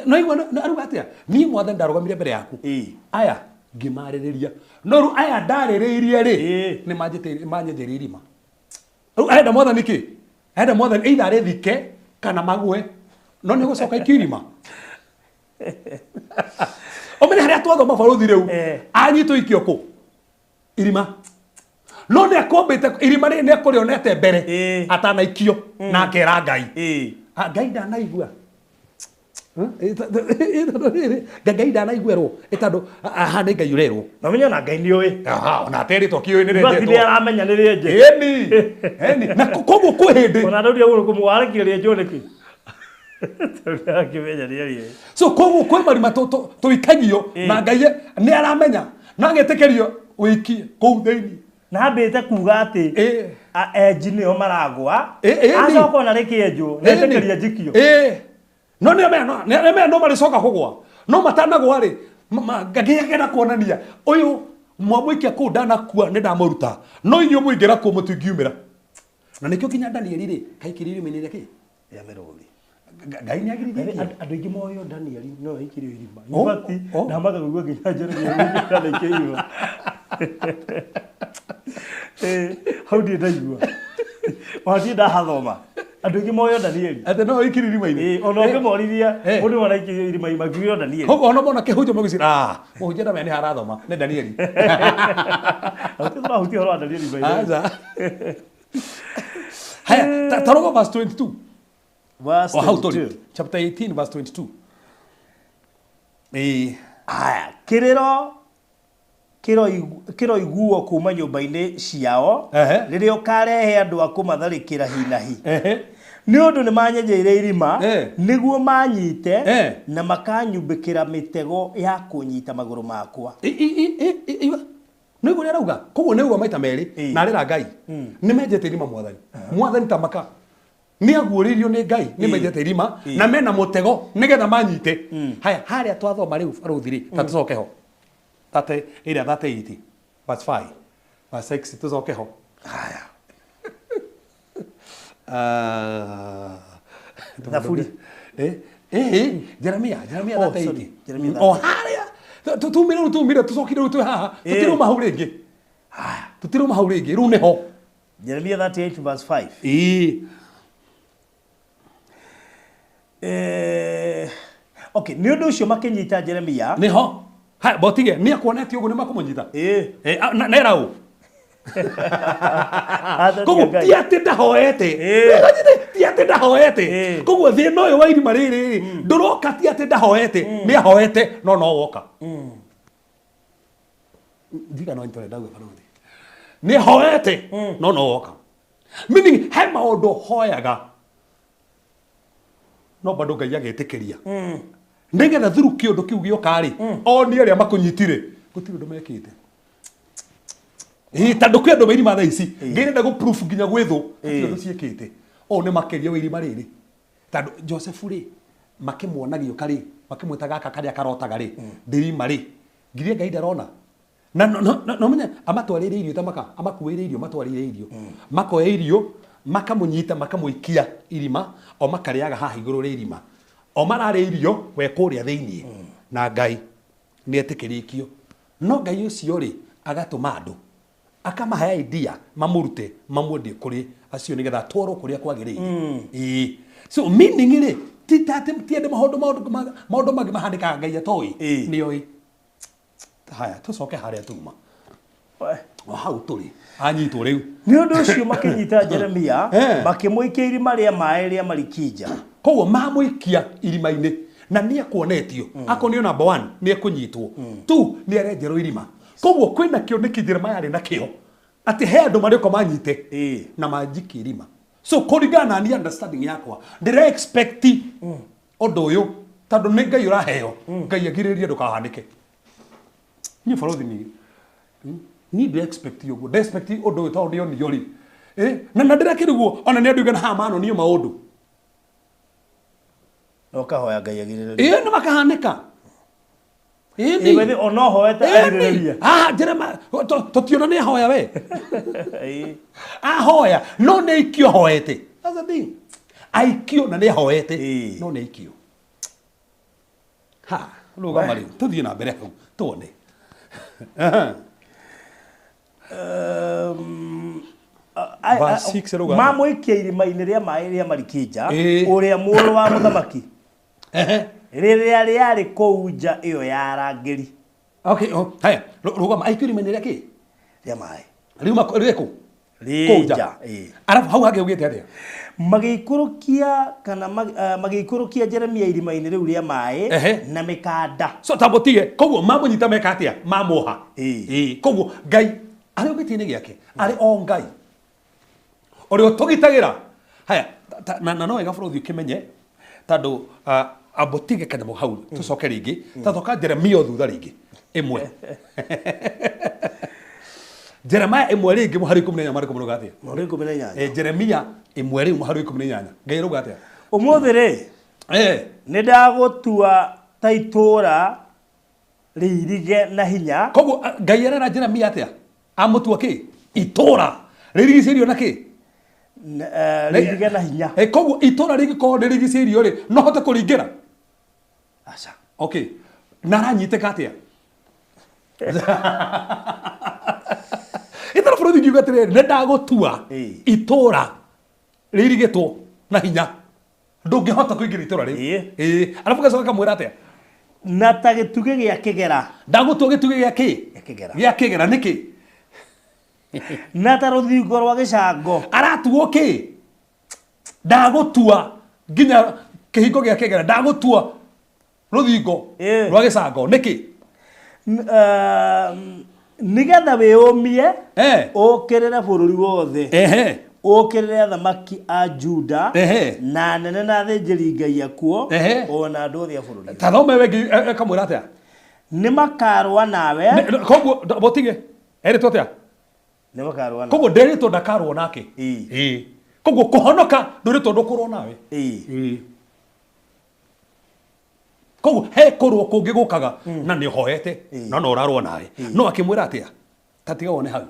No igua arauga atĩa? Niĩ mwathani ndarũgamire mbere yaku. Aya ngĩmarĩrĩria. No rĩu aya ndarĩrĩirie rĩ, nĩ manyenjeire irima. Rĩu arenda mwathani kĩ? Arenda mwathani either arĩthike kana magwe. No nĩ gũcoka ikio irima. Ũmenye harĩa twathoma barothi rĩu, anyitwo ikio kũ? Irima. No nĩ akombĩte irima rĩrĩ, nĩ akũrĩonete mbere atanaikio na akera Ngai. Ngai ndanaigua. Ngai ndanaiguerwo ĩ tondũ haha nĩ Ngai ũrerwo. Na ũmenye ona Ngai nĩ ũĩ. Aha, ona aterĩtwo kĩũĩ nĩ Basi nĩ rĩenjetwo. aramenya nĩ rĩenje. Ĩni. Ĩni. Na koguo kwĩ hĩndĩ. Ona ndaũria ũguo kũmũwarekia rĩenjwo nĩkĩ? Tondũ arakĩmenya nĩ rĩenje. So koguo kwĩ marima tũikagio na Ngai nĩ aramenya na agetĩkĩrio wĩikie kũu thĩinĩ. Na ambĩte kuga atĩ enji nĩo maragwa. Acoka ona rĩkĩenjwo, na etĩkĩria njikio. No nĩ amenya, no, nĩ amenya no marĩcoka kũgwa. No matanagwa rĩ, Ngai agenda kuonania ũyũ mwamũikia kũu ndanakua nĩ ndamũruta no inyuĩ mũingĩra kuo mũtingiumĩra na nĩkĩo nginya Danieli rĩ kaikĩrio irima-inĩ rĩa kĩ Rĩa mĩrũthi. Ngai nĩ agirithĩtie Andũ aingĩ moyo Danieli no aikirio irima. Oh, In fact, oh. ndamaga kũigua nginya Jeremia nĩkĩo irima. Eh, hau ndirĩ ndaigua. Ona ndirĩ ndahathoma. Andũ aingĩ moyo Danieli. atĩ no aikirio irima-inĩ Eh, ona ũngĩmoririe Eh. mũndũ maraikirio irima makiuga Danieli. Koguo ona mona kĩhunjio magwĩciria ah mũhunjia ndamenya nĩ harathoma nĩ Danieli Hatirĩ tũrahutia ũhoro wa Danieli by the way. aca haya ta rogo verse 22 Verse o hau tũrĩ 22. chapter 18 verse 22 ĩĩ Haya, kĩrĩro kĩroiguo kuma nyũmba-inĩ ciao Ehe. rĩrĩa ũkarehe andũ a kũmatharĩkĩra hi na hi ehe nĩ ũndũ nĩ manyenjeire irima Eh. nĩguo manyite Eh. na makanyumbĩkĩra mĩtego ya kũnyita magũrũ makwa iwa nä guo arauga koguo nä uga maita merä Ĩĩ. na arä ngai nä menjete irima mwathani mwathani ta maka nä aguårä nä ngai nä Ĩĩ. menjete irima Ĩĩ. na mena må tego nä getha manyite haya harä a twathoma rä u barå rä ta tå coke ho tate ä rä a 38 verse 5 verse 6 tå coke ho haya Ah, Thaburi. Eh, eh, Jeremia, Jeremia Oh, 38. sorry, Jeremia O harĩa tumire rĩu tumire tũcokire rĩu twĩ haha Eh. tũtirauma hau rĩngĩ tũtirauma hau rĩngĩ rĩu nĩho Jeremia 38 verse 5 ĩĩ eh, okay nĩ ũndũ ũcio makĩnyita Jeremia nĩho haya botige nĩ akuonetie ũguo nĩ makũmũnyita Ĩĩ. Eh, nera ũ Athani a koguo Ngai. ti atĩ ndahoete Ĩĩ. ti atĩ ndahoete Ĩĩ. koguo thĩna ũyũ wa irima rĩrĩ rĩ ndũroka ti atĩ ndahoete nĩ ahoete no no woka ndiga no ntore ndauga barũthi nĩ ahoete no no woka meaning he maũndũ hoyaga no bado ngai agetĩkĩria nĩgetha through kĩũndũ kĩu gĩoka rĩ onie arĩa makũnyitire gũtirĩ ũndũ mekĩte ĩĩ tondũ kwĩ andũ me irima thaa ici ngai nenda gũ proof nginya gwĩ thũ gũtirĩ ũndũ ciĩkĩte ũũ nĩ makĩria wa irima rĩrĩ tondũ Josefu rĩ makĩmuona gĩũka rĩ makĩmwĩta gaka karĩa karotaga rĩ ndĩrima rĩ ngiria ngai ndarona na no no no menye amatwarĩire irio tamaka amakuĩire irio matwarĩire irio makoya irio makamũnyita makamũikia irima o makarĩaga haha igũrũ rĩa irima o mararĩa irio we kũrĩa thĩiniĩ na ngai nĩ etĩkĩrĩkio no ngai ũcio rĩ agatũma andũ akamahe idea mamũrute mamwendie kũrĩ acio nĩgetha atwarwo kũrĩa kwagĩrĩire ĩĩ so meaning rĩ ti ta atĩ ti andũ maũndũ maũndũ maũndũ mangĩ mahanĩkaga ngai atoĩ Ĩĩ. nĩoĩ haya tũcoke harĩa tuma We. o hau tũrĩ anyitwo rĩu nĩ ũndũ ũcio makĩnyita Jeremia Eh. makĩmũikia irima rĩa maĩ rĩa Malikija koguo mamũikia irima-inĩ na nĩ ekuonetio akonio number one nĩ ekũnyitwo tu nĩ arenjerwo irima koguo kwĩna kĩoneki Jeremiah arĩ nakĩo atĩ he andũ marĩũka manyite Ĩĩ. na manjikie irima so kũringana na niĩ understanding yakwa ndĩra expect ũndũ ũyũ tondũ nĩ ngai ũraheo ngai agirĩrĩrie ndũkahanĩke niĩ balothi niĩ niĩ ndĩ expect ũguo ndĩ expect ũndũ ũyũ tondũ ndĩonio rĩ Eh, na na ndĩrakĩriguo ona nĩ andũ aigana haha manonio maũndũ na ũkahoya Ngai agirĩrĩrie ĩĩ nĩ makahanĩka Ĩĩ, ĩni by the way, ona ũhoete agirĩrĩrie ah Jeremiah tũtiona nĩ ahoya we Ĩĩ. ahoya no nĩ aikio ahoete that's the thing aikio na nĩ ahoete Ĩĩ. no nĩ aikio ha rũgama rĩu tũthiĩ na mbere hau tuone Verse 6 ĩrauga atĩa? Mamũikia irima-inĩ rĩa maĩ rĩa Malikija Ĩĩ. ũrĩa mũrũ wa mũthamaki Ehe. rĩrĩa rĩarĩ kũu nja ĩyo ya arangĩri okay oh, haya rũgama aikio irima-inĩ rĩa kĩ rĩa maĩ riuma rĩkũ Rĩ Kũu nja, ĩĩ. arabu hau hangĩ ugĩte atĩa Magĩikũrũkia kana magĩikũrũkia Jeremia irima-inĩ rĩu rĩa maĩ Ehe. na mĩkanda so tambotige koguo mamũnyita meka atĩa mamuoha Ĩĩ. Ĩĩ. koguo ngai arĩ o gĩtĩ-inĩ gĩake arĩ o ngai ũrĩa ũtũgitagĩra haya na na no wega bũrũthi ũkĩmenye tondũ ambotige kanyamũ hau tũcoke rĩngĩ tathoka Jeremia o thutha rĩngĩ ĩmwe Jeremia ĩmwe rĩngĩ mũhari 18 marĩkũ marauga atĩa Mũhari 18. Eh, Jeremia ĩmwe rĩu mũhari 18 ngai arauga atĩa Ũmũthĩ rĩ Eh, nĩ ndagũtua ta itũũra Rĩirige na hinya. Koguo Ngai arera Jeremia atia? Amutua ki? Itura ririgicĩirio na kĩ? Rĩirige na hinya. Koguo itura rĩngĩkorwo rĩrigicĩirio rĩ, no hote kũringĩra? Aca. Okay. Na aranyitĩka atĩa? Itara bũrũri ngiuga atĩrĩrĩ, nĩ ndagũtua itũra rĩirigĩtwo na hinya, ndũngĩhota kũingĩra itũra rĩu. Ĩĩ. Arabu gacoka kamwĩra atĩa? Na ta gĩtugĩ gĩa kĩgera. Ndagũtua gĩtugĩ gĩa kĩ? Gĩa kĩgera. Gĩa kĩgera nĩkĩ? Na ta rũthingo rwa gĩcango. Aratuo kĩ? Ndagũtua nginya kĩhingo gĩa kĩgera, ndagũtua rũthingo rwa gĩcango nĩkĩ? Nĩgetha wĩyũmie ũkĩrĩre bũrũri wothe, ũkĩrĩre athamaki a Juda na anene na athĩnjĩri Ngai akuo, o na andũ othe a bũrũri. Ta thome we ĩkamwĩra atĩa? Nĩ makarũa nawe. Koguo mũtige erĩtwo atĩa? Nĩ makarũa nawe. Koguo nderĩtwo ndakarũa nake. Ĩĩ. Koguo kũhonoka ndũrĩtwo ndũkũrũa nawe. Ĩĩ. Koguo he kũrũa kũngĩ gũkaga na nĩ ũhoete no no ũrarũa nawe. No akĩmwĩra atĩa? Ta tiga wone hau.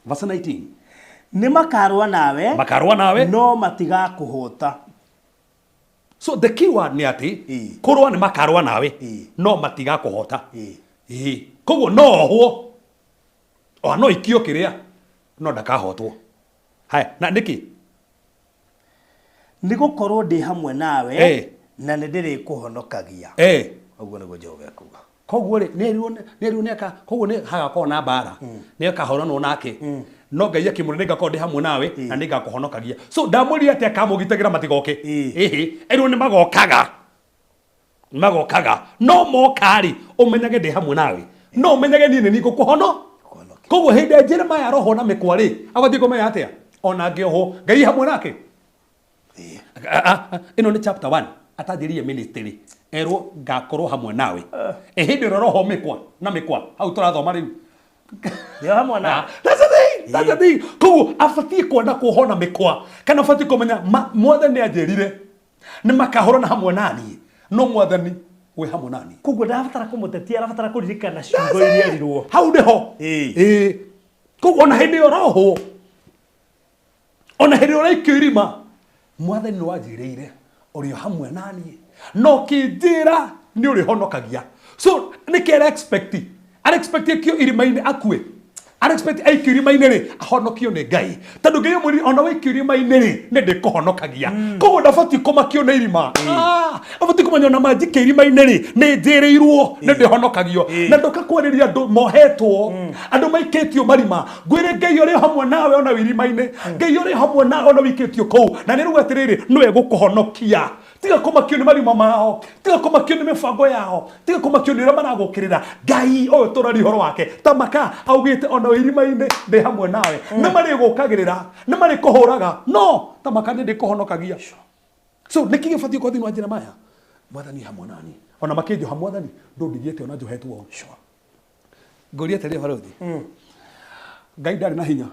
Verse 19. Nĩ makarũa nawe. Makarũa nawe. No matigakũhota. So the key word nĩ atĩ kũrũa nĩ makarũa nawe no matigakũhota. Ĩĩ. Koguo no ohwo ona no ikio kĩrĩa no ndakahotwo. Haya, na nĩkĩ? Nĩ gũkorwo ndĩ hamwe nawe na nĩ ndĩrĩkũhonokagia. Ũguo nĩguo Jehova ekuuga. Koguo rĩ, nĩ erirwo nĩ aka, koguo nĩ hagakorwo na mbara, nĩ akahũranwo nake. No Ngai akĩmwĩra nĩ ngakorwo ndĩ hamwe nawe na nĩ ngakũhonokagia. So ndamwĩrire atĩ akamũgitagĩra matigoke. Ĩhĩ, erirwo nĩ magokaga. Magokaga. No moka rĩ, ũmenyage ndĩ hamwe nawe. No ũmenyage niĩ nĩ niĩ ngũkũhono. Koguo hĩndĩ ya Jeremiah arohwo na mĩkwa rĩ, abatiĩ kũmenya atĩa? Ona angĩohwo, Ngai hamwe nake. Ĩno nĩ chapter 1 atanjĩrĩirie ministry, erwo ngakorwo hamwe nawe. Hĩndĩ ĩrĩa ũrohwo mĩkwa na mĩkwa, hau tũrathoma rĩu. Ndĩ hamwe nawe. That's the thing, that's the thing. Koguo abatiĩ kwenda kuohwo na mĩkwa, kana abatiĩ kũmenya Mwathani anjĩrire nĩ makahũrana hamwe naniĩ, no Mwathani wĩ hamwe naniĩ. Koguo ndarabatara kũmũtetia, arabatara kũririkana ciugo iria erirwo. Hau nĩho. Ĩĩ. Koguo ona hĩndĩ ĩyo ũrohwo, ona hĩndĩ ĩrĩa ũraikio irima, Mwathani nĩ wanjĩrĩire ũrĩ o hamwe naniĩ, na ũkĩnjĩra nĩ ũrĩhonokagia. So nĩkĩ ara expect? Ara expect aikio irima-inĩ akue? Ara expect aikio irima-inĩ rĩ ahonokio nĩ Ngai? Tondũ Ngai amwĩrire ona waikio irima-inĩ rĩ nĩ ndĩkũhonokagia. Koguo ndabatiĩ kũmakio nĩ irima. Abatiĩ kũmenya ona manjikia irima-inĩ rĩ nĩ njĩrĩirwo nĩ ndĩhonokagio. Na ndoka kwarĩria andũ mohetwo, andũ maikĩtio marima. Ngwĩre Ngai ũrĩ hamwe nawe ona wĩ irima-inĩ. Ngai ũrĩ hamwe nawe ona wĩikĩtio kũu. Na nĩ rauga atĩrĩrĩ, nĩwe gũkũhonokia. Tiga kũmakio nĩ marima mao, tiga kũmakio nĩ mĩbango yao, tiga kũmakio nĩ ũrĩa maragũkĩrĩra. Ngai ũyũ tũraria ũhoro wake ta maka augĩte ona wĩ irima-inĩ ndĩ hamwe nawe. Nĩ marĩgũkagĩrĩra, nĩ marĩkũhũraga, no ta maka nĩ ndĩkũhonokagia. So nĩkĩ gĩbatiĩ gũkorwo thĩinĩ wa Jeremiah? Mwathani hamwe nani. Ona makĩnjoha Mwathani ndũndigĩte ona njohetwo. Ngũria atĩrĩ barũthi. Ngai ndarĩ na hinya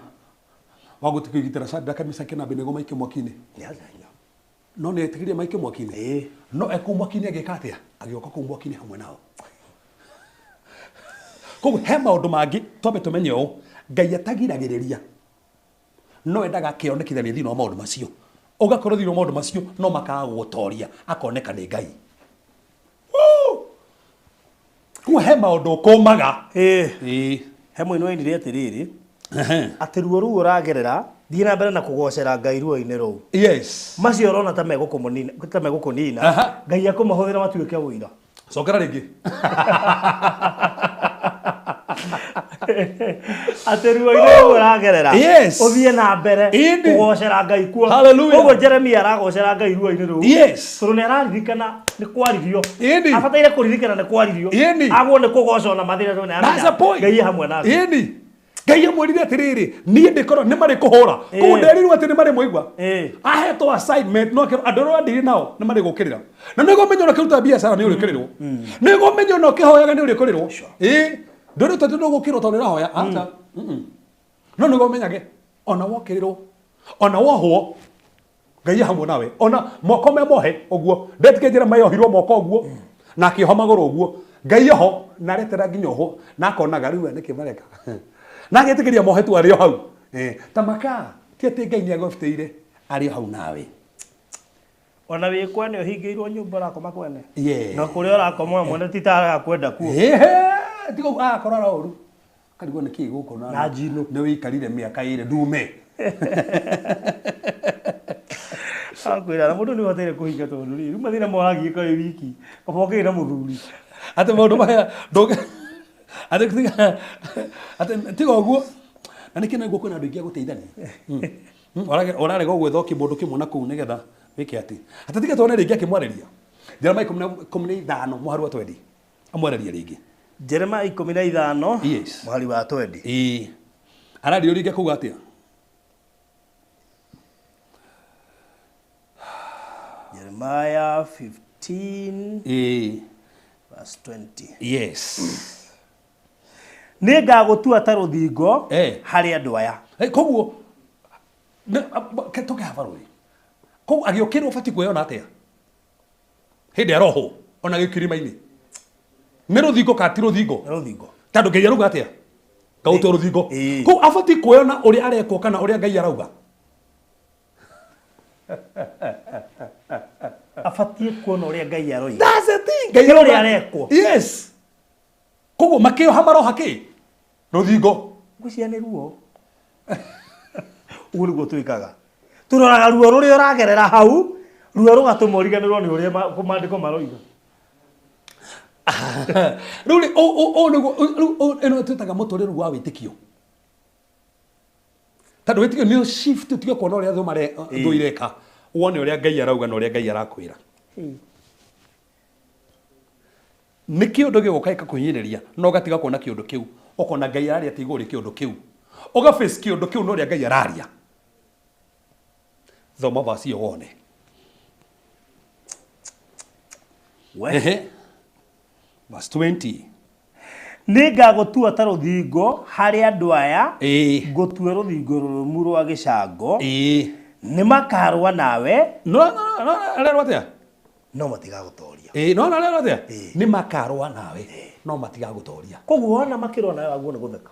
wa gũtũgitĩra Shadraka, Meshaki na Abednego maikio mwaki-inĩ. No nĩ etĩkĩrire maikio mwaki-inĩ. No e kũu mwaki-inĩ agĩka atĩa? Agĩũka kũu mwaki-inĩ hamwe nao. Koguo he maũndũ mangĩ twambe tũmenye ũũ, Ngai atagiragĩrĩria no endaga akĩonekithania thĩinĩ wa maũndũ macio. Ũgakorwo thĩinĩ wa maũndũ macio no makaga gũgũtoria, akoneka nĩ Ngai. Koguo he maũndũ ũkũmaga. He mũini wainire atĩrĩrĩ, atĩ ruo rũu ũragerera, thiĩ na mbere na kũgocera Ngai ruo-inĩ rũu. Macio ũrona ta megũkũmũnina, ta megũkũnina, Ngai akũmahũthĩra matuĩke ũira. Cokera rĩngĩ. Atĩ ruo-inĩ rũu ũragerera, ũthiĩ na mbere kũgocera Ngai kuo. Hallelujah. Koguo Jeremia aragocera Ngai ruo-inĩ rũu. Tondũ nĩ araririkana nĩ kwaririo. Abataire kũririkana nĩ kwaririo. Agwo nĩ kũgoca ona mathĩna tondũ nĩ That's the aramenya point. Ngai e hamwe nake. Ngai amwĩrire atĩrĩrĩ, niĩ ndĩkorwo nĩ marĩkũhũra. Koguo nderirwo atĩ nĩ marĩmũigua. Ahetwo assignment no akerwo andũ arĩa ũrandiri nao nĩ marĩgũkĩrĩra. Na nĩguo ũmenye ona ũkĩruta biacara nĩ ũrĩũkĩrĩrwo. Nĩguo ũmenye ona ũkĩhoyaga nĩ ũrĩũkĩrĩrwo. Ndũrĩtwo atĩ ndũgũkĩrwo tondũ nĩ ũrahoya. Aca. No nĩguo ũmenyage ona wokĩrĩrwo, ona wohwo, Ngai e hamwe nawe. Ona moko me mohe ũguo. Ndetĩkia Jeremiah ohirwo moko ũguo na akĩoha magũrũ ũguo. Ngai oho na aretera nginya oho na akonaga rĩu nĩkĩ mareka na agetĩkĩria mohetwo arĩ o hau. Ta maka ti atĩ Ngai nĩ agũbĩtĩire arĩ o hau nawe. Ona wĩ kwene ũhingĩirwo nyũmba ũrakoma kwene. Yeah. Na kũrĩa ũrakoma mwene ti ta arakwenda kuo. Ehe, tiga akorora ũru karigwo nĩ kĩĩ gũkũ Na njino. nĩ wĩikarire mĩaka ĩrĩ ndume. Akwĩra na mũndũ nĩ ũbataire kũhinga tondũ rĩ, rĩu mathĩna moragiĩka wĩ wiki, kaba ũkĩgĩra mũthuri. Atĩ maũndũ maya ndũngĩ atĩ tiga atĩ tiga ũguo na nĩkĩ nĩguo kwĩna andũ aingĩ a gũteithania. Ũrarega gwetha kĩmũndũ kĩmwe na kũu nĩgetha wĩke atĩ atĩ tiga tuone rĩngĩ akĩmwarĩria Jeremiah 15 mũhari wa 20 amwarĩria rĩngĩ. Jeremiah 15 Yes. mũhari wa 20. Ĩĩ arario rĩngĩ akauga atĩa? Jeremiah 15 Ĩĩ verse 20. yes. Nĩ ngagũtua ta rũthingo Eh. harĩ andũ aya. Koguo tũke haba rũĩ koguo agĩũkĩrwo ũbatiĩ kwĩyona atĩa hĩndĩ arohwo ona gĩkirima-inĩ nĩ rũthingo kana ti rũthingo? Nĩ rũthingo. Tondũ Ngai arauga atĩa? Ngaũtua rũthingo. Ĩĩ. Koguo abatiĩ kwĩyona ũrĩa arekwo kana ũrĩa Ngai arauga. Abatiĩ kuona ũrĩa Ngai aroiga. That's the thing. Ngai Ti ũrĩa arauga. arekwo. Yes. Koguo makĩoha maroha kĩ? Rũthingo. Ngwĩciria nĩ ruo. Ũguo nĩguo twĩkaga. Tũroraga ruo rũrĩa ũragerera hau, ruo rũgatũma ũriganĩrwo nĩ ũrĩa maandĩko maroiga. Rĩu rĩ, ũũ nĩguo rĩu ĩno twĩtaga mũtũrĩre rĩu wa wĩtĩkio. Tondũ wĩtĩkio nĩ shift ũtige kuona ũrĩa thũ ireka, wone ũrĩa Ngai arauga na ũrĩa Ngai arakwĩra. Nĩ kĩũndũ gĩgũka gĩkakũhinyĩrĩria na ũgatiga kuona kĩũndũ kĩu, ũkona Ngai araria ti igũrũ rĩa kĩũndũ kĩu, ũga face kĩũndũ kĩu na ũrĩa Ngai araria. Thoma verse ĩyo wone. We. Ehe. Verse 20. Nĩ ngagũtua ta rũthingo harĩ andũ aya, Ĩĩ. ngũtue rũthingo rũrũmu rwa gĩcango, Ĩĩ. nĩ makarũa nawe, No no no arerwo atĩa? no matigagũtoria. Ĩĩ, no no arerwo atĩa? Ĩĩ. Nĩ makarũa nawe, no matigagũtoria. Koguo wona makĩrũa nawe waguo nĩ gũtheka.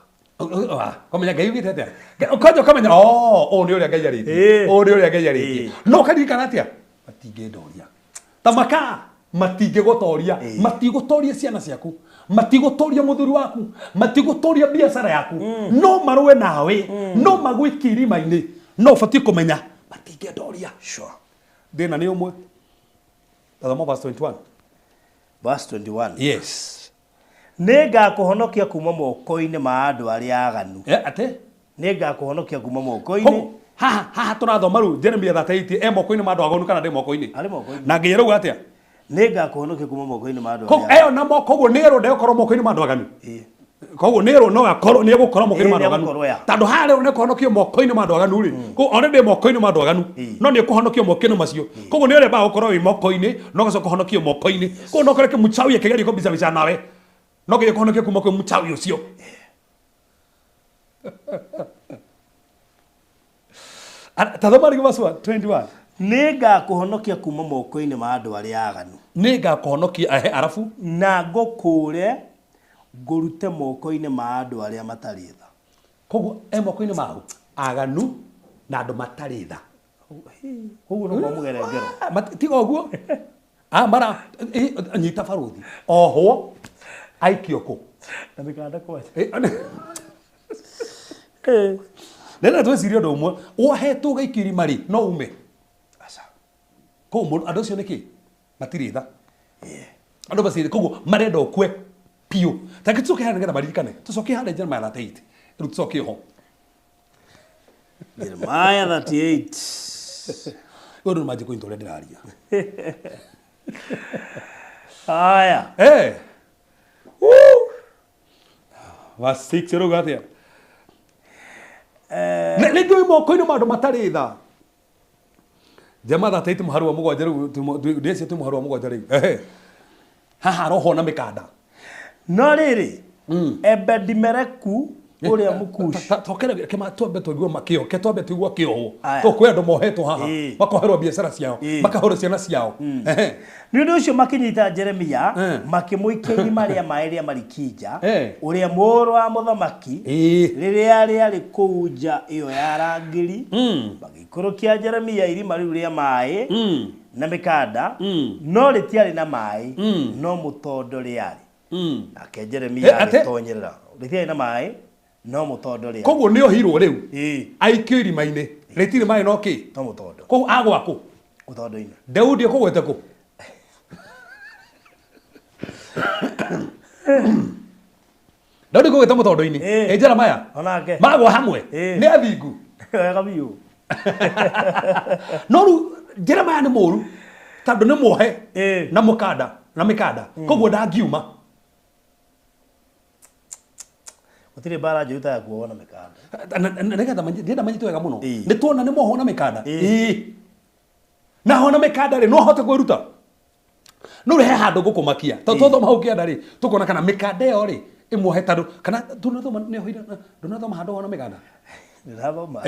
Kamenya Ngai ugĩte atĩa? Kwanja ũkamenya oh, ũũ nĩ ũrĩa Ngai arĩtie. Ĩĩ. Ũũ nĩ ũrĩa Ngai arĩtie. Ĩĩ. No ũkaririkana atĩa? Matingĩndoria. Ta maka matingĩgũtoria, Ĩĩ. matigũtoria ciana ciaku, matigũtoria mũthuri waku, matigũtoria biacara yaku, no marũe nawe, no magũikie irima-inĩ, no ũbatiĩ kũmenya matingĩndoria. Sure. Thĩna nĩ ũmwe. Thoma verse 21. Verse 21. Yes. Nĩ ngakũhonokia kuma moko-inĩ ma andũ arĩa aganu. Atĩ? Nĩ ngakũhonokia kuma moko-inĩ. Koguo haha haha tũrathoma rĩu Jeremiah 38 e moko-inĩ ma andũ aganu kana ndĩ moko-inĩ? Arĩ moko-inĩ. Na Ngai arauga atĩa? Nĩ ngakũhonokia kuma moko-inĩ ma andũ Koguo arĩa eyo na moko koguo nĩ erwo ndegũkorwo moko-inĩ ma andũ aganu. Ĩĩ. Koguo nĩ erwo no akorwo nĩ egũkorwo moko-inĩ ma Ĩĩ, andũ aganu. nĩegũkorwo ya. Tondũ harĩa rĩu nĩ kũhonokio moko-inĩ ma andũ aganu rĩ. Koguo already ndĩ moko-inĩ ma andũ aganu. Ĩĩ. No nĩ ũkũhonokio moko-inĩ macio. Koguo nĩ ũrembaga gũkorwo wĩ moko-inĩ no ũgacoka ũhonokio moko-inĩ. Koguo no ũkore kĩmũchawi akĩgeria kũmbicabica nawe. No nginya kũhonokio kuma kwĩ mũchawi ũcio. Tathoma rĩngĩ verse 21. Nĩ ngakũhonokia kuma moko-inĩ ma andũ arĩa aganu. Nĩ ngakũhonokia ehe arabu. Na ngũkũũre ngũrute moko-inĩ ma andũ arĩa matarĩ tha. Koguo e moko-inĩ ma aganu na andũ matarĩ tha. Koguo no mũgerengero. Tiga ũguo. Mara nyita baruthi. Ohwo aikio kũ? Na mĩkanda kwanja. Rĩrĩa tweciria ũndũ ũmwe, wohetwo ũgaikio irima rĩ, no ume. Aca. Koguo andũ acio nĩkĩ? Matirĩ tha. Andũ matirĩ koguo marenda ũkue piũ. Ta reke tũcoke harĩa nĩgetha maririkane. Tũcoke harĩa Jeremiah 38. Rĩu tũcoke ho. Jeremiah 38. Ũyũ nĩ manjĩ kũnyita ũrĩa ndĩraria. Haya. Verse 6 ĩrauga atĩa? Rĩngĩ wĩ moko-inĩ ma andũ matarĩ tha. Jeremiah 38 mũhari wa mũgwanja rĩu ndĩciria twĩ mũhari wa mũgwanja rĩu. Ehe. Haha arohwo na mĩkanda. No rĩrĩ, Ebedi-Meleku Ũrĩa Mũkushi. Tokere kema twambe tũigue makĩo ke twambe tũigue kĩohwo Aya. to kwĩ andũ mohetwo haha Ĩĩ. makoherwo biacara ciao Ĩĩ. makahoerwo ciana ciao. Ehe. Nĩ ũndũ ũcio makĩnyita Jeremia Eh. makĩmũikia irima rĩa maĩ rĩa Malikija Eh. ũrĩa mũrũ wa mũthamaki Ĩĩ. rĩrĩa rĩarĩ kũu nja ĩyo ya arangĩri. Magĩikũrũkia Jeremia irima rĩu rĩa maĩ na mĩkanda, no rĩtiarĩ na maĩ, no mũtondo rĩarĩ. Nake Jeremia Eh, ate? agĩtonyerera. Rĩtiarĩ na maĩ, no mũtondo rĩarĩ. Koguo nĩ ohirwo rĩu Ĩĩ. aikio irima-inĩ rĩtirĩ maĩ no kĩ No mũtondo. Koguo agwa kũ? Mũtondo-inĩ. Daudi ekũgwete kũ? Daudi kũgwete mũtondo-inĩ. Ĩĩ. Ĩ Jeremaya Onake. magwa hamwe Ĩĩ. nĩ athingu. Wega biũ. No rĩu Jeremaya nĩ mũru tondũ nĩ muohe Ĩĩ. na mũkanda na mĩkanda, koguo ndangiuma. Gũtirĩ mbara njũru ta ya kuohwo na mĩkanda. Nĩgetha ndĩrenda manyite wega mũno. Ĩĩ. Nĩ tuona nĩ muohwo na mĩkanda. Ĩĩ. Ĩĩ. Na hona mĩkanda rĩ, no ahote kwĩruta? No rĩ he handũ ngũkũmakia tondũ twathoma hau kĩanda rĩ, tũkona kana mĩkanda ĩyo rĩ ĩmuohe, tondũ kana ndũnathoma nĩ ohoire ndũnathoma handũ hona mĩkanda. Ndĩrathoma.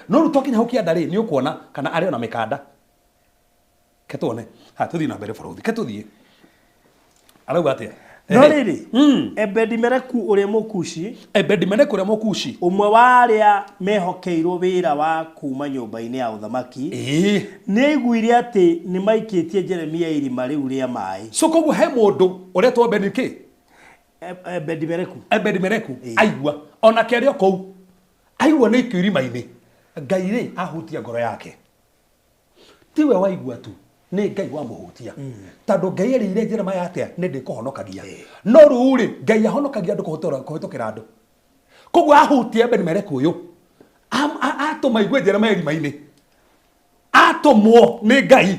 No rĩu twakinya hau kĩanda rĩ, nĩ ũkuona kana arĩ ona mĩkanda. Ke tuone ha tũthiĩ na mbere bũrũthi, ke tũthiĩ arauga atĩa? No rĩrĩ, Ebedi-Meleku ũrĩa Mũkushi, Ebedi-Meleku ũrĩa Mũkushi, ũmwe wa arĩa mehokeirwo wĩra wa kuma nyũmba-inĩ ya ũthamaki, ĩĩ nĩ aiguire atĩ nĩ maikĩtie Jeremia irima rĩu rĩa maĩ. So koguo he mũndũ ũretwo Ebedi kĩ? Ebedi-Meleku. Ebedi-Meleku aigua onake arĩ o kũu aigua nĩ ikio irima-inĩ, Ngai rĩ ahutia ngoro yake. Tiwe waigua tu, nĩ Ngai wamũhutia, tondũ Ngai erĩire Jeremaya atĩa? Nĩ ndĩkũhonokagia. No rĩu rĩ, Ngai ahonokagia andũ kũhĩtũkĩra andũ. Koguo ahutia Ebedi-Meleku ũyũ, atũma igue Jeremaya irima-inĩ, atũmwo nĩ Ngai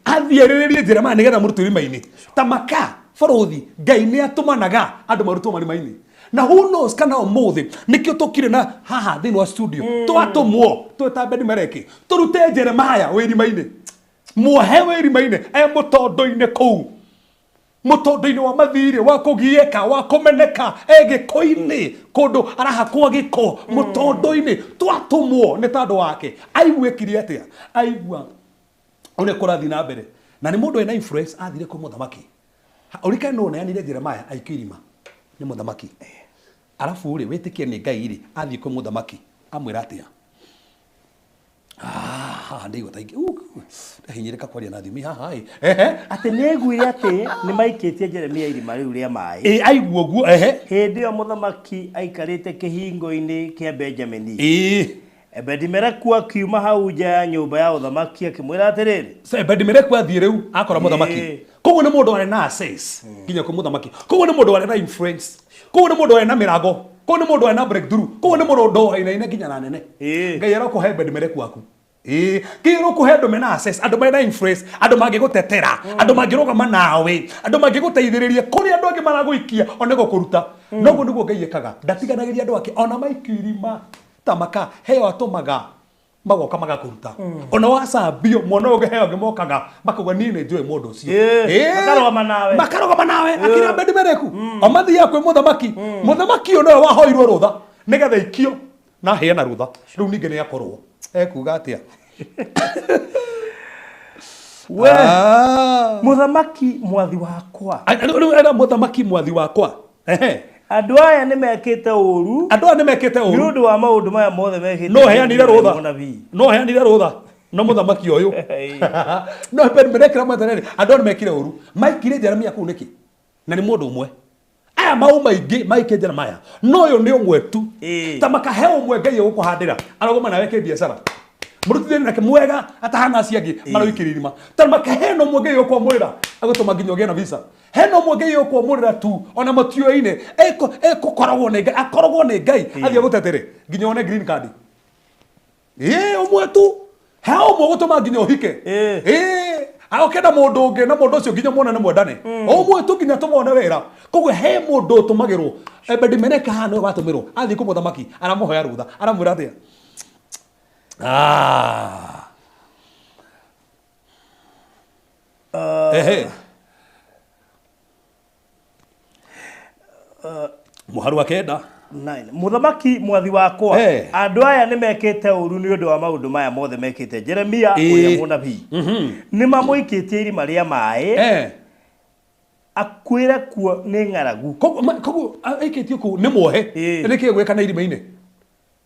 athiĩ arĩrĩrie Jeremaya nĩgetha mũrutwo irima-inĩ. Ta maka bũrũthi, Ngai nĩ atũmanaga andũ marutwo marima-inĩ. Na who knows kana ũmũthĩ nĩkĩo tũkire na haha thĩinĩ wa studio twatũmwo twĩ ta Ebedi-Meleki tũrute Jeremaya wĩ irima-inĩ, muohe wĩ irima-inĩ, e mũtondo-inĩ kũu, mũtondo-inĩ wa mathirĩ, wa kũgiĩka, wa kũmeneka, e gĩko-inĩ kũndũ arahakwo gĩko mũtondo-inĩ. Twatũmwo nĩ tondũ wake. Aigua ekire atĩa? Aigua ũrĩa kũrathiĩ na mbere, na nĩ mũndũ wĩna influence athire kwĩ mũthamaki. Ũrikane nũ ũneanire Jeremaya aikio irima? Nĩ mũthamaki. Arabu rĩ, wĩtĩkie nĩ Ngai rĩ, athiĩ kwĩ mũthamaki amwĩra atĩa? Haha ndĩigua ta ingĩ ndahinyĩrĩka kwaria na thiomi haha ĩ. Ehe. Atĩ nĩ aiguire atĩ nĩ maikĩtie Jeremia irima rĩu rĩa maĩ. Ĩ aigua ũguo, ehe. Hĩndĩ ĩyo mũthamaki aikarĩte kĩhingo-inĩ kĩa Benjamini. Ĩ. Ebedi-Meleku akiuma hau nja ya nyũmba ya ũthamaki akĩmwĩra atĩrĩrĩ. So Ebedi-Meleku athiĩ rĩu akora mũthamaki. Koguo nĩ mũndũ warĩ na access nginya kwĩ mũthamaki. Koguo nĩ mũndũ warĩ na influence. Koguo nĩ mũndũ warĩ na mĩrango. Koguo nĩ mũndũ warĩ na breakthrough. Koguo nĩ mũndũ wainaine nginya na nene. Ngai arokũhe Ebedi-Meleku waku. Ĩĩ, kĩ ũkũhe andũ mena access, andũ mena influence, andũ mangĩgũtetera, andũ mangĩrũgama nawe, andũ mangĩgũteithĩrĩria kũrĩa andũ angĩ maragũikia one gũkũruta. Noguo nĩguo Ngai ekaga, ndatiganagĩria andũ ake ona maikio irima ta maka heo atũmaga magoka magakũruta. Ona wacambio mwana ũngĩ heo angĩ mokaga makauga niĩ nĩ njũĩ mũndũ ũcio. Ĩĩ, makarũgama nawe. Makarũgama nawe akĩra Ebedi-Meleku. O mathiaga kwĩ mũthamaki. Mũthamaki ũyũ nĩwe wahoirwo rũtha nĩgetha ikio na aheana rũtha. Rĩu ningĩ nĩ akorwo ekuga atĩa? We mũthamaki mwathi wakwa. Rĩu era mũthamaki mwathi wakwa. Ehe. Andũ aya nĩ mekĩte ũũru. Andũ aya nĩ mekĩte ũũru. Nĩ ũndũ wa maũndũ maya mothe mekĩte. No heanire rũtha. No heanire rũtha. No mũthamaki ũyũ. No Ebedi-Meleki amweterere. Andũ aya nĩ mekire ũũru. Maikire Jeremia kũu nĩkĩ? Na nĩ mũndũ ũmwe. Aya mau maingĩ maikie Jeremaya. No ũyũ nĩ ũmwe tu. Ta makahe ũmwe Ngai egũkũhandĩra. Arũgama nawe kĩbiacara. Mũrutithanie nake mwega atahana acio angĩ maroikĩria irima. Ta makahe no ũmwe Ngai egũkwamũrĩra agũtũma nginya ũgĩe na visa. He no ũmwe Ngai egũkwamũrĩra tu ona matioine ekũkoragwo nĩ Ngai, akoragwo nĩ Ngai athiĩ agũtetere nginya one green card. Ĩĩ ũmwe tu. He ũmwe ũgũtũma nginya ũhike. Ĩĩ agũkenda mũndũ ũngĩ na mũndũ ũcio nginya muonane mwendane. Ũmwe tu nginya tũmone wĩra. Koguo he mũndũ ũtũmagĩrwo. Ebedi-Meleki haha nĩwe watũmĩrwo. Athiĩ kwĩ mũthamaki aramũhoya rũtha. Aramwĩra atĩa? Ehe. Mũharu wa kenda. 9. Mũthamaki mwathi wakwa, andũ aya nĩ mekĩte ũru nĩ ũndũ wa maũndũ maya mothe mekĩte Jeremia ũrĩa mũnabii. Nĩ mamũikĩtie irima rĩa maĩ, akuĩre kuo nĩ ng'aragu. Koguo aikĩtio kũu nĩ muohe. Nĩ kĩĩ gwĩka na irima-inĩ?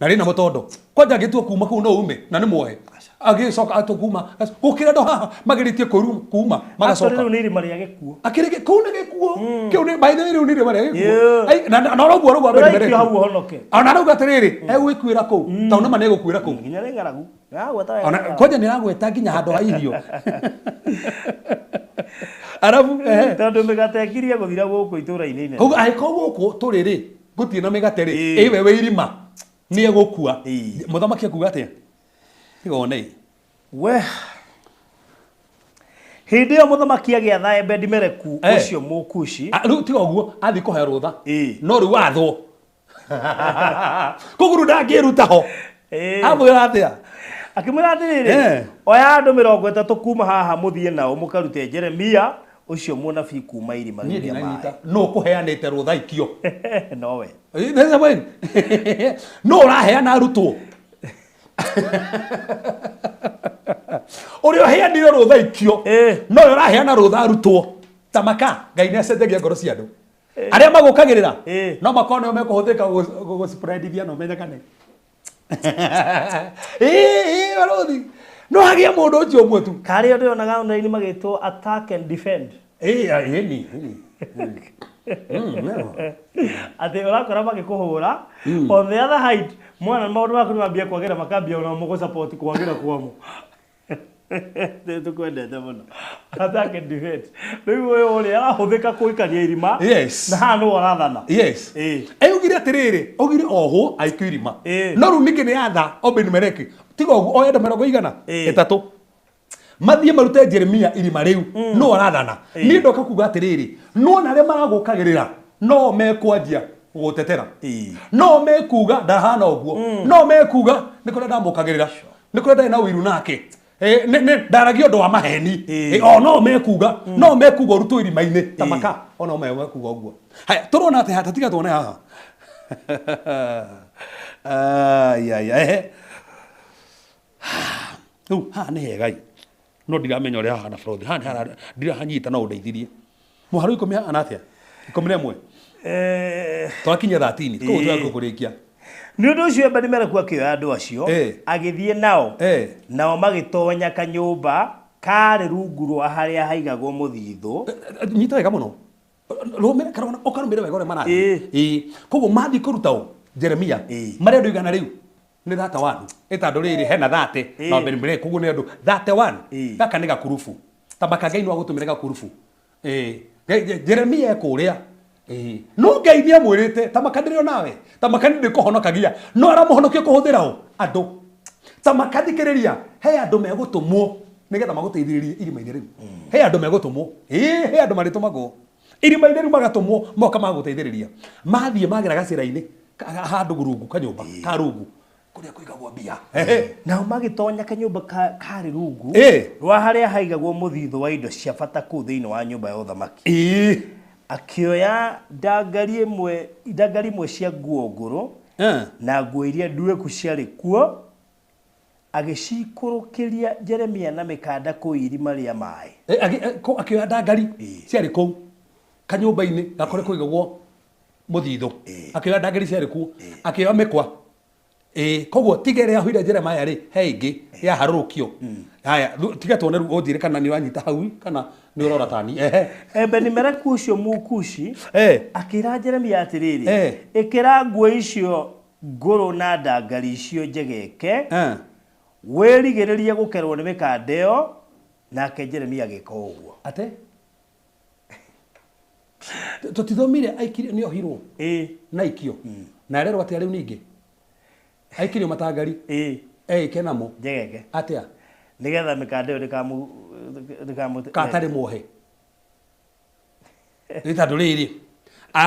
Na rĩna mũtondo. Kwanja angĩtua kuma kũu no ume na nĩ muohe. Agĩcoka atũkuma gũkĩra ndo haha magĩrĩtie kuma magacoka. Rĩu nĩ irima rĩa gĩkuũ. Akĩrĩ kũu nĩ gĩkuũ. Kĩu nĩ by the way rĩu nĩ irima rĩa gĩkuũ. Na ũraigua ũraigua mbere mbere. Hau ũhonoke. Ona arauga atĩrĩrĩ, egwĩkuĩra kũu. Tondũ nĩma nĩegũkuĩra kũu. Nginya nĩ ng'aragu. Ona kwanja nĩ aragweta nginya handũ ha irio. Arabu tondũ mĩgate ĩkirie gũthira gũkũ itũũra-inĩ inene. Koguo angĩkorwo gũkũ tũrĩ rĩ gũtirĩ na mĩgate rĩ, ĩwe wĩ irima nĩ egũkua. Mũthamaki akuga atĩa? Tiga We hĩndĩ ĩyo mũthamaki agĩatha Ebedi-Meleku ũcio Mũkushi. Rĩu tiga ũguo athiĩ kũheo rũtha. No rĩu athwo. Koguo rĩu ndangĩruta ho. Amwĩra atĩa? Akĩmwĩra atĩrĩrĩ, oya andũ 30 kuma haha mũthiĩ nao mũkarute Jeremia ũcio mũnabii kuma irima rĩa maĩ. No kũheanĩte rũtha ikio. Nowe. No ũraheana arutwo. Ũrĩa ũheanire rũtha ikio no we ũraheana rũtha arutwo. Tamaka Ngai nĩ acenjagia ngoro cia andũ. Arĩa magũkagĩrĩra no makorwo nĩo mekũhũthĩka gũspreadithia na ũmenyekane. Barũthi no hagĩe mũndũ ũcio ũmwe tu. Karĩa ndĩronaga online magĩtwo attack and defend. Ĩni. Atĩ ũrakora magĩkũhũra. On the other hand, mwana maũndũ maku nĩmambia kwagĩra makambia ona mũgũsupport kwagĩra kwamo. Tũkwendete mũno. Attack and defend. Rĩu ũyũ ũrĩa arahũthĩka kũikania irima. Yes. Na haha nĩwe ũrathana. Yes. Augire atĩrĩrĩ, augire ohwo aikio irima. No rĩu ningĩ nĩ atha Ebedi-Meleki. Tiga ũguo oe andũ 30 mathiĩ marute Jeremia irima rĩu. No arathana. Niĩ ndoka kuga atĩrĩrĩ, no na arĩa maragũkagĩrĩra no mekwanjia gũgũtetera. No mekuga ndahana ũguo. No mekuga nĩ kũrĩa ndamũkagĩrĩra. Nĩ kũrĩa ndarĩ na ũiru nake. Ndaragia ũndũ wa maheni. O no mekuga, no mekuga ũrutwo irima-inĩ. Tamaka ona mekuga ũguo. Haya, tũrona atĩ hata tiga tuone haha. Ai ai ai. Rĩu haha nĩ hega. No ndiramenya ũrĩa hahana bũrũri. Haha ndirahanyita no ũndeithirie. Mũhari 10 hahana atĩa? 11. Twakinya 13. Koguo tũgakũrĩkia. Nĩ ũndũ ũcio Ebedi-Meleku akĩoya andũ acio agĩthiĩ nao. Nao magĩtonya kanyũmba karĩ rungu rwa harĩa haigagwo mũthithũ. Nyita wega mũno. Rũmĩre karona ũkarũmĩre wega ũrĩa marathiĩ. Koguo mathiĩ kũruta ũ Jeremia. Marĩ andũ igana rĩu. Nĩ 31. Ĩtandũ rĩrĩ hena 30 na Ebedi-Meleku koguo nĩ andũ 31. Gaka nĩ gakurubu. Tamaka Ngai no agũtũmĩre gakurubu. Jeremia ekũrĩa. No Ngai nĩ amwĩrĩte tamaka ndĩrĩ onawe. Tamaka nĩ ndĩkũhonokagia. No aramũhonokia kũhũthĩra ũ andũ. Tamaka thikĩrĩria he andũ megũtũmwo nĩgetha magũteithĩrĩrie irima-inĩ rĩu. He andũ megũtũmwo. He andũ marĩtũmagwo. Irima-inĩ rĩu magatũmwo moka magũteithĩrĩria. Mathiĩ magera gacĩra-inĩ handũ rungu kanyũmba ka rungu kũrĩa kũigagwo mbia. Nao magĩtonya kanyũmba karĩ rungu rwa harĩa haigagwo mũthithũ wa indo cia bata kũu thĩinĩ wa nyũmba ya ũthamaki. Akĩoya ndangari imwe cia nguo ngũrũ na nguo iria nduĩku ciarĩ kuo agĩcikũrũkĩria Jeremia na mĩkanda kũu irima rĩa maĩ. Akĩoya ndangari ciarĩ kũu kanyũmba-inĩ gakũrĩa kũigagwo mũthithũ. Akĩoya ndangari ciarĩ kuo, akĩoya mĩkwa. Koguo tiga ĩrĩa yahuire Jeremia rĩ, he ĩngĩ yaharũrũkio. Haya, tiga tuone rĩu ũnjĩre kana nĩ ũranyita hau kana nĩ ũrora tani. Ebedi-Meleku ũcio Mũkushi akĩra Jeremia atĩrĩrĩ, ĩkĩra nguo icio ngũrũ na ndangari icio njegeke, wĩrigĩrĩrie gũkerwo nĩ mĩkanda ĩyo. Nake Jeremia agĩka ũguo. Atĩ? Tũtithomire aikirio nĩ ohirwo. Na aikio. Na arerwo atĩa rĩu ningĩ? Aikirio matangari. Eike namo. Njegeke. Atĩa? Nĩgetha mĩkanda ĩyo ndĩkamũ Katarĩ muohe. Nĩ tondũ rĩrĩ,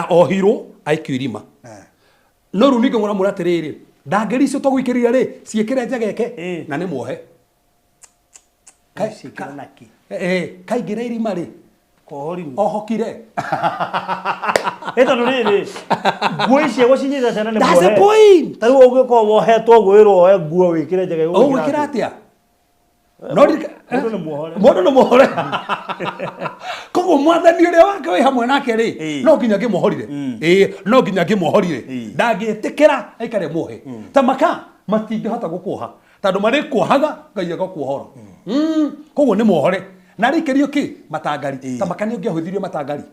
ohirwo aikio irima. No rĩu ningĩ mũramwĩra atĩrĩrĩ, ndangari icio tũgũikĩrĩria rĩ, ciĩkĩre njegeke na nĩ muohe. Ciĩkĩre nakĩ? Kaingĩra irima rĩ, Kohorimu. Ohokire. Ĩ tondũ rĩrĩ nguo ici egũcinyita ciana nĩ That's the muohe. point. Ta rĩu ũngĩkorwo wohetwo ũguo wĩrwo woe nguo wĩkĩre njega Ũgwĩkĩra atĩa? No Mũndũ nĩ muohore. Mũndũ nĩ muohore. Koguo mwathani ũrĩa wake wĩ hamwe nake rĩ, no nginya ngĩmuohorire. Ĩĩ, no nginya ngĩmuohorire. Ndangĩtĩkĩra aikare muohe. Ta maka matingĩhota gũkuoha tondũ marĩkuohaga Ngai agakuohora. Koguo nĩ muohore. Na arĩkĩrio kĩ? Matangari. Ta maka nĩ ũngĩahũthirie matangari.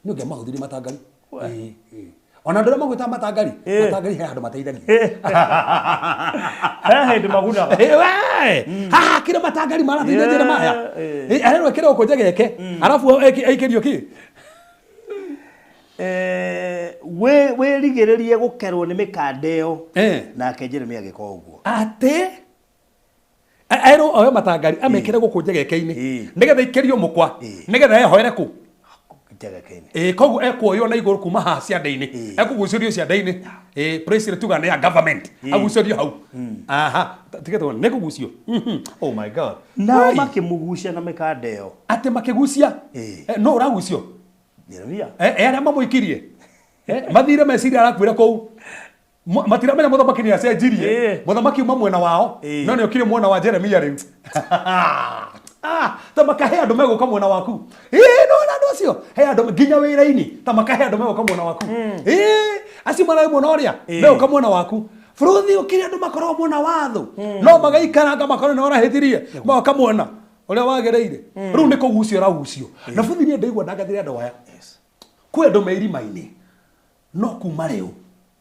Nĩ ũngĩamahũthirie matangari. Ĩĩ, ĩĩ. Ona andũ arĩa magwĩtaga matangari, matangari he handũ mateithagia. He hĩndĩ magunaga. Eh, we! Haha kire matangari marateithia Jeremiah. Eh. Eh, arerwo ekĩre gũkũ njegeke, arabu aikĩrio kĩ? Eh, wĩrigĩrĩrie gũkerwo nĩ mĩkanda ĩyo. Eh. Nake Jeremia agĩka ũguo. Atĩ erwo oe matangari amekĩre gũkũ njegeke-inĩ Ĩĩ. nĩgetha ikĩrio mũkwa Ĩĩ. nĩgetha ehoere kũ. Njegeke-inĩ. Ĩĩ, koguo ekuoywo na igũrũ kuma haha ciande-inĩ, ekũgucĩrio ciande-inĩ. Ĩĩ, praise tuga nĩ ya government, agucĩrio hau. Aha, tiga tuone nĩ kũgucio. Oh my God. Nao Wai. makĩmũgucia na mĩkanda ĩyo. Atĩ makĩgucia. Ĩĩ. Eh, no ũragucio. Jeremia. Eh, eh, arĩa mamũikirie. Eh, mathire meciria arakuĩra kũu. Matiramenya mũthamaki nĩ acenjirie. Ĩĩ. Mũthamaki uma mwena wao, Ĩĩ. no nĩ okire mwena wa Jeremia rĩu. Ah, ta makahe andũ megũka mwena waku. Ĩĩ, no na andũ acio he andũ nginya wĩra-inĩ, ta makahe andũ megũka mwena waku. Ĩĩ, acio mararĩ mwena ũrĩa Ĩĩ. megũka mwena waku. Bũrũthi ũkĩrĩ andũ makoragwo mwena wa thũ, no magaikaranga makorwo nĩ marahĩtirie, magoka mwena ũrĩa wagĩrĩire. Rĩu nĩ kũgucio ũragucio. Na bũthi niĩ ndaigua ndangathire andũ aya. Kwĩ andũ me irima-inĩ, no kuma rĩu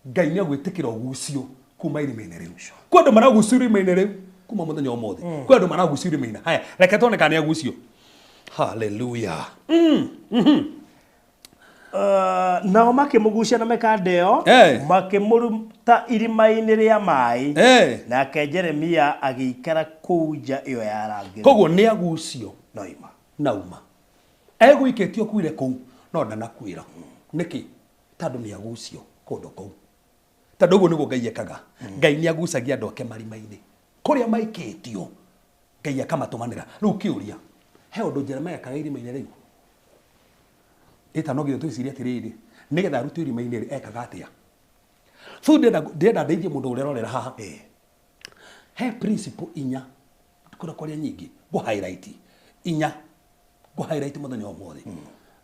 Ngai nĩ agwĩtĩkĩra ũgucio kuma irima-inĩ rĩu. Kwĩ andũ maragucio irima-inĩ rĩu kuma mũthenya wa ũmũthĩ. Kwĩ andũ maragucio irima-inĩ. Haya, reke tuone kana nĩ agucio. Hallelujah. Nao makĩmũgucia na mĩkanda ĩyo, Eh. makĩmũruta irima-inĩ rĩa maĩ. Eh. Nake Jeremia agĩikara kũu nja ĩyo yarangĩrwo. Koguo nĩ agucio No ima. nauma. Egũikĩtio kuire kũu no ndanakuĩra. Nĩkĩ? Tondũ nĩ agucio kũndũ kũu. Tondũ ũguo nĩguo Ngai ekaga. Ngai nĩ agucagia andũ ake marima-inĩ. Kũrĩa maikĩtio Ngai akamatũmanĩra. Rĩu kĩũria, he ũndũ Jeremiah ekaga irima-inĩ rĩu? Ĩta no nginya twĩcirie atĩrĩrĩ, nĩgetha arutwo irima-inĩ rĩ, ekaga atĩa? So ndĩrenda ndeithie mũndũ ũrĩa ũrorera haha. He principle inya, kũrĩa kwaria nyingĩ, ngũ highlight inya, ngũ highlight mũthenya wa ũmũthĩ.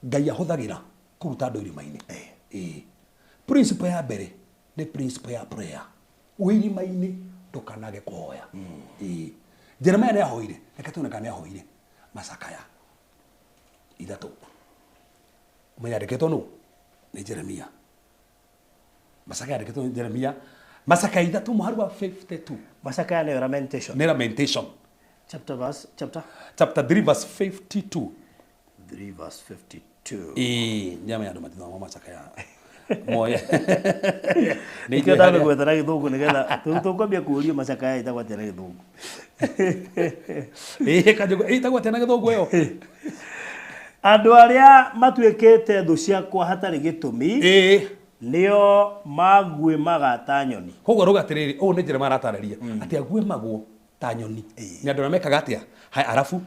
Ngai ahũthagĩra kũruta andũ irima-inĩ. Ĩĩ. Principle ya mbere nĩ principle ya prayer. Wĩ irima-inĩ ndũkanage kũhoya. Ĩĩ. Jeremiah nĩ ahoire, reke tuone kana nĩ ahoire. Macakaya ithatũ. Ũmenye andĩkĩtwo nũ? Nĩ Jeremia. Macakaya andĩkĩtwo nĩ Jeremia. Macakaya ithatũ mũhari wa 52. Macakaya nĩyo Lamentation. Nĩ Lamentation. Chapter verse, chapter Chapter 3 verse 52. 3 verse 52. Ĩĩ, nyama ya andũ matithoma macakaya. Moya. Nĩ Nĩkĩo njũĩ harĩa- ndamĩgweta na gĩthũngũ nĩgetha rĩu tũkwambia kũũrio macakaya ĩtagwo atĩa na gĩthũngũ. Ĩĩ, kanjũgũ, ĩtagwo atĩa na gĩthũngũ ĩyo? Andũ arĩa matuĩkĩte thũ ciakwa hatarĩ gĩtũmi Ĩĩ. nĩo maguĩmaga ta nyoni. Koguo arauga atĩrĩrĩ, ũũ nĩ Jeremiah aratarĩria atĩ aguĩmagwo ta nyoni. Nĩ andũ arĩa mekaga atĩa? Haya, arabu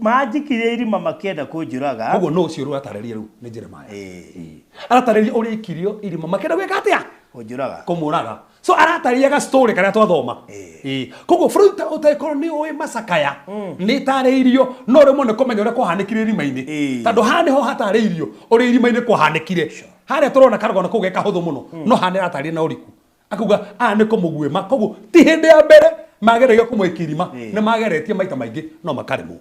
Manjikirie irima makĩenda kũnjũraga. Koguo no ũcio ũratarĩria rĩu nĩ Jeremiah. Ĩĩ. Aratarĩria ũrĩa aikirio irima makĩenda gwĩka atĩa? Kũnjũraga. Kũmũraga. So aratarĩria ga story karĩa twathoma. Ĩĩ. Koguo bũrũri ta ũtangĩkorwo nĩ ũĩ macakaya nĩ ĩtarĩirio no rĩmwe nĩ kũmenya ũrĩa kwahanĩkire irima-inĩ. Tondũ haha nĩho hatarĩirio ũrĩa irima-inĩ kwahanĩkire. Harĩa tũrona karũgano kau ge kahũthũ mũno no haha nĩ aratarĩria na ũriku. Akauga aya nĩ kũmũguĩma, koguo ti hĩndĩ ya mbere mageragia kũmũikia irima, nĩ mageretie maita maingĩ no makaremwo.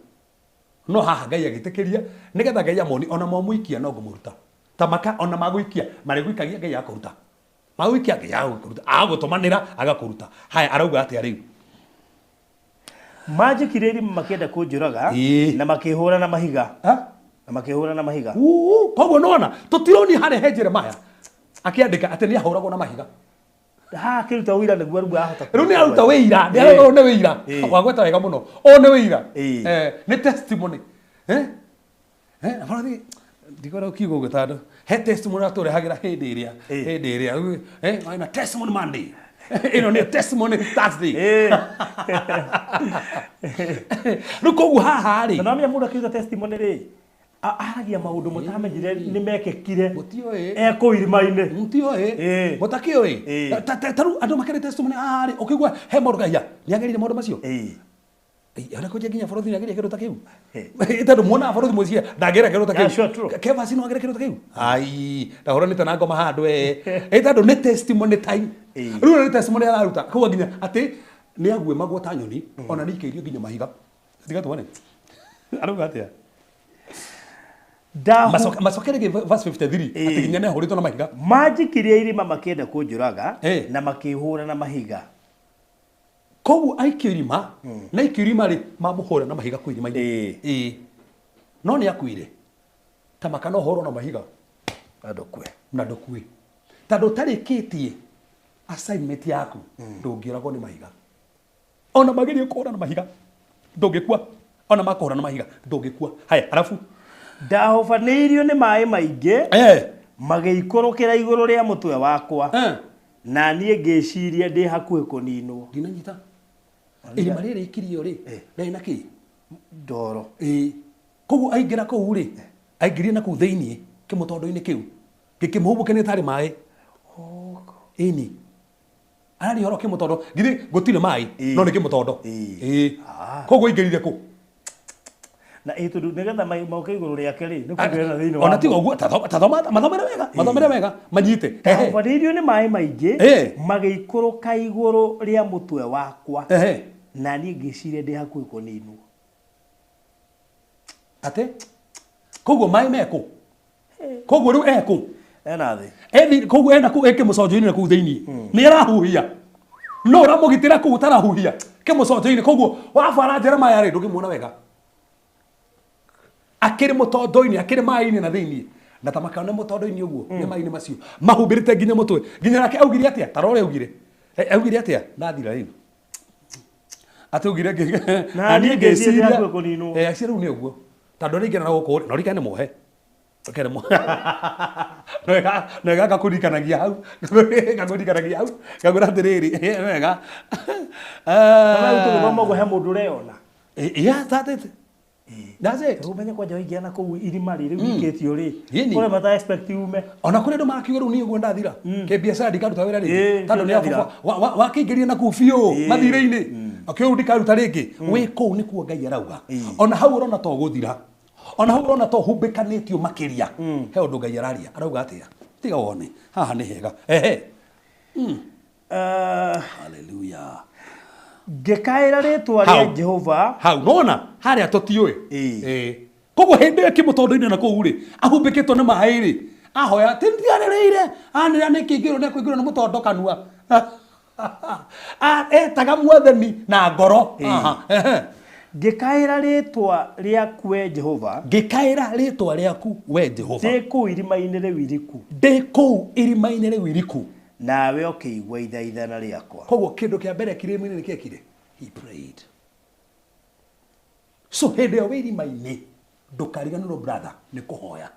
No haha Ngai agĩtĩkĩria nĩgetha Ngai amoni ona mwamũikia no ngũmũruta. Ta maka ona magũikia marĩgũikagia Ngai agakũruta. Magũikia Ngai agakũruta, agagũtũmanĩra agakũruta. Haya arauga atĩa rĩu? Manjikirie irima makĩenda kũnjũraga Ĩĩ. na makĩhũra na mahiga. Ha? Na makĩhũra na mahiga. Uu, koguo nona tũtironi harĩa he Jeremiah akĩandĩka atĩ nĩ ahũragwo na mahiga. Haha akĩruta ũira nĩguo rĩu ahota. Rĩu nĩ aruta wĩira, nĩ Ĩĩ. arauga ũyũ nĩ wĩira. Ĩĩ. Wagweta wega mũno. Ũyũ nĩ wĩira. Ĩĩ. Eh, nĩ testimony. Eh? Eh, barathi ndigora kiugo ũguo tondũ he testimony atũrehagĩra hĩndĩ ĩrĩa Ĩĩ. hĩndĩ ĩrĩa eh, na testimony Monday. Ĩno nĩ testimony Thursday. Ĩĩ. Rĩu koguo haha rĩ Na nomenya mũndũ akiuga testimony rĩ, Aragia maũndũ mũtamenyire nĩ mekĩkire Mũtiũĩ. e kũu irima-inĩ. Mutioĩ. Ĩĩ. Mũtakĩũĩ. Ĩĩ. Ta rĩu andũ makĩrĩ testimony haha rĩ, ũkĩigua he maũndũ kaia nĩagerire maũndũ macio. Ĩĩ. Ona kũnjia nginya borothi nĩageria kĩndũ ta kĩu. Ĩĩ. Tondũ muonaga borothi mũciĩ ndangĩra kĩndũ ta Yeah, sure, kĩu. true. Kevasi no agere kĩndũ ta kĩu. Ai, ndahũranĩte na ngoma handũ ĩ. Ĩ tondũ nĩ testimony time. Ĩĩ. Rĩu nĩ testimony araruta. Koguo nginya atĩ nĩ aguĩmagwo ta nyoni ona nĩ ikĩirio nginya mahiga. Tiga tuone. Arauga atĩa? Macokere verse 53 Ĩĩ. atĩ nginya nĩ ahũrĩtwo na mahiga. Manjikirie irima makĩenda kũnjũraga Ĩĩ. na makĩhũra na mahiga. Koguo aikio irima na aikio irima rĩ mamũhũra na mahiga kũu irima-inĩ. Ĩĩ. Ĩĩ. No nĩ akuire. Ta maka no ũhũrwo na mahiga Na ndũkue. na ndũkue. Tondũ ũtarĩkĩtie assignment yaku ndũngĩũragwo nĩ mahiga. Ona magerie kũhũra na mahiga ndũngĩkua. Ona makũhũra na mahiga ndũngĩkua. Haya, arabu Ndahobanĩirio nĩ maĩ maingĩ eh magĩikũrũkĩra igũrũ rĩa mũtwe wakwa eh na niĩ ngĩciria ndĩ hakuhĩ kũninwo. ndinanyita. Irima rĩrĩ ikirio rĩ rĩarĩ na kĩ? Ndoro. Ĩĩ. Koguo aingĩra kũu rĩ, aingĩrire na kũu thĩiniĩ kĩmũtondo-inĩ kĩu gĩkĩmũhubũkania tarĩ maĩ. Ĩni. Araria ũhoro kĩmũtondo, githĩ gũtirĩ maĩ Ĩĩ. no nĩ kĩmũtondo. Ĩĩ. Ĩĩ. Ah. Koguo aingĩrire kũ? Na ĩ tondũ nĩgetha moke igũrũ rĩake rĩ nĩ kũingĩra na thĩinĩ Ona tiga ũguo, ta thoma mathomere wega, mathomere wega, manyite. Ehe. Ndahobanĩirio nĩ maĩ maingĩ Ĩĩ. magĩikũrũka igũrũ rĩa mũtwe wakwa Ehe. na niĩ ngĩciria ndĩ hakuhĩ kũninwo. Atĩ? Koguo maĩ me kũ? Koguo rĩu e kũ? Ena thĩ. Ethi koguo ena kũu kĩmũconjo-inĩ na kũu thĩiniĩ. Nĩ arahuhia. No ũramũgitĩra kũu ũtarahuhia kĩmũconjo-inĩ. Koguo wabara Jeremiah rĩ ndũngĩmuona wega. Akĩrĩ mũtondo-inĩ, akĩrĩ maĩ-inĩ na thĩiniĩ. Na ta makana mũtondo-inĩ ũguo, nĩ maĩ-inĩ macio. Mahumbĩrĩte nginya mũtwe. Nginya nake augire atĩa? Ta rora augire. Augire atĩa? Ndathira rĩu. Atĩ augire Na niĩ ngĩciria ndĩ hakuhĩ kũninwo. Eh, acio rĩu nĩ ũguo. Tondũ rĩngĩ na gũkũ rĩ, no rikane muohe. Kere mo. Wega, wega ngakũririkanagia hau. Ngakũririkanagia hau. Ngakũra atĩrĩrĩ, wega. Na rĩu tũgĩthoma ũguo he mũndũ ũreyona. Yeah, that's it. That's it. Rĩu ũmenye kwanja waingĩra na kũu irima rĩ rĩu ikĩtio rĩ Ĩni. kũrĩa mata expect ume. Ona kũrĩ andũ marakiuga rĩu niĩ ũguo ndathira. Kĩbiacara ndikaruta wĩra rĩngĩ. Ĩĩ, Tondũ nĩ ndathira. wakĩingĩria na kũu biũ Ĩĩ. mathirĩ-inĩ. Akĩũĩ rĩu ndikaruta rĩngĩ. Wĩ kũu nĩkuo Ngai arauga. Ona hau ũrona to gũthira. Ona hau ũrona to humbĩkanĩtio makĩria. He ũndũ Ngai araria. Arauga atĩa? Tiga wone. Haha nĩ hega. Ehe. Hallelujah. Ngĩkaĩra rĩtwa Hau. rĩa Jehova Hau nona harĩa tũtiũĩ. Ĩĩ. Ĩĩ. Koguo hĩndĩ ĩyo kĩmũtondo-inĩ na kũu rĩ, ahumbĩkĩtwo nĩ maĩ rĩ, ahoya atĩ ndiarĩrĩire, anĩrĩra nĩ kĩingĩrwo nĩ kũingĩrwo nĩ mũtondo kanua. Etaga mwathani na ngoro. Aha, ehe. Ngĩkaĩra rĩtwa rĩaku we Jehova Ngĩkaĩra rĩtwa rĩaku we Jehova. Ndĩ kũu irima-inĩ rĩu iriku Ndĩ kũu irima-inĩ rĩu iriku. Nawe ũkĩigua ithaithana rĩakwa. Koguo kĩndũ kĩa mbere kĩrĩma-inĩ nĩ kĩekire? He prayed. So hĩndĩ ĩyo wĩ irima-inĩ ndũkariganĩrwo brother nĩ kũhoya.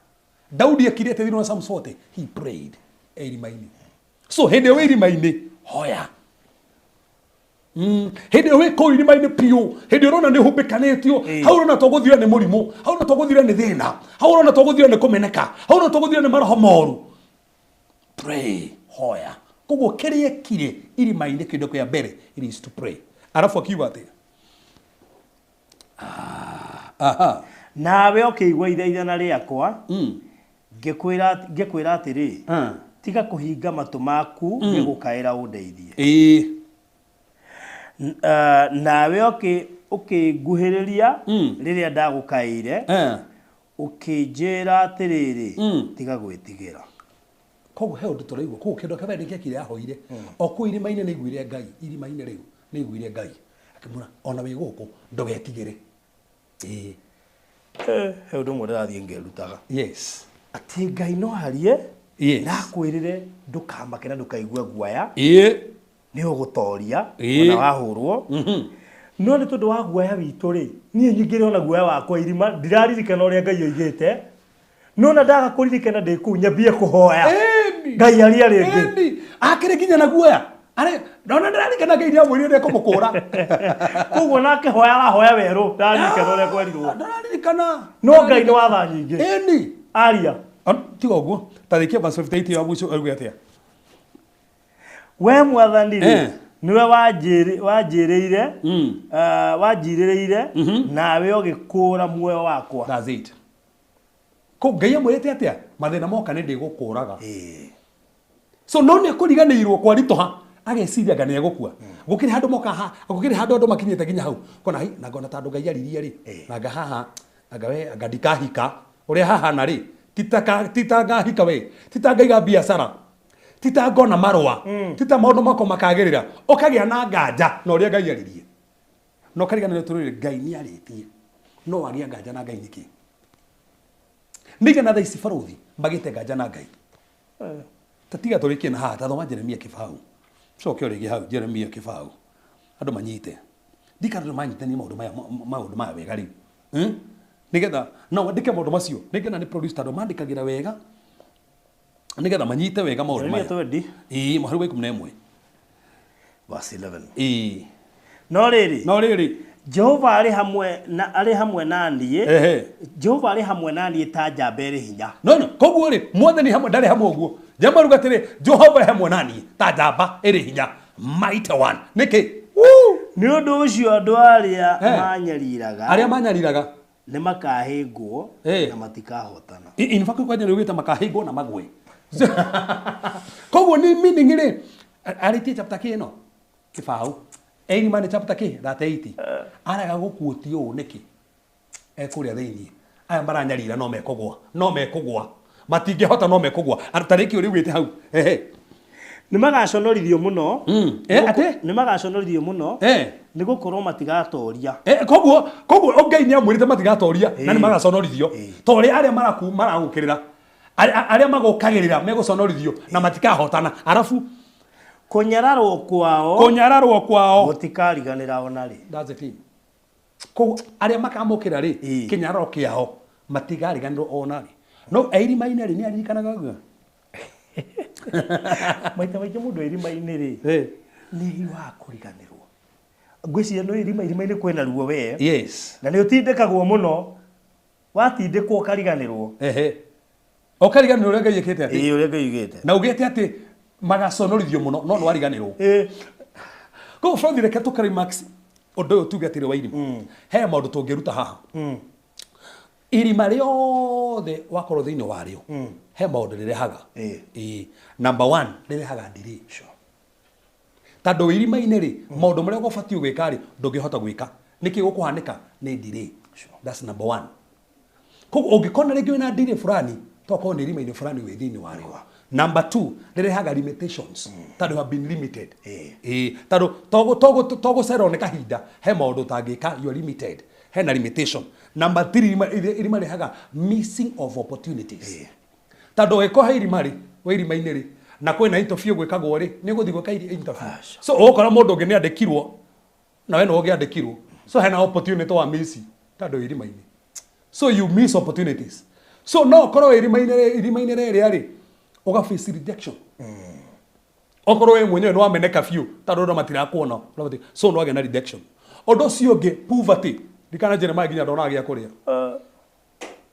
Daudi ekire atĩa thĩinĩ wa Psalms 40? He prayed e irima-inĩ. So hĩndĩ ĩyo wĩ irima-inĩ hoya. Hĩndĩ ĩyo wĩ kũu irima-inĩ biũ, hĩndĩ ĩyo ũrona nĩ ũhumbĩkanĩtio, hau ũrona to gũthira nĩ mũrimũ, hau ũrona to gũthira nĩ thĩna, hau ũrona to gũthira nĩ kũmeneka, hau ũrona to gũthira nĩ maroho moru. Pray, hoya. Koguo kĩrĩa ekire irima-inĩ kĩndũ kĩa mbere it is to pray. Arabu akiuga atĩa? Aha. Nawe ũkĩigua ithaithana rĩakwa ngĩkwĩra atĩrĩ tiga kũhinga matũ maku ngĩgũkaĩra ũndeithie. Ĩĩ. Nawe ũkĩnguhĩrĩria rĩrĩa ndagũkaĩire ũkĩnjĩra atĩrĩrĩ tiga gwĩtigĩra. Koguo he ũndũ tũraigua, koguo kĩndũ kĩa mbere nĩkĩekire ahoire. O kũu irima-inĩ nĩ aiguire Ngai, irima-inĩ rĩu nĩ aiguire Ngai. Akĩmwĩra ona wĩ gũkũ ndũgetigĩre. Ĩĩ. He ũndũ ũmwe ndĩrathiĩ ngĩrutaga. Yes. Atĩ Ngai no arie Yes. na akwĩrĩre ndũkamake na ndũkaigue guoya. Ĩĩ. Nĩ ũgũtoria Ĩĩ. ona wahũrwo. No nĩ tondũ wa guoya witũ rĩ, niĩ nyingĩre ona guoya wakwa irima, ndiraririkana ũrĩa Ngai oigĩte. No na ndaga kũririkana ndĩ kũu nyambie kũhoya. Ĩni. Ngai aria rĩngĩ. Ĩni. Akĩrĩ nginya na guoya. Arĩ ndona ndĩraririkana Ngai nĩamwĩrire nĩekũmũkũra. Koguo nake hoya arahoya werũ, ndaririkana ũrĩa kwerirwo. Ndararirikana. No Ngai nĩ wa tha nyingĩ. Ĩni. Aria. Tiga ũguo. Ta rĩkia verse 58 ya mũico auge atĩa? We Mwathani rĩ, nĩwe wanjĩrĩire, wanjirĩrĩire, nawe ũgĩkũũra muoyo wakwa. That's it. Kũu Ngai amwĩrĩte atĩa? Mathĩna moka nĩ ndĩgũkũraga. So no nĩ akũriganĩirwo kwaritũha ageciria anga nĩ egũkua. Gũkĩrĩ handũ moka ha, gũkĩrĩ handũ andũ makinyĩte nginya hau. Kona hi, na ngona ta andũ Ngai aririe rĩ, na anga haha, anga we, anga ndikahika. Ũrĩa hahana rĩ, tita ngahika we, tita ngaiga biacara, tita ngona marũa, tita maũndũ makwa makagĩrĩra. Ũkagĩa na nganja na ũrĩa Ngai aririe. Na ũkariganĩrwo atĩrĩrĩ, Ngai nĩ arĩtie. No wagĩa nganja na Ngai nĩkĩ? Nĩigana thaa ici barũthi magĩte nganja na Ngai. Ta tiga tũrĩkie na haha, ta thoma Jeremia kĩbaũ. Coke o rĩngĩ hau Jeremia kĩbaũ. Andũ manyite. Ndikana andũ manyitanie maũndũ maya, maũndũ maya wega rĩu. Nĩgetha no wandĩke maũndũ macio. Nĩgetha nĩ produce tondũ mandĩkagĩra wega. Nĩgetha manyite wega maũndũ Jeremia maya. 20. Ĩĩ, mũhari wa 11. Verse 11. Ĩĩ. No rĩrĩ. No rĩrĩ. Jehova arĩ hamwe na, arĩ hamwe na niĩ. Ehe. Jehova arĩ hamwe na niĩ ta njamba ĩrĩ hinya. No, no, koguo rĩ, Mwathani hamwe ndarĩ hamwe ũguo. Njamba ruga atĩrĩ, Jehova arĩ hamwe na niĩ ta njamba ĩrĩ hinya. Mighty one. Nĩkĩ? Woo! Nĩ ũndũ ũcio andũ arĩa manyariraga. Arĩa manyariraga. Nĩ makahĩngwo na matikahotana. In fact, kwanja nĩ ugĩte makahĩngwo na magwe. Koguo nĩ meaning rĩ, arĩtie chapter kĩ ĩno? Kĩbaũ. Irima nĩ chapter kĩ? 38. Araga gũkuotia ũũ nĩkĩ? Ekũrĩa thĩinĩ. Aya maranyarira no mekũgwa. No mekũgwa. Matingĩhota no mekũgwa. Ta rĩki ũrĩa ugĩte hau. Ehe. Nĩ magaconorithio mũno. Atĩ? Nĩ magaconorithio mũno. Nĩ gũkorwo matigatoria. Koguo Ngai nĩ amwĩrĩte matigatoria na nĩ magaconorithio. To ũrĩa arĩa maragũkĩrĩra, arĩa magũkagĩrĩra megũconorithio na matikahotana. Arabu kũnyararwo kwao, kũnyararwo kwao gũtikariganĩra ona rĩ. That's the thing. Koguo arĩa makamũkĩra rĩ, kĩnyararo kĩao matigariganĩrwo ona rĩ. No irima-inĩ rĩ, nĩ aririkanaga ũguo? Maita maingĩ mũndũ irima-inĩ rĩ, nĩ aiguaga kũriganĩrwo. Ngwĩciria no irima-inĩ kwĩna ruo we. Yes. Na nĩ ũtindĩkagwo mũno. Watindĩkwo ũkariganĩrwo. Ehe. Ũkariganĩrwo ũrĩa Ngai ĩkĩte atĩ? Ĩĩ, ũrĩa Ngai ĩkĩte. Na ugĩte atĩ magaconorithio mũno, no nĩwariganĩrwo. Koguo bũrũri reke tũ climax ũndũ ũyũ tuge atĩrĩ wa irima. He maũndũ tũngĩruta haha. Irima rĩothe wakorwo thĩinĩ warĩo, he maũndũ rĩrehaga. Ĩĩ. Number 1, rĩrehaga delay. Tondũ irima-inĩ rĩ, maũndũ marĩa ũbatiĩ gwĩka rĩ, ndũngĩhota gwĩka. Nĩkĩ gũkũhanĩka? Nĩ delay. That's number 1. Koguo ũngĩkona rĩngĩ wĩna delay fulani, to korwo nĩ irima-inĩ fulani wĩ thĩinĩ warĩo. Number 2, rĩrehaga limitations. Tondũ you have been limited. Tondũ togũcererwo nĩ kahinda, he maũndũ ũtangĩka, you are limited. Hena limitation. Number 3, irima rĩrehaga missing of opportunities. Tondũ ũngĩkorwo he irima rĩ, wĩ irima-inĩ rĩ, na kwĩna interview gwĩkagwo rĩ, nĩ ũgũthiĩ gwĩka interview. So ũgũkora mũndũ ũngĩ nĩ andĩkirwo, na we nĩwe ũngĩandĩkirwo. So hena opportunity wa miss, tondũ wĩ irima-inĩ. So you miss opportunities. So no ũkorwo wĩ irima-inĩ rĩrĩa rĩ, ũga face rejection. Okorwo we mwenyewe nĩ wameneka biũ, tondũ andũ matirakuona. So nĩ wagĩa na rejection. Ũndũ ũcio ũngĩ, poverty. Ndikana Jeremiah nginya ndonaga gĩa kũrĩa.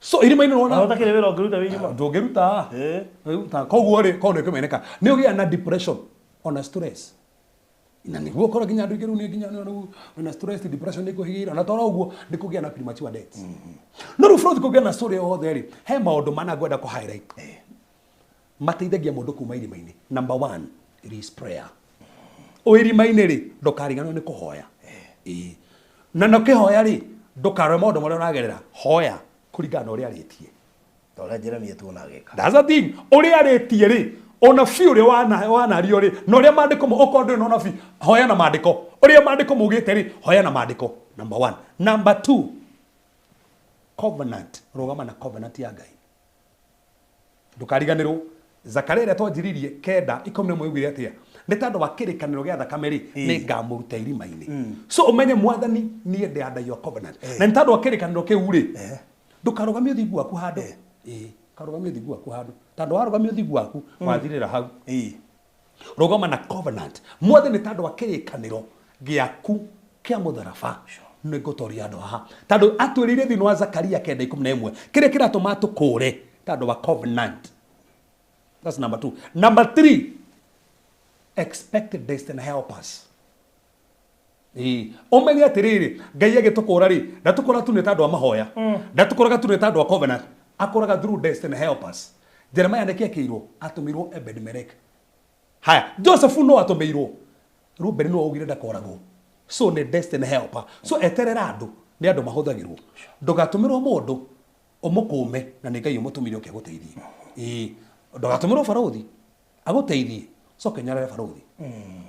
So irima-inĩ nĩwona- Na ũtakĩrĩ wĩra ũngĩruta wĩ irima? Ndũngĩruta. Ndũngĩruta. Koguo rĩ, koguo nĩ ũkĩmeneka. Nĩ ũgĩa na depression ona stress. Na nĩguo ũkorwo nginya andũ aingĩ rĩu nĩ nginya rĩu wĩna stress, depression nĩ ĩkũhĩgĩrĩra. Na toro ũguo nĩ kũgĩa na premature death. No rĩu bũrũri kũgĩa na story yothe rĩ, he maũndũ mana ngwenda kũ highlight. Mateithagia mũndũ kuma irima-inĩ. Number 1, it is prayer. O irima-inĩ rĩ, ndũkariganĩrwo nĩ kũhoya. Na ndũkĩhoya rĩ, ndũkarore maũndũ marĩa ũragerera. Hoya kũringana na ũrĩa arĩtie. Ta ũrĩa Jeremia tuona agĩka. That's the thing. Ũrĩa arĩtie rĩ, ũnabii ũrĩa wanario rĩ, na ũrĩa maandĩko okorwo ndũrĩ na ũnabii, hoya na maandĩko. Ũrĩa maandĩko maugĩte rĩ, hoya na maandĩko. Number 1. Number 2, covenant. Rũgama na covenant ya Ngai. Ndũkariganĩrwo. Zakaria ĩrĩa twanjiririe kenda ikũmi na ĩmwe ĩugire atĩa? Nĩ tondũ wa kĩrĩkanĩro gĩa thakame rĩ, nĩ ngamũruta irima-inĩ. So ũmenye Mwathani niĩ ndĩ under your covenant. Na nĩ tondũ wa kĩrĩkanĩro kĩu rĩ, ndũkarũgamie ũthingu waku handũ. Ndũkarũgamie ũthingu waku handũ. Tondũ warũgamia ũthingu waku, wathirĩra hau. Rũgama na covenant. Mwathani, tondũ wa kĩrĩkanĩro gĩaku kĩa mũtharaba nĩ ngũtoria andũ haha, tondũ atwĩrĩire thĩinĩ wa Zakaria 9:11 kĩrĩa kĩratũma tũkũre tondũ wa covenant. That's number two. Number three, expect destiny helpers. Ĩĩ, ũmenye atĩrĩrĩ, Ngai agĩtũkũra rĩ, ndatũkũra tu nĩ tondũ wa mahoya, ndatũkũraga tu nĩ tondũ wa covenant, akũraga through destiny helpers. Jeremiah nĩkĩ ekĩirwo? Atũmĩirwo Ebed-Melech. Haya, Joseph no atũmĩirwo Reuben, no augire ndakoragwo, so nĩ destiny helper. So eterera andũ, nĩ andũ mahũthagĩrwo. Ndũgatũmĩrwo mũndũ ũmũkũme na nĩ Ngai ũmũtũmire ũke agũteithie. Ĩĩ, ndũgatũmĩrwo barũthi agũteithie, coke nyarare barũthi.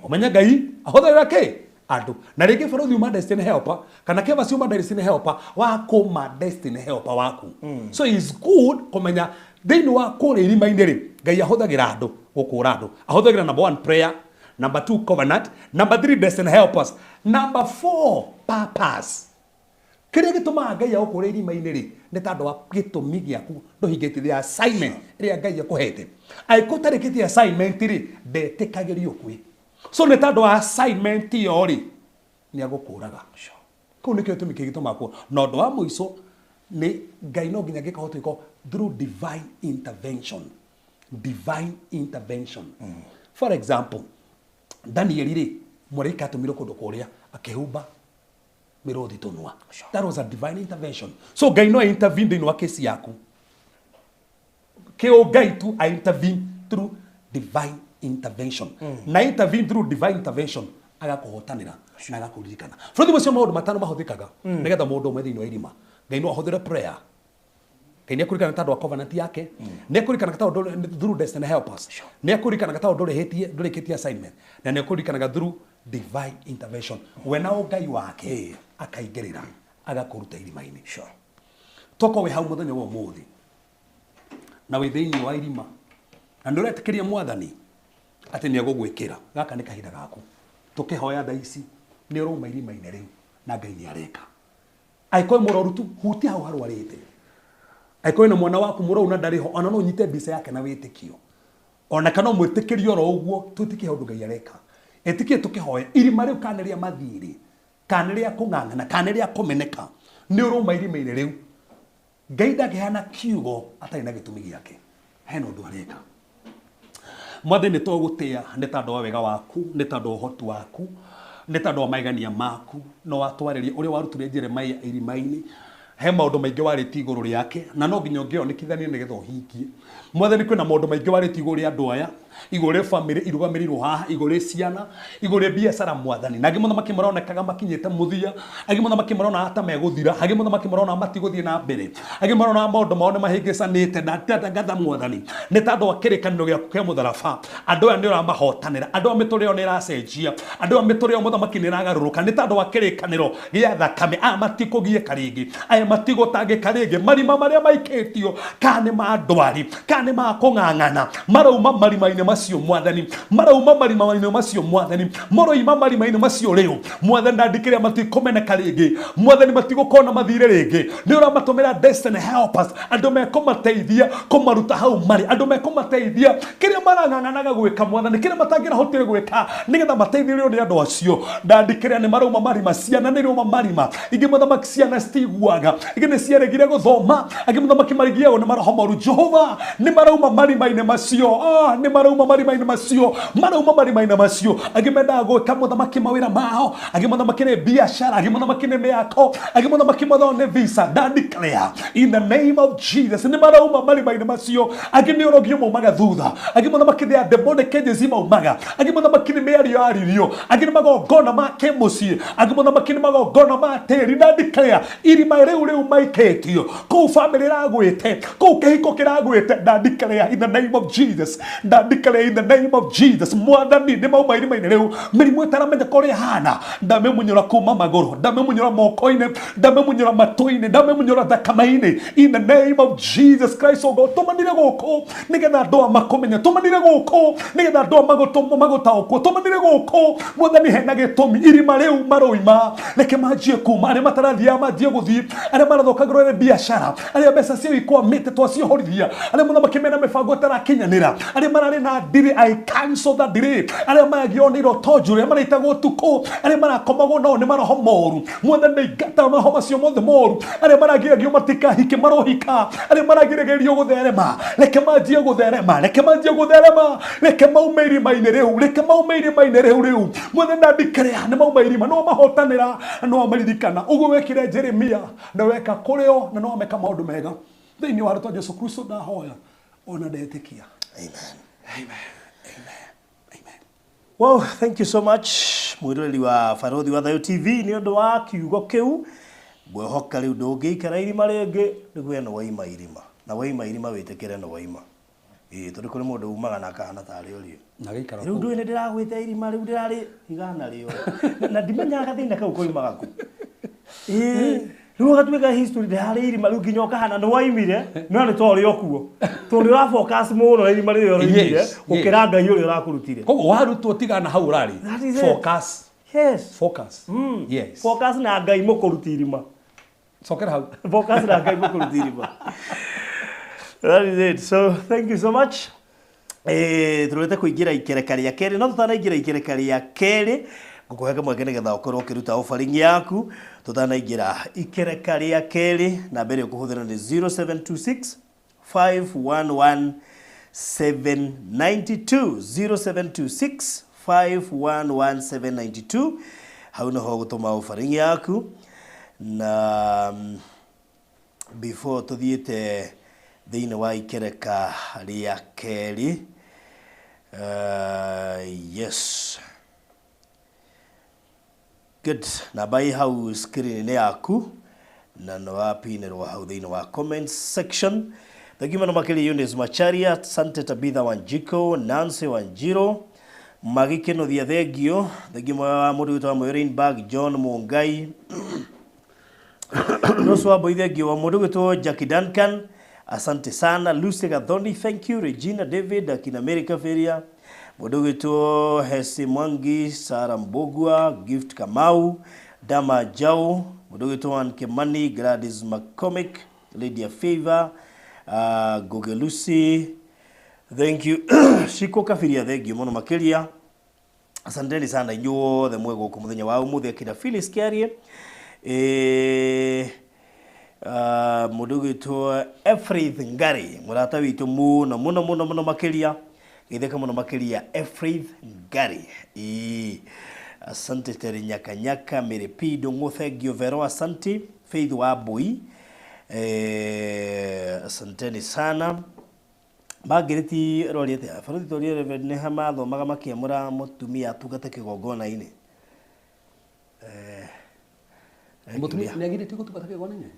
Ũmenye Ngai ahũthagĩra kĩ andũ. Na rĩngĩ barũthi uma destiny helper, kana kĩva ciuma destiny helper wa kũma destiny helper waku. So is good kũmenya thĩinĩ wa kũrĩa irima-inĩ rĩ, Ngai ahũthagĩra andũ gũkũra andũ. Ahũthagĩra number one, prayer; number two, covenant; number three, destiny helpers; number four, purpose. Kĩrĩa gĩtũmaga Ngai agũkũre irima-inĩ rĩ, nĩ tondũ wa gĩtũmi gĩaku ndũhingĩtie the assignment ĩrĩa Ngai akũhete. Angĩkorwo ũtarĩkĩtie assignment rĩ, ndetĩkagĩrio ũkue. So nĩ tondũ wa assignment ĩyo rĩ, nĩ agũkũraga. Kũu nĩkĩo gĩtũmi kĩngĩ gĩtũmaga kũ. Na ũndũ wa mũico nĩ Ngai no nginya angĩkorwo twĩko through divine intervention. Divine intervention. For example, Danieli rĩ, mũraika atũmirwo kũndũ kũrĩa akĩhumba mĩrũthi tũnua. That was a divine intervention. So Ngai no intervene thĩinĩ wa kesi yaku kĩo. Ngai tu a intervene through divine intervention, na intervene through divine intervention agakũhotanĩra na agakũririkana. Bũrũri macio maũndũ matano mahũthĩkaga nĩgetha mũndũ ũmwe thĩinĩ wa irima. Ngai no ahũthĩre prayer. Ngai nĩ akũririkana tondũ wa covenant yake, nĩ akũririkanaga tondũ through destiny helpers, nĩ akũririkanaga tondũ ndũrĩhĩtie, ndũrĩkĩtie assignment, na nĩ akũririkanaga through divine intervention. We na ũngai wake akaingĩrĩra agakũruta irima-inĩ. Toko wĩ hau mũthenya wa ũmũthĩ na wĩ thĩinĩ wa irima na nĩ ũretĩkĩria Mwathani atĩ nĩ egũgwĩkĩra, gaka nĩ kahinda gaku tũkĩhoya thaa ici. Nĩ ũrauma irima-inĩ rĩu na Ngai nĩ areka. Angĩkorwo wĩ mũrwaru tu, hutia hau harwarĩte. Angĩkorwo wĩna mwana waku mũrwaru na ndarĩ ho, ona no ũnyite mbica yake na wĩtĩkio, ona kana ũmwĩtĩkĩrie oro ũguo. Twĩtĩkie ũndũ Ngai areka. Ĩtĩkie tũkĩhoya irima rĩu, kana nĩ rĩa mathirĩ, kana nĩ rĩa kũng'ang'ana, kana nĩ rĩa kũmeneka, nĩ ũrauma irima-inĩ rĩu. Ngai ndangĩheana kiugo atarĩ na gĩtũmi gĩake. Hena ũndũ areka. Mwathani, nĩ tũgũtĩa nĩ tondũ wa wega waku, nĩ tondũ wa ũhoti waku, nĩ tondũ wa magegania maku. No watwarĩria ũrĩa warutire Jeremia irima-inĩ. He maũndũ maingĩ warĩtie igũrũ rĩake na no nginya ũngĩonekithanie nĩgetha ũhingie. Mwathani, kwĩna maũndũ maingĩ warĩtie igũrũ rĩa andũ aya, igũrũ rĩa bamĩrĩ irũgamĩrĩirwo haha, igũrũ rĩa ciana, igũrũ rĩa biacara. Mwathani, na angĩ mũthamaki maronekaga makinyĩte mũthia, angĩ mũthamaki marona ta megũthira, angĩ mũthamaki marona matigũthiĩ na mbere, angĩ marona maũndũ mao nĩ mahĩngĩcanĩte. Na ndathangatha, Mwathani, nĩ tondũ wa kĩrĩkanĩro gĩaku kĩa mũtharaba, andũ aya nĩ ũramahotanĩra. Andũ aya mĩtũrĩre yao nĩ ĩracenjia, andũ aya mĩtũrĩre yao, mũthamaki, nĩ ĩragarũrũka nĩ tondũ wa kĩrĩkanĩro gĩa thakame. Aya matikũgiĩka rĩngĩ, aya matigũtangĩka rĩngĩ. Marima marĩa maikĩtio, kana nĩ ma ndwari, kana nĩ ma kũng'ang'ana, marauma marima-inĩ macio. Mwathani, marauma marima-inĩ macio. Mwathani, maroima marima-inĩ macio rĩu. Mwathani, ndandikĩrĩa matikũmeneka rĩngĩ. Mwathani, matigũkorwo na mathirĩ rĩngĩ. Nĩ ũramatũmĩra destiny helpers, andũ mekũmateithia kũmaruta hau marĩ, andũ mekũmateithia kĩrĩa marang'ang'anaga gwĩka. Mwathani, kĩrĩa matangĩrahotire gwĩka, nĩgetha mateithĩrĩrio nĩ andũ acio. Ndandikĩrĩa nĩ marauma marima. Ciana nĩ irauma marima. Ingĩ, mũthamaki, ciana citiguaga, ingĩ nĩ ciaregire gũthoma, angĩ, mũthamaki, marigiagwo nĩ maroho moru. Jehova, nĩ marauma marima-inĩ macio. Ah, nĩ marauma marima-inĩ macio, marauma marima-inĩ macio. Angĩ mendaga gwĩka, mũthamaki, mawĩra mao, angĩ, mũthamaki, nĩ biacara, angĩ, mũthamaki, nĩ mĩako, angĩ, mũthamaki, mathao nĩ visa. Ndandikrea in the name of Jesus, nĩ marauma marima-inĩ macio. Angĩ nĩ ũrogio maumaga thutha, angĩ, mũthamaki, nĩ demonic agency maumaga, angĩ, mũthamaki, nĩ mĩario yaririo, angĩ nĩ magongona ma kĩmũciĩ, angĩ, mũthamaki, nĩ magongona ma tĩri. Ndandikrea irima rĩu rĩu maikĩtio kũu, famĩlĩ ĩragwĩte kũu, kĩhiko kĩragwĩte, ndandikrea in the name of Jesus, ndandikrea in the name of Jesus. Mwathani, nĩ mauma irima-inĩ rĩu. Mĩrimũ ĩtaramenya ũrĩa ĩhana, ndamĩmunyũra kuma magũrũ, ndamĩmunyũra moko-inĩ, ndamĩmunyũra matũ-inĩ, ndamĩmunyũra thakame-inĩ in the name of Jesus Christ. O God, tũmanire gũkũ nĩgetha andũ aya makũmenye, tũmanire gũkũ nĩgetha andũ aya magũtaũkwo, tũmanire gũkũ. Mwathani, hena gĩtũmi irima rĩu maroima. Reke manjie kuma. Arĩa matarathiaga manjie gũthiĩ. Arĩa Arĩa marathũkagĩrwo nĩ biacara, arĩa mbeca ciao ikwamĩte twaciohorithia, arĩa mũthamaki mena mĩbango ĩtarakinyanĩra, arĩa mararĩ na delay, I cancel that delay. Arĩa maragio nĩ iroto njũru, arĩa maraitagwo ũtukũ, arĩa marakomagwo nao nĩ maroho moru, mwathani ndaingata maroho macio mothe moru. Arĩa maragiragio matikahike marohika, arĩa maragiragĩrio gũtherema, reke manjie gũtherema, reke manjie gũtherema, reke maume irima-inĩ rĩu, reke maume irima-inĩ rĩu rĩu. Mwathani ndandikĩrĩa nĩ mauma irima, no mahotanĩra, no maririkana ũguo wekire Jeremia, na weka kũrĩ o, na no meka maũndũ mega thĩinĩ wa rĩtwa Jesu Kristo ndahoya ona ndetĩkia. Amen. Amen. Amen. Amen. Well, thank you so much mwiroreri wa Barothi wa Thayo TV nĩ ũndũ wa kiugo kĩu. Ngwĩhoka rĩu ndũngĩikara irima rĩngĩ, nĩguo nĩ waima irima, na waima irima wĩtĩkĩre nĩ waima. Ĩĩ, tondũ kũrĩ mũndũ umaga na akahana tarĩ ũrĩa Na gĩikara rĩu kũu. Ndũĩ nĩ ndĩragwĩte irima rĩu ndĩrarĩ igana rĩo. Na ndimenyaga gathĩna kau koimaga kũ. Ĩĩ, rĩu ũgatuĩka history ndĩrarĩ irima rĩu nginya ũkahana nĩ waimire, no nĩ to ũrĩ o kuo, tondũ ũra focus mũno na irima rĩrĩa ũroimire gũkĩra Ngai ũrĩa ũrakũrutire. Koguo warutwo tigana hau ũrarĩ. That is it. Focus. Yes. Focus. Yes. Focus na Ngai mũkũruti irima. Cokera hau. Focus na Ngai mũkũruti irima. That is it. So thank you so much. Tũrorete kũingĩra ikereka rĩa kerĩ, no tũtanaingĩra ikereka rĩa kerĩ ngũkũhe kamweke nĩgetha ũkorwo ũkĩruta offering yaku. Tũtanaingĩra ikereka rĩa kerĩ, namba ĩrĩa ũkũhũthĩra nĩ 0726 511 792, 0726 511 792. Hau nĩho ũgũtũma offering yaku. Na before tũthiĩte thĩinĩ wa ikereka rĩa kerĩ, yes, good, namba ĩ hau screen-inĩ yaku na nĩ wapinĩrwo hau thĩinĩ wa comment section. Thank you mũno makĩria Eunice Macharia, asante. Tabitha Wanjiko, Nancy Wanjiro, Magikenothia, thengio, thengiũ wa mũndũ wĩtwa Mwĩreinberg, John Mungai, Joshua Boithengio wa mũndũ gwĩtwo Jackie Duncan, asante sana. Lucy Gathoni, thank you. Regina David, akina America Feria, mũndũ gwĩtwo Hesi Mwangi, Sara Mbogua, Gift Kamau, Dama Jau, mũndũ gwĩtwo Ann Kimani, Gladys McCormick, Lydia Favor, Goge Lucy, thank you. Shiko Kabiria, thank you mũno makĩria. Asanteni sana inyuothe mwĩ gũkũ mũthenya wa ũmũthĩ, akina Phyllis Kiarie, mũndũ ũgwĩtwo Efraith Ngari, mũrata witũ mũno mũno mũno mũno makĩria, geithĩka mũno makĩria Efraith Ngari. Ĩĩ, asante. Terĩ Nyakanyaka, Mary Ndũng'ũ, thank you. Vero, asante. Faith wa Mbui, asanteni sana. Margaret rori atĩa barothi tũrie Reverend nĩ ha mathomaga makĩamũra mũtumia atungate kĩgongona-inĩ? Mũtumia nĩ agirĩtio gũtungata kĩgongona-inĩ?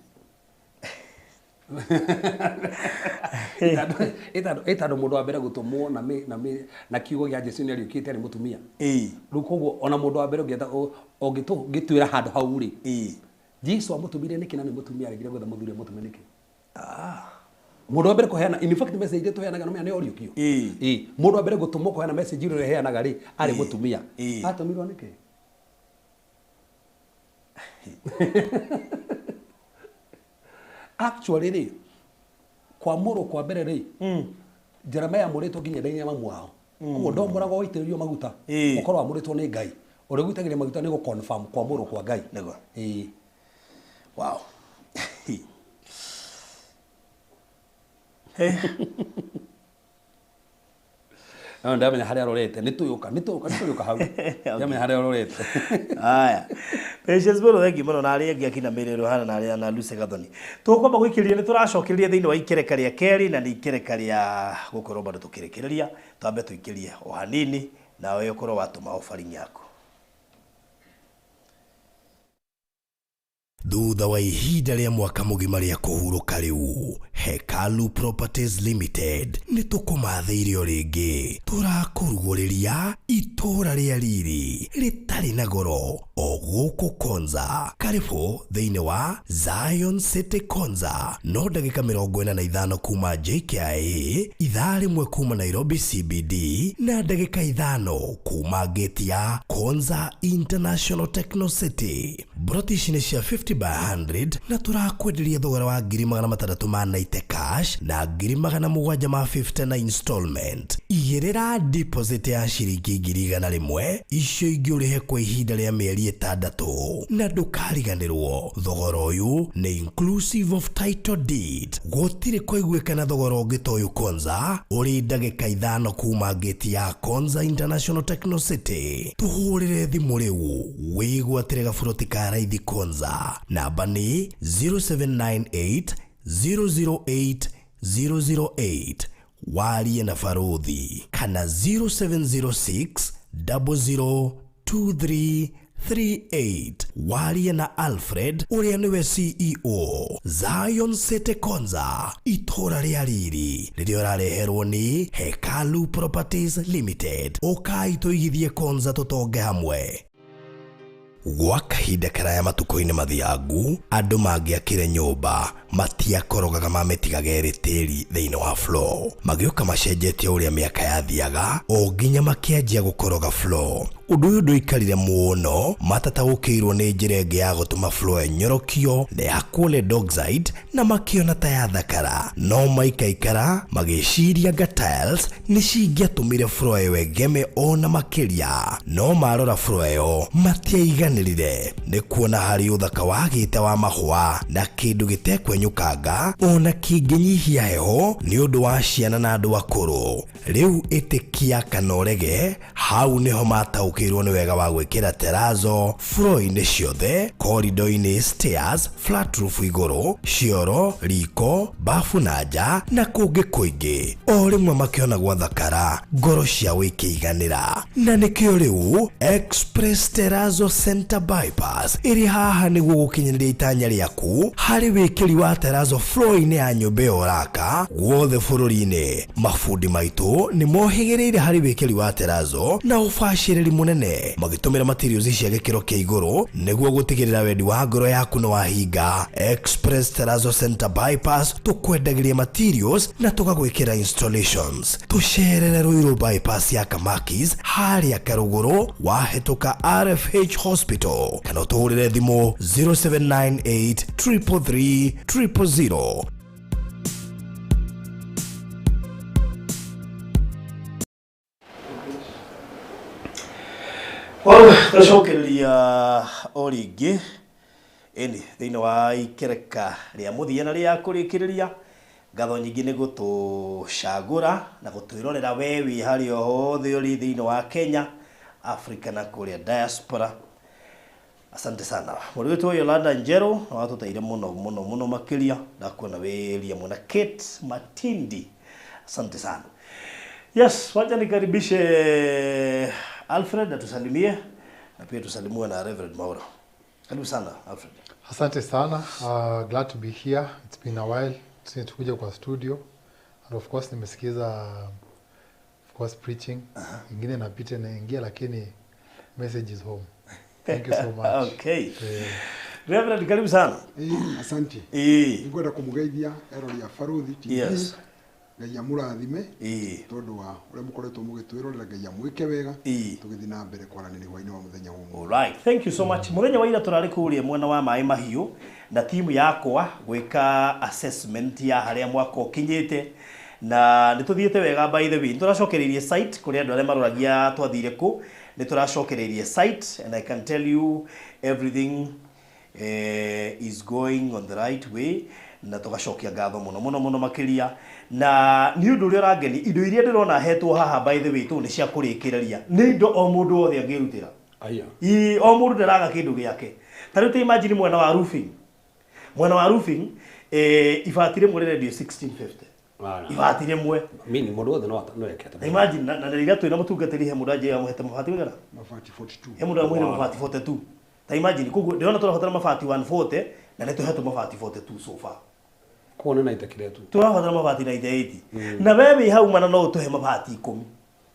Ĩtandũ mũndũ wa mbere gũtũmwo na kiugo gĩa Jesu nĩ ariũkĩte arĩ mũtumia. Rĩu koguo ona mũndũ wa mbere ũngĩenda ũngĩtwĩra handũ hau rĩ, Jesu amũtũmire nĩkĩ na nĩ mũtumia aregire gwetha mũthuri amũtũme nĩkĩ? Mũndũ wa mbere kũheana, in fact message iria tũheanaga nĩ nĩ ũriũkio. Ĩĩ, mũndũ wa mbere gũtũmwo kũheana message ĩrĩa ĩheanaga rĩ arĩ mũtumia. Atũmirwo nĩkĩ? Actually rĩ, kwamũrwo kwa mbere rĩ, Jeremiah amũrĩtwo nginya nda-inĩ ya mamu wao. Koguo ndamũragwo waitĩrĩrio maguta, ũkorwo wamũrĩtwo nĩ Ngai. Ũrĩa ũgũitagĩrĩria maguta nĩ gũ-confirm kwamũrwo kwa Ngai. Nĩguo. Ĩĩ. Wow. No ndamenya harĩa arorete, nĩ tũyũka, nĩ tũyũka, nĩ tũyũka hau. Ndamenya harĩa arorete. Aya. Patience mũno, thengiũ mũno na arĩa angĩ akina Mary Rohana na arĩa na Lucy Gathoni. Tũkwamba gũikĩrĩria nĩ tũracokereria thĩinĩ wa ikereka rĩa kerĩ, na nĩ ikereka rĩa gũkorwo bado tũkĩrĩkĩrĩria, twambe tũikĩrie o hanini nawe ũkorwo watũma offering yaku. Thutha wa ihinda rĩa mwaka mũgima rĩa kũhurũka, rĩu Hekalu Properties Limited nĩ tũkũmathĩire o rĩngĩ, tũrakũrugũrĩria itũũra rĩa riri. Ĩtarĩ na goro o gũkũ Konza. Karibu thĩinĩ wa Zion City Konza, no ndagĩka 45 kuma JKIA, ithaa rĩmwe kuma Nairobi CBD, na ndagĩka 5 kuma gate ya Konza International Techno City. Mburoti ici nĩ cia 50 by 100 na tũrakwenderia thogora wa 690,000 cash na 750,000 na installment. Igĩrĩra deposit ya ciringi 100,000, icio ingĩ ũrĩhe kwa ihinda rĩa mĩeri 6, na ndũkariganĩrwo thogora ũyũ nĩ inclusive of title deed. Gũtirĩ kũiguĩkana thogora ũngĩ ta ũyũ Konza, ũrĩ ndagĩka 5 kuma gate ya Konza International Techno City. Tũhũrĩre thimũ rĩu wĩgwatĩre gaburoti ka raithi Konza. Namba nĩ 0798 008 008, warie na Baruthi, kana 0706 002338, warie na Alfred ũrĩa nĩwe CEO. Zion City Konza, itũra rĩa riri rĩrĩa ũrareherwo nĩ Hekalu Properties Limited. Ũkai tũigithie Konza tũtonge hamwe. Gwa kahinda karaya matukũ-inĩ mathiangu, andũ mangĩakire nyũmba matiakorogaga mamĩtigaga ĩrĩ tĩri thĩinĩ wa floor. Magĩũka macenjetie ũrĩa mĩaka yathiaga o nginya makĩanjia gũkoroga floor. Ũndũ ũyũ ndũikarire mũno, matataũkĩirwo nĩ njĩra ĩngĩ ya gũtũma floor ĩnyorokio na ĩhakwo lead oxide na makĩona ta yathakara. No maikaikara magĩciria nga tiles nĩ cingĩatũmire floor ĩyo ĩgeme ona makĩria. No marora floor ĩyo matiaiganĩrire nĩ kuona harĩ ũthaka wagĩte wa mahũa na kĩndũ gĩtekwenyũkanga ona kĩngĩnyihia heho nĩ ũndũ wa ciana na andũ akũrũ. Rĩu ĩtĩkia kana ũrege, hau nĩho mataũkĩirwo nĩ wega wa gwĩkĩra terazo floor-inĩ ciothe, corridor-inĩ, stairs, flat roof igũrũ, cioro, riko, bafu na nja na kũngĩ kũingĩ. O rĩmwe makĩona gwathakara, ngoro ciao ikĩiganĩra. Na nĩkĩo rĩu Express Terrazzo Center Bypass ĩrĩ haha nĩguo gũkinyanĩria itanya rĩaku harĩ wĩkĩri wa terrazzo floor-inĩ ya nyũmba ĩyo ũraka guothe bũrũri-inĩ. Mabundi maitũ nĩ mohĩgĩrĩire harĩ wĩkĩri wa terrazzo na ũbacĩrĩri mũnene, magĩtũmĩra materials cia gĩkĩro kĩa igũrũ nĩguo gũtigĩrĩra wendi wa ngoro yaku nĩ wahinga. Express Terrazzo Center Bypass tũkwendagĩria materials na tũgagwĩkĩra installations. Tũcerere Ruiru Bypass ya Kamakis harĩa Karũgũrũ wahĩtũka RFH Hospital, kana ũtũhũrĩre thimũ 0798 333 000. Well, tũcokereria o rĩngĩ ĩni thĩinĩ wa ikereka rĩa mũthia na rĩa kũrĩkĩrĩria. Ngatho nyingĩ nĩ gũtũcagũra na gũtwĩrorera we wĩ harĩa hothe ũrĩ thĩinĩ wa Kenya, Africa na kũrĩa diaspora. Asante sana. Mũrĩ witũ Yolanda Njerũ na watũteire mũno mũno mũno makĩria, ndakuona wĩria mũno Kate Matindi. Asante sana. Yes, wacha nikaribishe Alfred atusalimie na pia tusalimiwe na Reverend Maura. Karibu sana Alfred. Asante sana. Glad to be here. It's been a while since tukuja kwa studio. And of course nimesikiza, of course, preaching. Ingine napita naingia, lakini message is home. Thank you so much. Okay. Reverend, karibu sana. Asante. Ningwenda kumugeithia erori ya Baruthi TV. Yes. Ngai amurathime tondu wa uria mukoretwo mugitwirorera, Ngai amwike wega tugithi na mbere kwaranĩria hwainĩ wa muthenya ũmwe. All right. Thank you so much. Muthenya wa ira turarĩ kũrĩa mwena wa Maĩ Mahiũ na timu yakwa gwĩka assessment ya harĩa mwaka ũkinyĩte, na nĩ tũthiĩte wega. By the way, nĩ tũracokereirie site kũrĩ andũ arĩa maroragia twathire kũ, nĩ tũracokereirie site and I can tell you everything is going on the right way, na tũgacokia ngatho mũno mũno mũno makĩria. Na nĩ ũndũ ũrĩa ũrangeni, indo iria ndĩrona hetwo haha by the way tũ nĩ cia kũrĩkĩrĩria, nĩ indo o mũndũ wothe angĩrutĩra. Aya. O mũndũ ndaraga kĩndũ gĩake. Ta rĩu ta imagine mwena wa roofing. Mwena wa roofing, ibati rĩmwe rĩrendio 1650. Ibati rĩmwe. Mimi mũndũ wothe no eke. Na imagine na rĩrĩa twĩna mũtungatĩri he mũndũ anjĩra amũhete mabati maigana? Mabati 42. He mũndũ amũheire mabati 42. Ta imagine koguo ndĩrona tũrabatara mabati 140 na nĩ tũhetwo mabati 42 so far. Kuona na itakire tu. Tũrabatara mabati 98. Na wewe wĩ hau mana no ũtũhe mabati 10.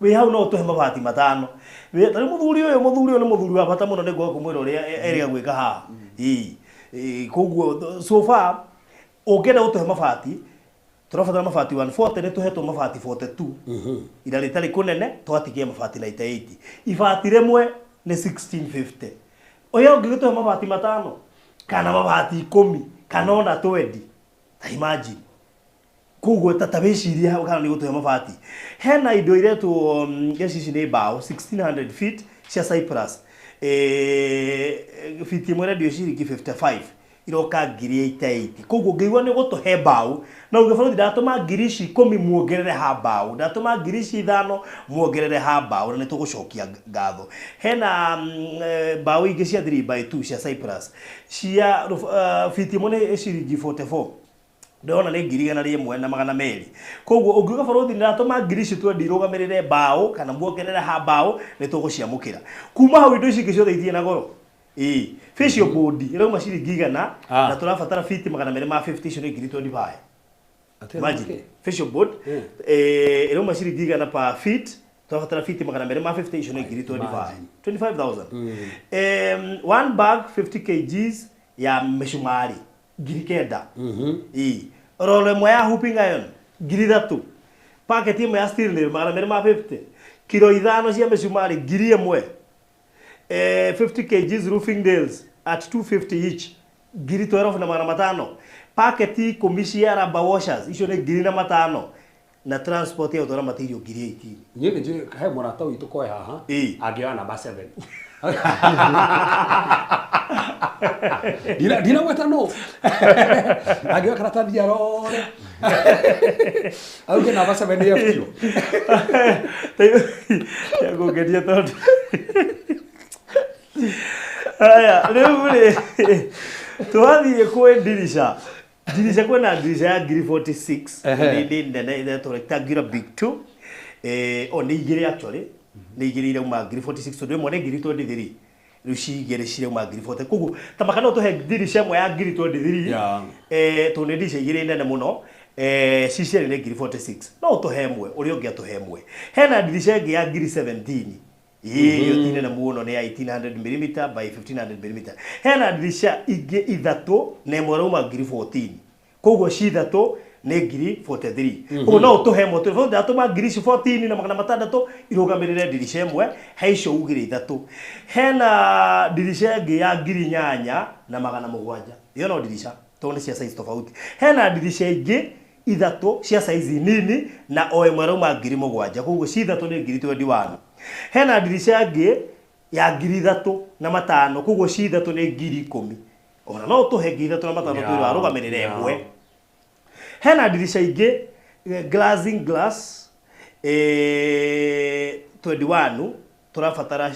Wĩ hau no ũtũhe mabati 5. Tarĩu mũthuri ũyũ nĩ mũthuri wa bata mũno nĩguo kũmwĩra ũrĩa erĩga gwĩka haha. Ĩĩ. Koguo so far ũngĩenda gũtũhe mabati tũrabatara mabati 140 nĩ tũhetwo mabati 42. Ira rĩtarĩ kũnene twatigia mabati 98. Ibati rĩmwe nĩ 1650. Ũyũ ũngĩgĩtũhe mabati 5 kana mabati 10 kana ona 20. Ta imagine. Koguo ta wĩcirie hau kana nĩ gũtũhe mabati. Hena indo iretwo ici nĩ mbaũ 1600 feet cia Cyprus. Fiti ĩmwe rendio ciringi 55 iroka 8080. Koguo ngĩigua nĩ gũtũhe mbaũ na uge bũrũri ndatũma ngiri ici 10 muongerere ha mbaũ, ndatũma ngiri ici 5 muongerere ha mbaũ na nĩ tũgũcokia ngatho. Hena mbaũ ingĩ cia 3x2 cia Cyprus cia fiti ĩmwe nĩ ciringi 44. Ndĩrona nĩ 1,200. Koguo ũngiuga bũrũri ndatũma ngiri ici 20 irũgamĩrĩre mbaũ kana muongerere ha mbaũ nĩ tũgũciamũkĩra. Kuma hau indo ici ingĩ ciothe itirĩ na goro. Ĩĩ, facial board ĩrauma ciringi 100 na tũrabatara fiti 250 icio nĩ ngiri 25. Imagine facial board ĩrauma ciringi 100 per feet, tũrabatara fiti 250 icio nĩ ngiri 25. 25,000. One bag 50 kgs ya mĩcumarĩ ngiri 9. Ĩĩ. Rolo ĩmwe ya hooping iron ngiri 3. Packet ĩmwe ya steel nail 250. Kilo 5 cia mĩcumarĩ ngiri 1. 50 kgs roofing nails at 250 each ngiri 12,500. Packet 10 cia rubber washers icio nĩ ngiri 500 na transport ya gũtwara material ngiri 18. Niĩ nĩ njũĩ he mũrata witũ koe haha angĩoya namba 7. Ndinagweta no. Angĩoya karatathi arore. Auge namba 7 nĩ FQ. Ngũngeria tondũ Aya, rĩu rĩ twathiĩ kwĩ ndirica. Ndirica kwĩna ndirica ya ngiri 46 nĩ nene ĩretwo rectangular big 2. O nĩ igĩrĩ actually. Nĩ igĩrĩ irauma ngiri 46 tondũ ĩmwe nĩ ngiri 23. Rĩu ci igĩrĩ cirauma ngiri 40. Koguo ta maka no tũhe ndirica ĩmwe ya ngiri 23. Tondũ nĩ ndirica igĩrĩ nene mũno. Ci cierĩ nĩ ngiri 46. No ũtũhe ĩmwe, ũrĩa ũngĩ atũhe ĩmwe. Hena ndirica ĩngĩ ya ngiri 17. Ĩyo ti nene mũno nĩ ya 1800 mm by 1500 mm. Hena ndirica ingĩ ithatũ na ĩmwe ĩrauma ngiri 14. Koguo ci ithatũ nĩ ngiri 43. Koguo no ũtũhe ĩmwe tũ ndatũma ngiri ici 14 na 600 irũgamĩrĩre ndirica ĩmwe he icio ugire ithatũ. Hena ndirica ĩngĩ ya ngiri 8 na 700. Ĩyo no ndirica tondũ nĩ cia size tofauti. Hena ndirica ingĩ ithatũ cia size nini na o ĩmwe ĩrauma ngiri 7. Koguo ci ithatũ nĩ ngiri 21. Hena ndirica ĩngĩ ya ngiri 3 na 5. Koguo ci ithatũ nĩ ngiri 10. Ona no ũtũhe ngiri 3 na 5 twĩrwo arũgamĩrĩre ĩmwe. Hena ndirica ingĩ glazing glass 21 tũrabatara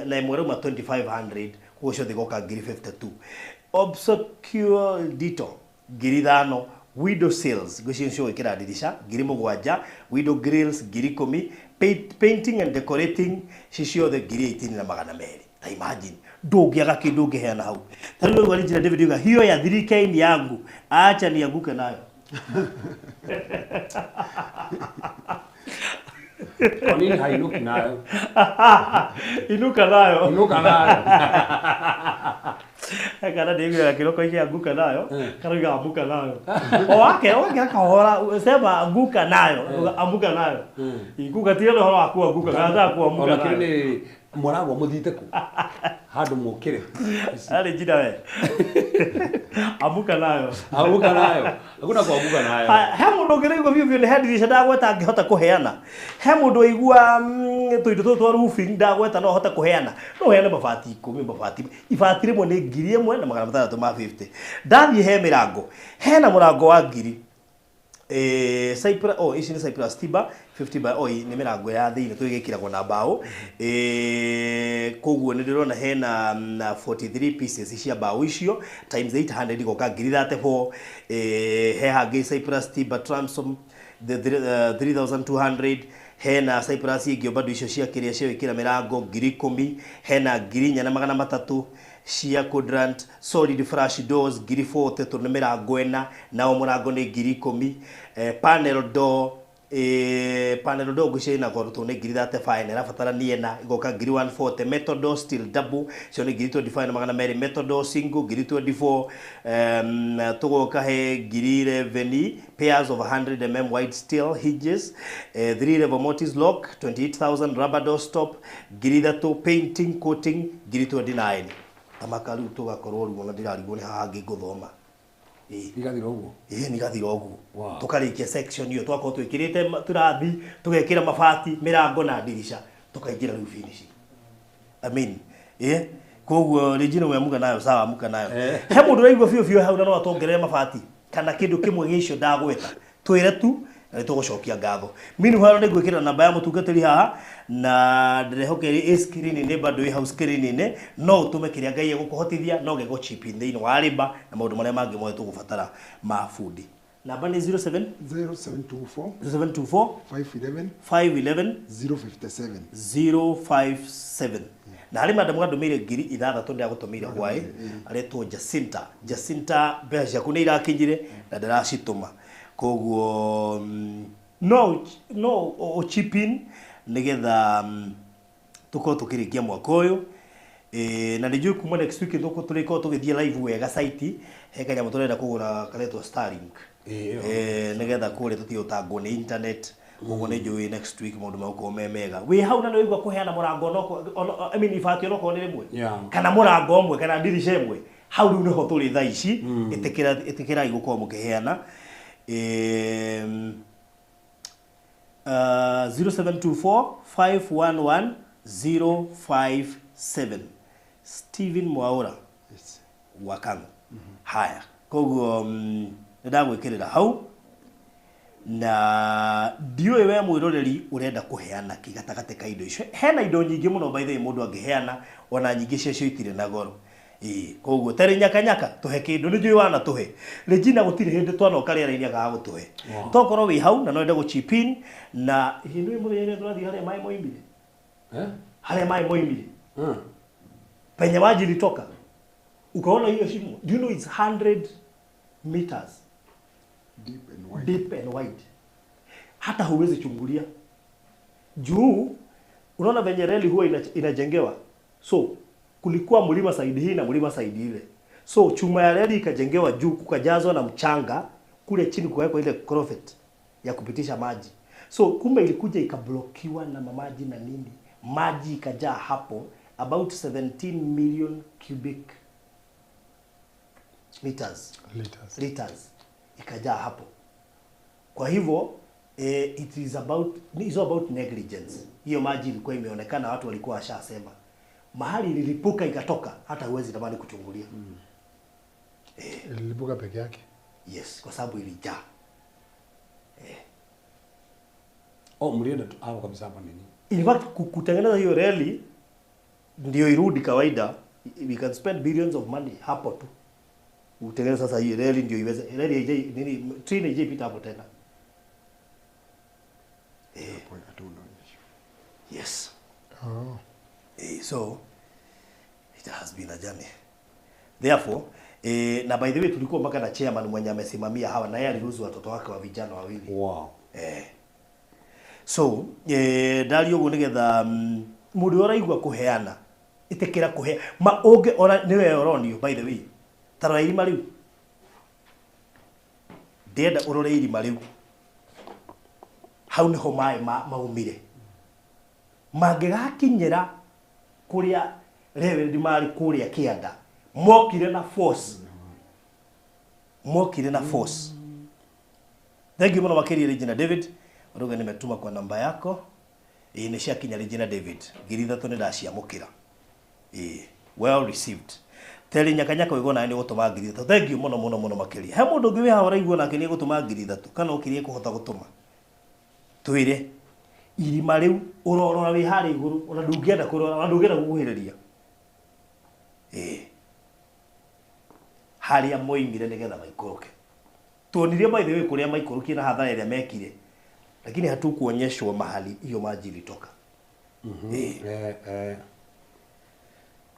na ĩmwe ĩrauma 2500. Koguo ciothe igoka ngiri 52. Obscure dito ngiri 5. Window sills ngwĩciria nĩcio gwĩkĩra ndirica ngiri 7. Window grills ngiri 10. Painting and decorating ci ciothe ngiri 18 na 200. Ta imagine ndũngĩaga kĩndũ ũngĩheana hau. Ta rĩu rĩu njĩra David yuga hiyo ya 3K ni yangu, acha nianguke nayo. Kwa nini hainuki nayo? Inuka nayo. Inuka nayo. Kana ndĩiguaga kĩroko ikĩanguka nayo, kana uga amuka nayo. O wake akahora sema anguka nayo, amuka nayo. Ikuga tiga ũhoro wa kuanguka, kana nataka kuamuka Ona kĩrĩ nĩ mũragwo mũthiĩte kũ? Handũ mũkĩre. Arĩ njina we. Amuka nayo. Amuka nayo. Hakuna kuanguka nayo. He mũndũ ũngĩraigua biũ biũ nĩ he ndirica ndagweta angĩhota kũheana. He mũndũ waigua tũindo tũtũ twa roofing ndagweta no ahote kũheana. No ũheane mabati 10 mabati. Ibati rĩmwe nĩ ngiri 1 na 650. Ndathiĩ he mĩrango. Hena mũrango wa ngiri. Cyprus, oh, ici nĩ Cyprus Timber 50 by oi nĩ mĩrango ya thĩinĩ tũgĩkĩragwo na mbaũ. Koguo nĩ ndĩrona hena na 43 pieces cia mbaũ icio times 800 igoka ngiri 34. He hangĩ Cyprus Timber Transom the 3200. Hena Cyprus ingĩ bado icio cia kĩrĩa cia gwĩkĩra mĩrango ngiri 10. Hena ngiri 4 na 300 cia quadrant solid flush doors ngiri 40 tondũ nĩ mĩrango ĩna nao mũrango nĩ ngiri 10. Panel door Panel ndogo icio ina goro nĩ ngiri 35 ĩrabatarania na igoka ngiri 140. Metal door steel double icio nĩ ngiri 25 na magana merĩ. Metal door single ngiri 24. Tũgoka he ngiri 11 pairs of 100 mm wide steel hinges, 3 level mortise lock 28,000, rubber door stop ngiri 3, painting coating ngiri 29. Tamaka rĩu tũgakorwo rĩu ona ndĩrarigwo nĩ haha ngĩngũthoma. Igathira ũguo. Ĩĩ nĩ gathira ũguo. Tũkarĩkia section ĩyo twakorwo twĩkĩrĩte tũrathi, tũgekĩra mabati, mĩrango na ndirica, tũkaingĩra rĩu finishing. I mean, koguo Regina we amuka nayo sawa, amuka nayo. He mũndũ ũraigua biũ biũ hau na no atongerere mabati kana kĩndũ kĩmwe gĩcio ndagweta. Twĩre tu na nĩtũgũcokia ngatho. Meanwhile nĩ ngwĩkĩra namba ya mũtungatĩri haha na ndĩrehoka ĩ screen-inĩ bado ĩ hau screen-inĩ, no ũtũme kĩrĩa Ngai egũkũhotithia no gĩgũ chip in thĩinĩ wa rĩmba na maũndũ marĩa mangĩ mothe tũgũbatara ma bundi. Namba nĩ 07 0724 0724 511 511 057 057. Na harĩ madam andũmĩire ngiri ithathatũ ndĩragũtũmĩire hwaĩ, aretwo Jacinta. Jacinta, mbeca ciaku nĩ irakinyire na ndĩracitũma. Koguo no chip in nĩgetha tũkorwo tũkĩrĩkia mwaka ũyũ. Na nĩ njũĩ kuma next week tũrĩkorwo tũgĩthiĩ live wega site, he kanyamũ tũrenda kũgũra karetwo Starlink. Nĩgetha kũrĩa tũtige gũtangwo nĩ internet. Koguo nĩ njũĩ next week maũndũ megũkorwo me mega. Wĩ hau na nĩ waigua kũheana mũrango I mean ibati onokorwo nĩ rĩmwe kana mũrango ũmwe kana ndirica ĩmwe, hau rĩu nĩho tũrĩ thaa ici. Ĩtĩkĩrai gũkorwo mũkĩheana. 0724 511 057 Stephen Mwaura. Yes. Wa Kang'o. Haya, koguo nĩndagwĩkĩrĩra hau na ndiũĩ we mwĩroreri ũrenda kũheana kĩ gatagatĩ ka indo icio. Hena indo nyingĩ mũno by the way mũndũ angĩheana, ona nyingĩ ciacio itirĩ na goro. Koguo tarĩ nyakanyaka tũhe kĩndũ nĩ njũĩ wana tũhe. Regina gũtirĩ hĩndĩ twanoka rĩera-inĩ akaga gũtũhe. Tokorwo wĩ hau na no wende gũ chip in na hĩndĩ ĩyo mũthenya ũrĩa tũrathiĩ harĩa maĩ moimire. Harĩa maĩ moimire. Penye maji ilitoka. Ukaona hiyo shimo. Do you know it's 100 meters deep and wide. Deep and wide. Hata huwezi chungulia. Juu unaona venye reli huwa inajengewa. So kulikuwa mlima saidi hii na mlima saidi ile. So chuma ya reli ikajengewa juu, kukajazwa na mchanga, kule chini kuwekwa ile crofet ya kupitisha maji. So kumbe ilikuja ikablokiwa na maji na nini. Maji ikajaa hapo about 17 million cubic meters. Liters. Ikajaa hapo. Kwa hivyo it is about, it's all about negligence. Hiyo maji ilikuwa imeonekana, watu walikuwa washasema. Mahali ililipuka ikatoka, hata huwezi tamani kuchungulia. Ililipuka peke yake. Yes, kwa sababu ilijaa. Oh, mlienda tu hapo kabisa hapa nini? In fact, kutengeneza hiyo reli ndio irudi kawaida, we can spend billions of money hapo tu. Utengeneza sasa hii reli ndio iweze, reli haijai nini, train haijai pita hapo tena. Yes. Oh. So it has been a journey. Therefore, na by the way tulikuwa mpaka na chairman mwenye amesimamia hawa na yeye aliruhusu watoto wake wa vijana wawili. Wow. So, ndari uguo nigetha mundu ũraigua kũheana, ĩtĩkĩra kũhe ma ũngĩ ona nĩwe ũronio by the way. Tarora irima rĩu. Ndĩrenda ũrore irima rĩu. Hau nĩho maĩ maumire. Mangĩgakinyĩra kũrĩa reverend marĩ kũrĩa kĩanda, mokire na force. Mokire na force. Thank you mũno makĩria Regina David. Ũrauga nimetuma kwa namba yako. Nĩ ciakinya Regina David. Ngiri ithatũ nĩ ndaciamũkĩra. Well received. Terĩ nyakanyaka ũigua nawe nĩ gũtũma ngiri ithatũ. Thank you mũno mũno mũno makĩria. He mũndũ ũngĩ wĩ haha ũraigua nake nĩ gũtũma ngiri ithatũ kana ũkĩrie kũhota gũtũma. Twĩre irima rĩu ũrorora wĩ harĩa igũrũ ona ndũngĩenda kũrora ona ndũngĩenda gũkuhĩrĩria. Harĩa moimire nĩgetha maikũrũke. Tuonirie by the way kũrĩa maikũrũkire na hathara ĩrĩa mekire. Lakini hatukuonyeshwa mahali hiyo maji ilitoka.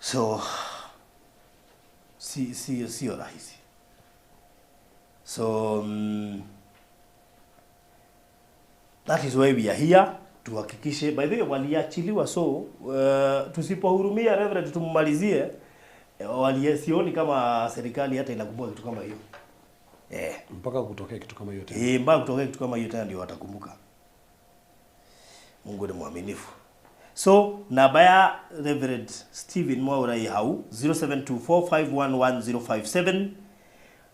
So sio rahisi. So That is why we are here, tuhakikishe. By the way, waliachiliwa, so tusipohurumia Reverend tummalizie, sioni kama serikali hata inakumbuka kitu kama hiyo. Mpaka kutokea kitu kama hiyo tena. Mpaka kutokea kitu kama hiyo tena ndio watakumbuka. Mungu ni mwaminifu. So namba ya Reverend Stephen Mwaura ĩ hau 0724511057.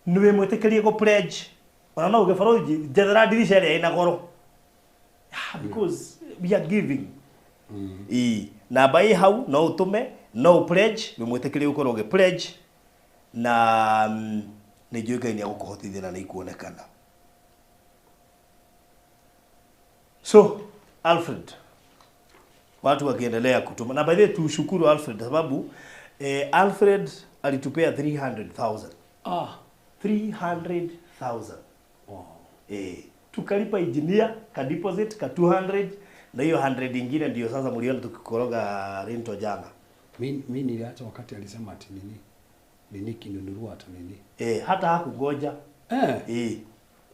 Niwe mwĩtĩkĩrie kũ pledge, ona no uge barothi njethera ndirisha ĩrĩa ĩna goro. Yeah, because we are giving. Namba ĩ hau, no ũtũme, no pledge, wĩ mwĩtĩkĩrie gũkorwo ũgĩ pledge, na nĩ njũĩ Ngai nĩ agũkũhotithia na nĩ ikuonekana. So Alfred, watu wakiendelea kutuma, na by the way tushukuru Alfred sababu Alfred alitupea 300,000. 300,000. Wow. Tukalipa engineer ka deposit ka 200, na hiyo 100 ingine ndio sasa mliona tukikoroga rento jana. Mi niliacha wakati alisema ati nini? Nini kinunulua hata nini? Hata hakungoja. Wow.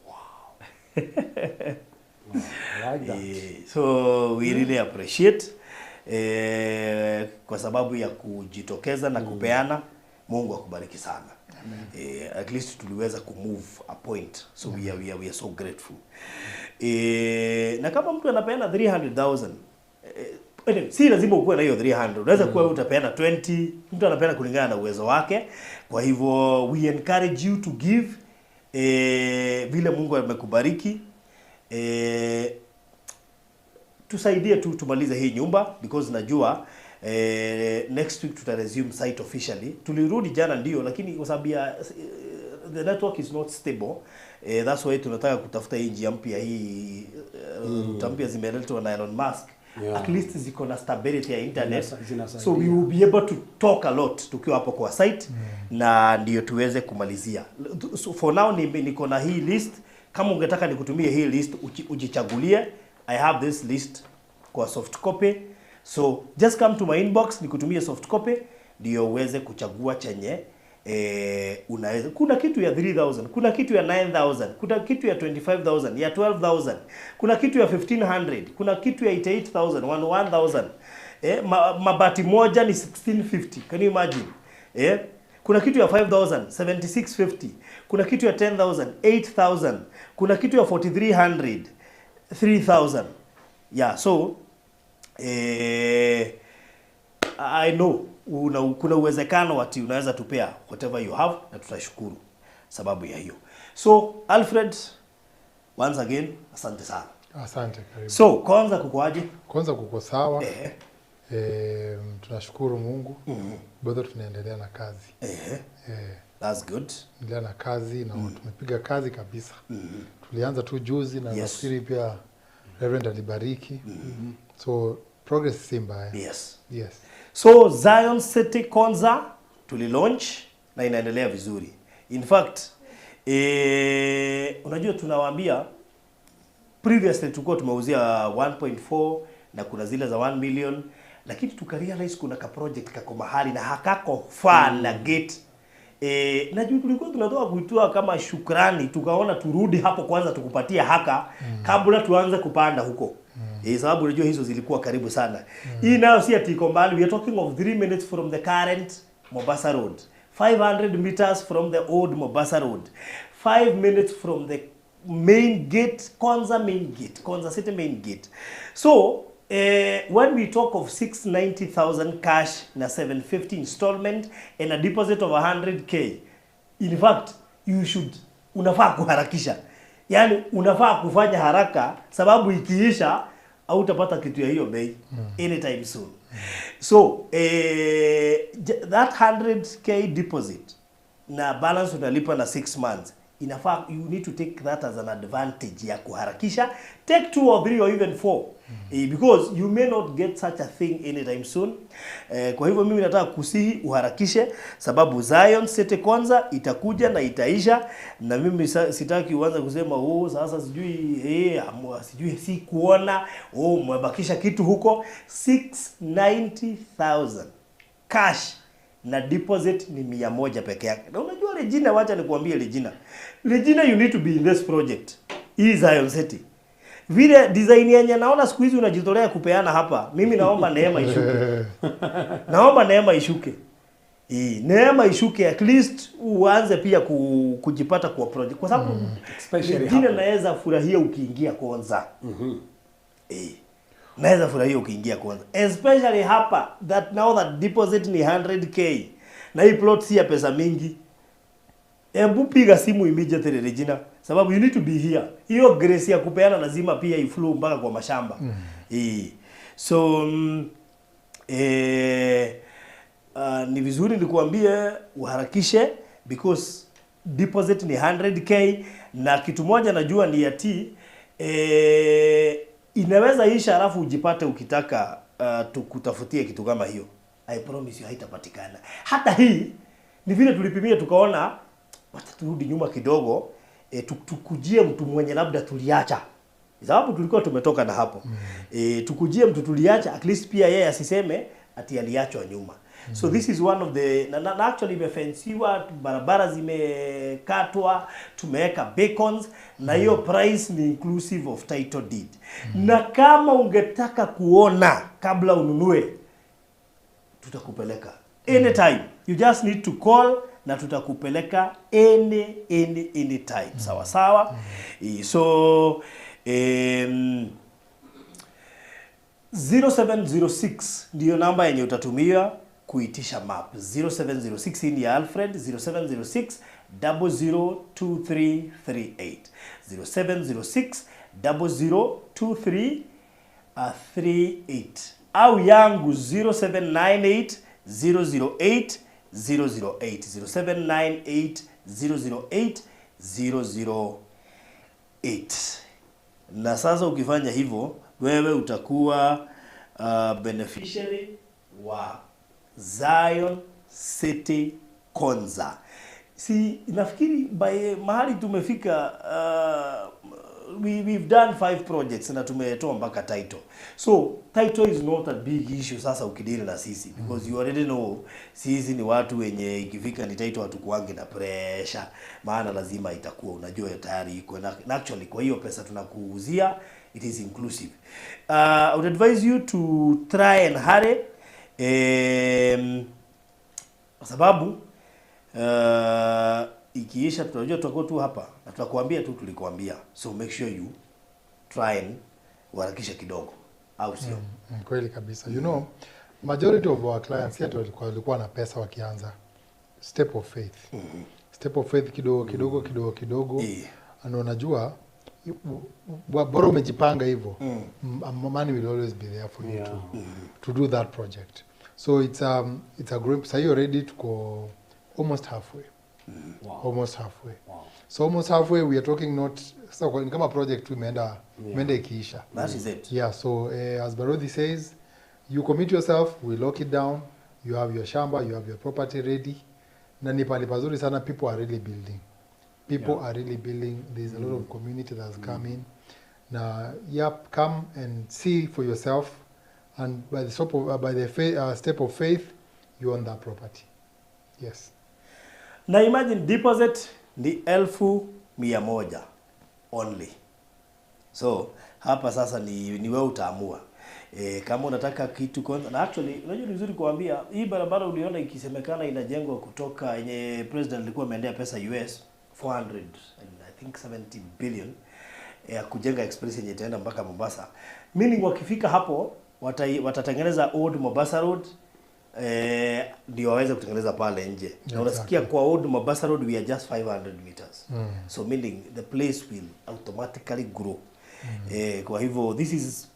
Wow, I like that. So we really appreciate kwa sababu ya kujitokeza na kupeana. Mungu akubariki sana. At least tuliweza kumove a point, so we are so grateful. Na kama mtu anapeana 300,000, anyway, si lazima ukuwe na hiyo 300. Unaweza kuwa utapeana 20, mtu anapeana kulingana na uwezo wake. Kwa hivyo we encourage you to give vile Mungu amekubariki. Tusaidie tu tumalize hii nyumba, because najua next week tuta resume site officially. Tulirudi jana ndio, lakini kwa sababu ya the network is not stable, that's why tunataka kutafuta hii njia mpya hii, mpya zimeletwa na Elon Musk. At least ziko na stability ya internet. So we will be able to talk a lot tukiwa hapo kwa site, na ndio tuweze kumalizia. So for now niko na hii list. Kama ungetaka nikutumie hii list ujichagulie. I have this list kwa soft copy. So just come to my inbox nikutumie soft copy ndio uweze kuchagua chenye unaweza. Kuna kitu ya 3000, kuna kitu ya 9000, kuna kitu ya 25000, ya 12000, kuna kitu ya 1500, kuna kitu ya 88000, 1000. Mabati moja ni 1650. Can you imagine? Kuna kitu ya 5000, 7650. Kuna kitu ya 10000, 8000. Kuna kitu ya 4300, 3000. Yeah, so I know kuna uwezekano ati unaweza tupea whatever you have, na tutashukuru sababu ya hiyo. So Alfred, once again asante sana. Asante, karibu. So kwanza kukoaje? Kwanza kuko sawa. Tunashukuru Mungu. Bado tunaendelea na kazi. That's good. Tunaendelea na kazi na tumepiga kazi kabisa. Tulianza tu juzi na nafikiri pia Reverend alibariki. So progress si mbaya. Yes. Yes. So Zion City Konza tulilaunch na inaendelea vizuri. In fact, unajua tunawaambia previously tulikuwa tumeuzia 1.4 na kuna zile za 1 million, lakini tukarealize kuna ka project kako mahali na hakako far na gate. Na juu tulikuwa tunatoka kuitoa kama shukrani, tukaona turudi hapo kwanza tukupatie haka kabla tuanze kupanda huko. Sababu unajua hizo zilikuwa karibu sana. Hii nayo si ati iko mbali, we are talking of 3 minutes from the current Mombasa Road, 500 meters from the old Mombasa Road, 5 minutes from the main gate, Konza main gate, Konza City main gate. So when we talk of 690,000 cash na 750 installment and a deposit of 100k, in fact you should, unafaa kuharakisha. Yani unafaa kufanya haraka sababu ikiisha hautapata kitu ya hiyo bei anytime soon. So that 100k deposit na balance unalipa na 6 months, inafaa you need to take that as an advantage ya kuharakisha. Take 2 or 3 or even 4 because you may not get such a thing anytime soon. Kwa hivyo mimi nataka kusihi uharakishe sababu Zion City Konza itakuja na itaisha, na mimi sitaki uanze kusema oh sasa sijui sijui si kuona oh umebakisha kitu huko. 690,000 cash na deposit ni 100 peke yake. Na unajua Regina, wacha nikuambie Regina. Regina, you need to be in this project. Hii Zion City. Vile design yenye naona siku hizi unajitolea kupeana hapa, mimi naomba neema ishuke. Naomba neema ishuke. Neema ishuke, at least uanze pia kujipata kwa project. Kwa sababu wengine naweza furahia ukiingia kwanza. Naweza furahia ukiingia kwanza. Especially hapa that now that deposit ni 100k. Na hii plot si ya pesa mingi. Hebu piga simu immediately Regina, sababu you need to be here. Hiyo grace ya kupeana lazima pia iflow mpaka kwa mashamba. So ni vizuri nikuambie uharakishe because deposit ni 100k na kitu moja najua ni ati inaweza isha alafu ujipate ukitaka tukutafutie kitu kama hiyo. I promise you haitapatikana. Hata hii ni vile tulipimia tukaona wacha turudi nyuma kidogo, tukujie mtu mwenye labda tuliacha. Sababu tulikuwa tumetoka na hapo. Tukujie mtu tuliacha, at least pia yeye asiseme ati aliachwa nyuma. So this is one of the na actually imefensiwa, barabara zimekatwa, tumeweka beacons na hiyo price ni inclusive of title deed. Na kama ungetaka kuona kabla ununue, tutakupeleka anytime. You just need to call na tutakupeleka any time. Sawa sawa. So 0706 ndiyo namba yenye utatumia kuitisha map. 0706 ni ya Alfred, 0706 002338. 0706 002338. Au yangu 0798 008 008. 0798 008 008. Na sasa ukifanya hivyo wewe utakuwa beneficiary wa Zion City Konza. Si nafikiri by mahali tumefika, we've done 5 projects na tumetoa mpaka title. So title is not a big issue sasa ukidili na sisi because you already know sisi ni watu wenye ikifika ni title hatukuangi na pressure, maana lazima itakuwa unajua tayari iko na actually kwa hiyo pesa tunakuuzia it is inclusive. I would advise you to try and hurry, kwa sababu ikiisha tunajua tutakuwa tu hapa na tutakuambia tu tulikuambia. So make sure you try and uharakishe kidogo, au sio? Kweli kabisa. You know, majority of our clients here walikuwa na pesa wakianza. Step of faith. Step of faith kidogo kidogo kidogo kidogo. And unajua bora umejipanga hivyo, money will always be there for you to do that project. So it's a group. So you already to go almost halfway. Wow. Almost halfway. Wow. So almost halfway we are talking not so kama project tu imeenda ikiisha. That is it. Yeah, so as Barothi says, you commit yourself, we lock it down, you have your shamba, you have your property ready. Na ni pali pazuri sana, people are really building. People are really building. There's a lot of community that has come in. Now, yep, come and see for yourself, and by the step of faith, you own that property. Yes. Na imagine deposit ni 1,100 only. So hapa sasa ni wewe utaamua. Kama unataka kitu kwanza. Na actually unajua ni vizuri kuambia hii barabara uliona ikisemekana inajengwa kutoka yenye president alikuwa ameendea pesa US 400 and I think 70 billion ya kujenga express yenye itaenda mpaka Mombasa. Meaning wakifika hapo watatengeneza Old Mombasa Road, ndio waweze kutengeneza pale nje. Na unasikia kwa Old Mombasa Road we are just 500 meters. So meaning the place will automatically grow. Kwa hivyo this is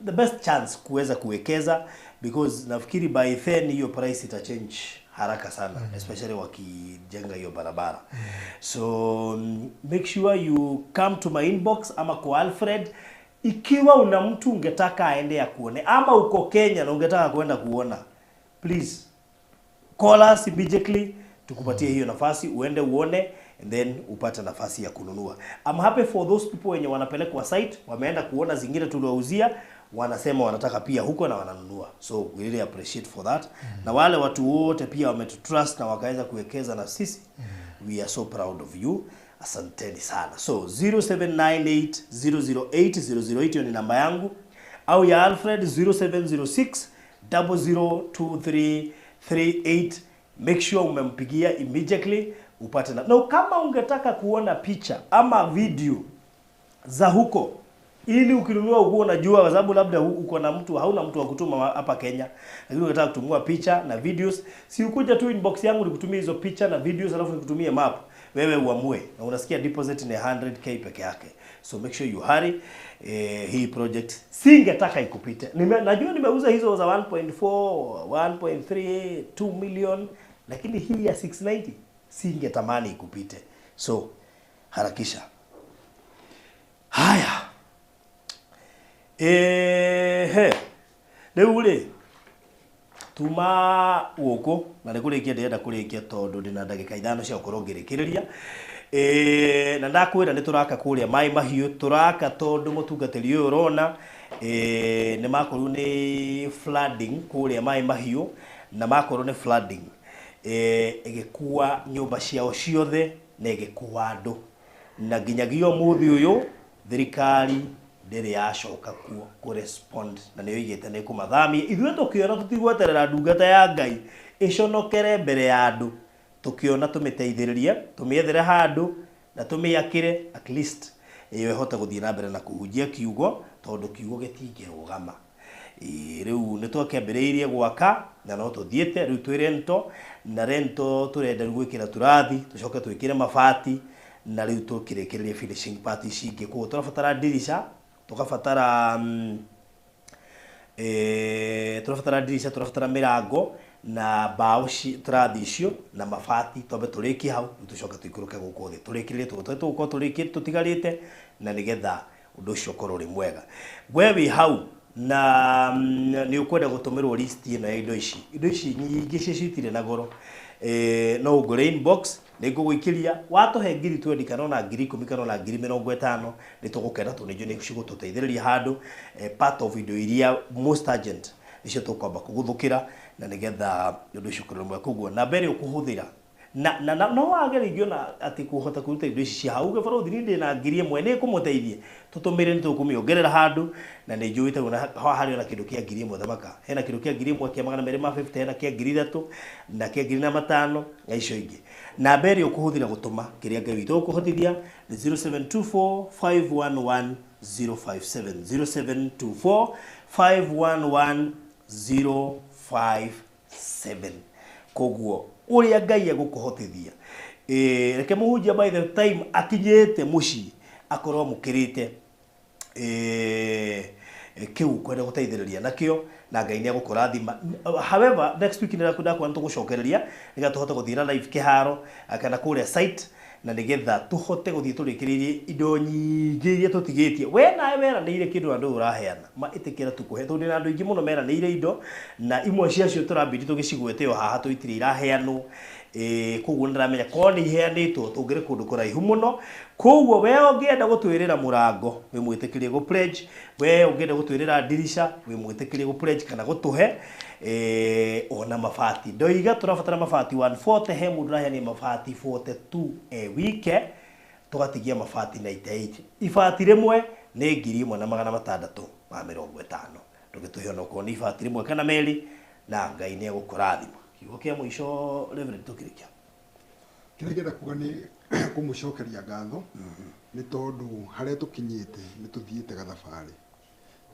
the best chance kuweza kuwekeza because nafikiri by then hiyo price ita change haraka sana, especially wakijenga hiyo barabara. So make sure you come to my inbox ama kwa Alfred ikiwa una mtu ungetaka aende akuone ama uko Kenya na ungetaka kuenda kuona, please call us immediately tukupatie hiyo nafasi uende uone and then upate nafasi ya kununua. I'm happy for those people wenye wanapelekwa site, wameenda kuona zingine tuliwauzia, wanasema wanataka pia huko na wananunua. So we really appreciate for that. Na wale watu wote pia wametutrust na wakaweza kuwekeza na sisi, we are so proud of you. Asanteni sana. So 0798 008 008 hiyo ni namba yangu, au ya Alfred 0706 002338. Make sure umempigia immediately upate na. Na kama ungetaka kuona picha ama video za huko, ili ukinunua uko unajua, kwa sababu labda uko na mtu, hauna mtu wa kutuma hapa Kenya, lakini unataka kutumua picha na videos, si ukuja tu inbox yangu nikutumie hizo picha na videos, alafu nikutumie map, wewe uamue. Na unasikia deposit ni 100k peke yake. So make sure you hurry. Hii project singetaka ikupite. Najua nimeuza hizo za 1.4, 1.3, 2 million, lakini hii ya 690 singetamani ikupite. So harakisha. Haya. Rĩu rĩ tuma gũkũ na nĩ kũrĩkia ndĩrenda kũrĩkia tondũ ndĩna ndagĩka 5 cia gũkorwo ngĩrĩkĩrĩria. Na ndakwĩra nĩ tũraka kũrĩa Mai Mahiũ, tũraka tondũ mũtungatĩri ũyũ ũrona nĩ makorwo nĩ flooding kũrĩa Mai Mahiũ, na makorwo nĩ flooding ĩgĩkua nyũmba ciao ciothe na ĩgĩkua andũ, na nginyagia ũmũthĩ ũyũ thirikari ndĩrĩ yacoka kuo kũ-respond, na nĩyo igĩte nĩ kũmathamia. Ithuĩ tũkĩona tũtigweterera ndungata ya Ngai ĩconokere mbere ya andũ, tũkĩona tũmĩteithĩrĩrie, tũmĩethere handũ na tũmĩakĩre at least ĩyo ĩhote gũthiĩ na mbere na kũhunjia kiugo, tondũ kiugo gĩtingĩrũgama. Rĩu nĩ twakĩambĩrĩirie gwaka na no tũthiĩte rĩu twĩ rento, na rento tũrenda rĩu gwĩkĩra tũrathi, tũcoke twĩkĩre mabati, na rĩu tũkĩrĩkĩrĩrie finishing part ici ingĩ. Koguo tũrabatara ndirica, tukabatara tũrabatara ndirica, tũrabatara mĩrango na mbaũ tũrathi icio na mabati, twambe tũrĩkie hau tũcoke tũikũrũke gũkũ thĩ tũrĩkĩrĩrie tũgũkorwo tũrĩkĩtie tũtigarĩte, na nĩgetha ũndũ ũcio ũkorwo ũrĩ mwega. We wĩ hau na nĩ ũkwenda gũtũmĩrwo list ĩno ya indo ici, indo ici nyingĩ ciacio itirĩ na goro, no ũngũre inbox nĩngũgũikĩria, watũhe ngiri 20 kana ona ngiri 10 kana ona ngiri 50 nĩ tũgũkena tondũ nĩ cigũtũteithĩrĩria handũ. Part of indo iria most urgent nĩcio tũkwamba kũgũthũkĩra, na nĩgetha ũndũ ũcio ũkorwo mwega. Koguo namba ĩrĩa ũkũhũthĩra na no wage ona atĩ kũhota kũruta indo ici cia hau, uge barũthi niĩ ndĩna ngiri 1 nĩ ĩkũmũteithia, tũtũmĩre nĩ tũkũmĩongerera handũ, na nĩ njũĩ ta haha harĩ ona kĩndũ kĩa ngiri 1 thamaka, hena kĩndũ kĩa ngiri 1 kĩa 250, hena kĩa ngiri 3 na kĩa ngiri 5 na icio ingĩ. Namba ĩrĩa ũkũhũthĩra gũtũma kĩrĩa Ngai witũ ũkũhotithia nĩ 0724 511 057, 0724 511 057. Koguo ũrĩa Ngai egũkũhotithia, reke mũhunjia by the time akinyĩte mũciĩ akorwo amũkĩrĩte kĩu kwenda gũteithĩrĩria nakĩo, na Ngai nĩ egũkũrathima. However, next week nĩ ndakwa nĩ tũgũcokereria nĩgetha tũhote gũthiĩ na live kĩharo kana kũrĩa site, na nĩgetha tũhote gũthiĩ tũrĩkĩrĩrie indo nyingĩ iria tũtigĩtie. We nawe weranĩire kĩndũ na ndũĩ ũraheana, ma ĩtĩkĩra tũkũhe, tondũ ndĩna andũ aingĩ mũno meranĩire indo, na imwe ciacio tũrambindi tũgĩcigwete o haha tũitirĩ iraheanwo. Koguo nĩndĩramenya korwo nĩ iheanĩtwo tũngĩrĩ kũndũ kũraihu mũno. Koguo we ũngĩenda gũtwĩrĩra mũrango wĩ mwĩtĩkĩrie gũ pledge, we ũngĩenda gũtwĩrĩra ndirica wĩ mwĩtĩkĩrie gũ pledge kana gũtũhe ona mabati. Ndoiga tũrabatara mabati 140, he mũndũ ũraheanire mabati 42 e wike, tũgatigia mabati 98. Ibati rĩmwe nĩ ngiri 1650. Ndũgĩtũhe onokorwo nĩ ibati rĩmwe kana merĩ, na Ngai nĩ egũkũrathima. Kiugo kĩa mũico Reverend tũkĩrĩkia. Kĩrĩa ngĩenda kuga nĩ kũmũcokeria ngatho nĩ tondũ harĩa tũkinyĩte nĩ tũthiĩte gathabarĩ,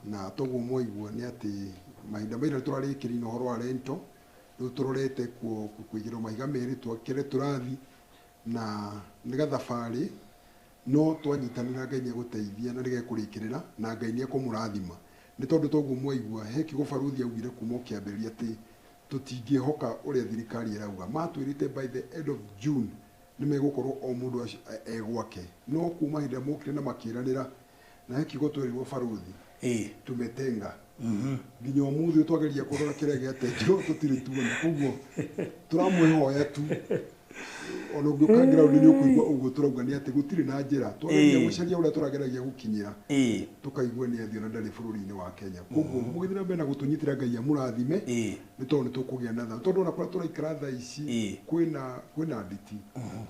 na toguo mwaigua nĩ atĩ mahinda mairũ tũrarĩkĩrĩire ũhoro wa rento, rĩu tũrorete kũigĩrwo mahiga merĩ twakĩre tũrathi, na nĩ gathabarĩ no twanyitanĩra Ngai nĩ egũteithia na nĩgekũrĩkĩrĩra na Ngai nĩ ekũmũrathima. Nĩ tondũ toguo mwaigua he kiugo barũthi augire kuma o kĩambĩrĩria atĩ tũtingĩhoka ũrĩa thirikari ĩrauga. Matwĩrĩte by the end of June nĩ megũkorwo o mũndũ e gwake, no kuma hĩndĩ ĩrĩa mokire na makĩranĩra, na he kiugo twerirwo barũthi tumetenga nginya ũmũthĩ twageria kũrora kĩrĩa gĩatengerwo tũtirĩ tuona. Koguo tũramwĩhoya tu Ona ũngĩũka ground nĩ ũkũigua ũguo tũrauga nĩ atĩ gũtirĩ na njĩra twageragia Ĩĩ. gũcaria ũrĩa tũrageragia gũkinyĩra, Ĩĩ. tũkaigua nĩ athiĩ ona ndarĩ bũrũri-inĩ wa Kenya. Koguo mũgĩthiĩ na mbere na gũtũnyitĩra, Ngai amũrathime, Ĩĩ. nĩ tondũ nĩ tũkũgĩa na thayũ, tondũ ona kũrĩa tũraikara thaa ici Ĩĩ. kwĩna nditi,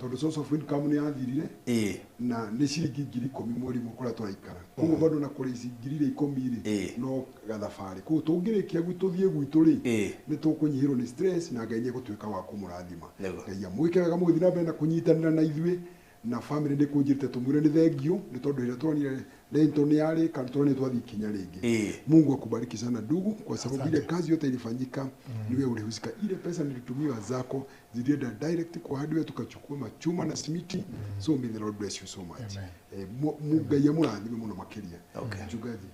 tondũ source of income nĩ yathirire, Ĩĩ. na nĩ ciringi 10,000 mweri ũmwe kũrĩa tũraikara. Koguo bado na kũrĩ ici ngiri iria ikũmi rĩ, Ĩĩ. no gathabarĩ. Koguo tũngĩrĩkia gwitũ tũthiĩ gwitũ rĩ, Ĩĩ. nĩ tũkũnyihĩrwo nĩ stress na Ngai nĩ egũtuĩka wa kũmũrathima. Nĩguo. Ngai amwĩke wega mũgĩthiĩ na mbere na kũnyitanĩra na ithuĩ na family. Nĩ kũnjĩrĩte tũmwĩre nĩ thengio, nĩ tondũ rĩrĩa tuonire Lento nĩ yarĩ kana tuonire twathiĩ ikinya rĩngĩ. Ĩĩ. Mungu akubariki sana ndugu, kwa sababu ile kazi yote ilifanyika ni wewe ulihusika. Ile pesa nilitumiwa zako zilienda direct kwa hardware, tukachukua machuma na simiti. So may the Lord bless you so much. Amen. Eh, Ngai amũrathime mũno makĩria. Okay. Mchungaji,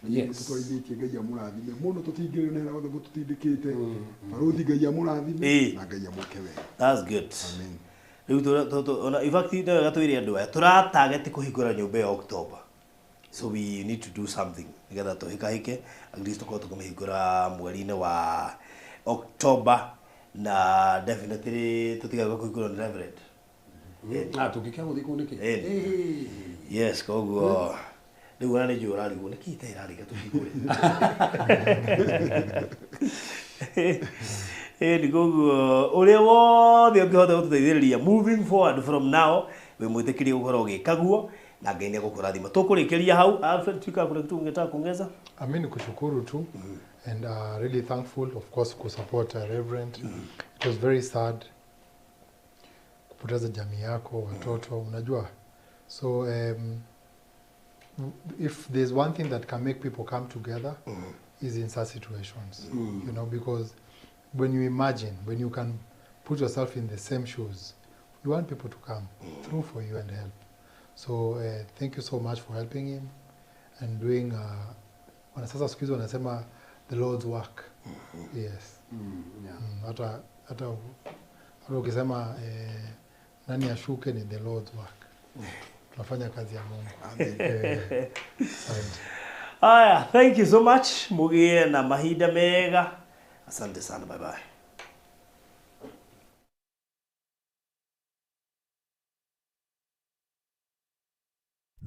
Yes. tũtwarithĩtie, Ngai amũrathime mũno, tũtingĩrĩ na wothe mũtũtindĩkĩte. Barũthi, Ngai amũrathime Ĩĩ. na Ngai amwĩke wega. That's good. Amen. Rĩu ona in fact nĩ wega twĩre andũ aya tũratageti kũhingũra nyũmba ĩyo October, so we need to do something nĩgetha tũhĩkahĩke at least tũkorwo tũkĩmĩhingũra mweri-inĩ wa October, na definitely tũtigaga kũhingũrwo nĩ Reverend. Ah, tũngĩkĩaga gũthiĩ kũu nĩkĩ? Ĩĩ. Yes, koguo rĩu ona nĩ njũĩ ũrarigwo nĩkĩ itarĩ ĩrarĩka tũhingũre. Ĩni koguo ũrĩa wothe ũngĩhota gũtũteithĩrĩria moving forward from now, wĩ mwĩtĩkĩrie gũkorwo ũgĩka guo na Ngai nĩ egũkũrathima. Tũkũrĩkĩria hau. Alfred, tuika kuna kitu ungetaka kuongeza? Mi ni kushukuru tu and really thankful, of course, kusupport Reverend. It was very sad kupoteza jamii yako, watoto, unajua. So if there's one thing that can make people come together is in such situations, because when you imagine, when you can put yourself in the same shoes, you want people to come through for you and help. So thank you so much for helping him and doing wana sasa siku hizi wanasema the Lord's work. Yes. Hata ukisema nani ashuke, ni the Lord's work. Tunafanya kazi ya Mungu. Asante. Haya, thank you so much. Mugie na mahinda mega. Asante sana, bye bye.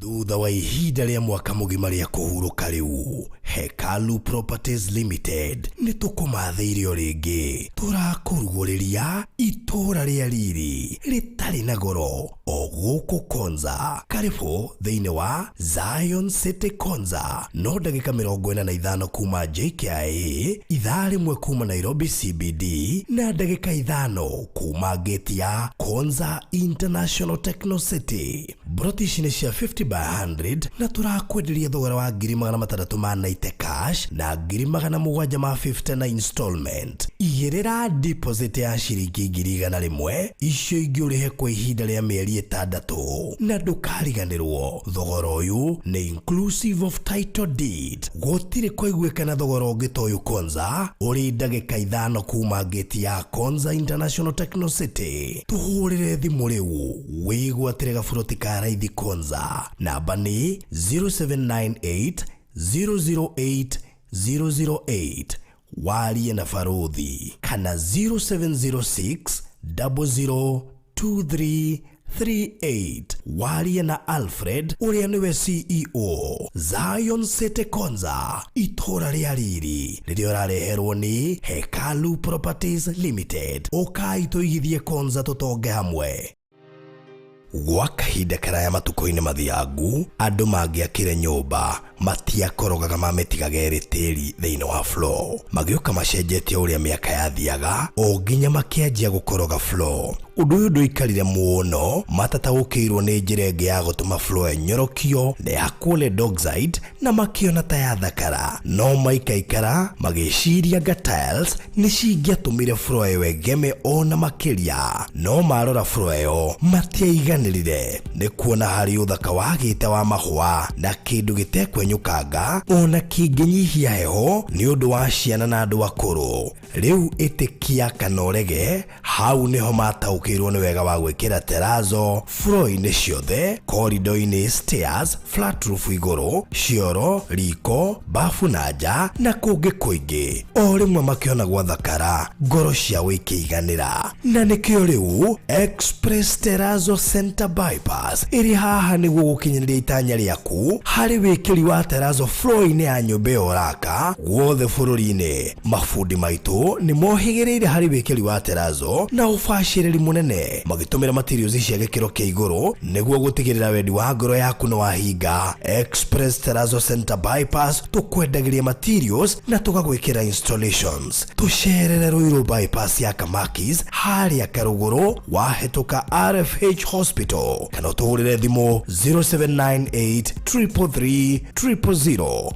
Thutha wa ihinda rĩa mwaka mũgima rĩa kũhurũka, rĩu Hekalu Properties Limited nĩ tũkũmathĩire o rĩngĩ. Tũrakũrugũrĩria itũũra rĩa riri rĩtarĩ na goro o gũkũ Konza. Karibũ thĩinĩ wa Zion City Konza, no ndagĩka 45 kuma JKIA, ithaa rĩmwe kuma Nairobi CBD, na ndagĩka 5 kuma gate ya Konza International Techno City. Mburoti ici nĩ cia 50 by 100 na tũrakwenderia thogora wa 690,000 ma cash na 750,000 na installment. Igĩrĩra deposit ya ciringi 100,000, icio ingĩ ũrĩhe kwa ihinda rĩa mĩeri 6, na ndũkariganĩrwo thogora ũyũ nĩ inclusive of title deed. Gũtirĩ kwaiguĩkana thogora ũngĩ ta ũyũ Konza, ũrĩ ndagĩka 5 kuma gate ya Konza International Techno City. Tũhũrĩre thimũ rĩu wĩgwatĩre gaburoti ka raithi Konza. Namba nĩ 0798 008 008, warie na baruthi, kana 0706 002338, warie na Alfred ũrĩa nĩwe CEO. Zion City Konza, itũũra rĩa riri rĩrĩa ũrareherwo nĩ Hekalu Properties Limited. Ũkai tũigithie Konza, tũtonge hamwe. Gwa kahinda karaya matukũ-inĩ mathiangu, andũ mangĩakire nyũmba matiakorogaga, mamĩtigaga ĩrĩ tĩri thĩinĩ wa floor. Magĩũka macenjetie ũrĩa mĩaka yathiaga o nginya makĩanjia gũkoroga floor. Ũndũ ũyũ ndũikarire mũno matataũkĩirwo nĩ njĩra ĩngĩ ya gũtũma floor ĩnyorokio na ya lead oxide, na makĩona ta yathakara, no maikaikara magĩciria nga tiles nĩ cingĩatũmire floor ĩyo ĩgeme ona makĩria. No marora floor ĩyo matiaiganĩrire nĩ kuona harĩ ũthaka wagĩte wa mahũa na kĩndũ gĩtekwenyorokio. kĩngĩhunyũkanga ona kĩngĩnyihia heho nĩ ũndũ wa ciana na andũ akũrũ. Rĩu ĩtĩkia kana ũrege, hau nĩho mataũkĩirwo nĩ wega wa gwĩkĩra terazo floor-inĩ ciothe, corridor-inĩ, stairs, flat roof igũrũ, cioro, riko, bafu na nja na kũngĩ kũingĩ. O rĩmwe makĩona gwathakara, ngoro ciao ikĩiganĩra. Na nĩkĩo rĩu Express Terrazzo Center Bypass ĩrĩ haha nĩguo gũkinyanĩria itanya rĩaku harĩ wĩkĩri wa terrazzo floor-inĩ ya nyũmba ĩyo ũraka guothe bũrũri-inĩ. Mabundi maitũ nĩ mohĩgĩrĩire harĩ wĩkĩri wa terrazzo na ũbacĩrĩri mũnene magĩtũmĩra materials cia gĩkĩro kĩa igũrũ nĩguo gũtigĩrĩra wendi wa ngoro yaku nĩ wahinga. Express Terrazzo Center Bypass tũkwendagĩria materials na tũgagwĩkĩra installations. Tũcerere Ruiru Bypass ya Kamakis harĩa Karũgũrũ wahĩtũka RFH Hospital kana ũtũhũrĩre thimũ 0798 333 000.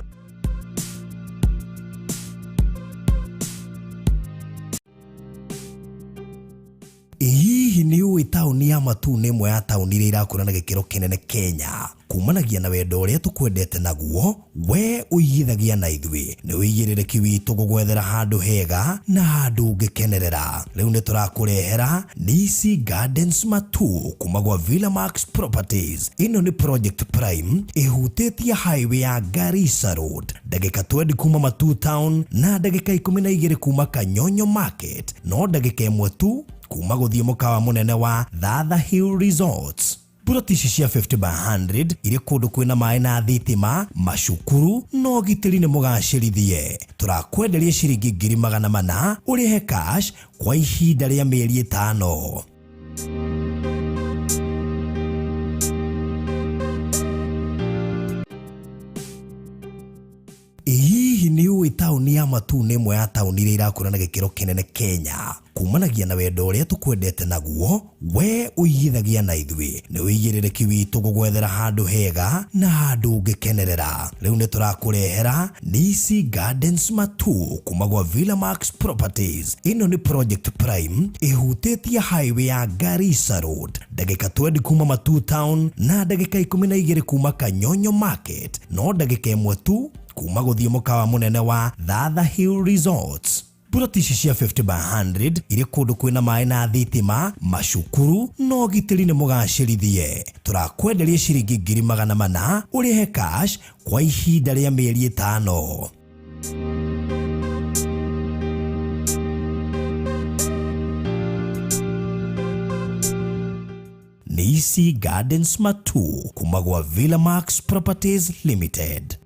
Hihi nĩ ũĩ taũni ya Matuu nĩ ĩmwe ya taũni iria irakũra na gĩkĩro kĩnene Kenya kumanagia na wendo ũrĩa tũkwendete naguo we ũigithagia na ithuĩ nĩ ũigĩrĩrĩki witũ gũgwethera handũ hega na handũ ũngĩkenerera. Rĩu nĩ tũrakũrehera Nisi Gardens Matuu kuma gwa Villa Max Properties. Ĩno nĩ project prime ĩhutĩtie highway ya Garissa Road, ndagĩka 20 kuma Matuu town na ndagĩka 12 kuma Kanyonyo Market, no ndagĩka ĩmwe tu kuma gũthiĩ mũkawa mũnene wa Thatha Hill Resorts. Buroti ici cia 50 by 100 irĩ kũndũ kwĩna maĩ na thitima, macukuru na ũgitĩri nĩ mũgacĩrithie. Tũrakwenderia ciringi 400,000 ũrĩhe cash kwa ihinda rĩa mĩeri 5. Hihi nĩ ũĩ taũni ya Matuu nĩ ĩmwe ya taũni iria irakũra na gĩkĩro kĩnene Kenya kumanagia na wendo ũrĩa tũkwendete naguo we ũigithagia na ithuĩ nĩ ũigĩrĩrĩki witũ gũgwethera handũ hega na handũ ũngĩkenerera. Rĩu nĩ tũrakũrehera Nisi Gardens Matuu kuma gwa Villa Max Properties. Ĩno nĩ project prime ĩhutĩtie highway ya Garissa Road, ndagĩka 20 kuma Matuu town na ndagĩka 12 kuma Kanyonyo Market, no ndagĩka ĩmwe tu kuma gũthiĩ mũkawa mũnene wa Thatha Hill Resorts. Buroti ici cia 50 by 100 irĩ kũndũ kwĩna maĩ na thitima, macukuru na ũgitĩri nĩ mũgacĩrithie. Tũrakwenderia ciringi 400,000 ũrĩhe cash kwa ihinda rĩa mĩeri 5. Nisi Gardens Matuu kuma gwa Villa Max Properties Limited.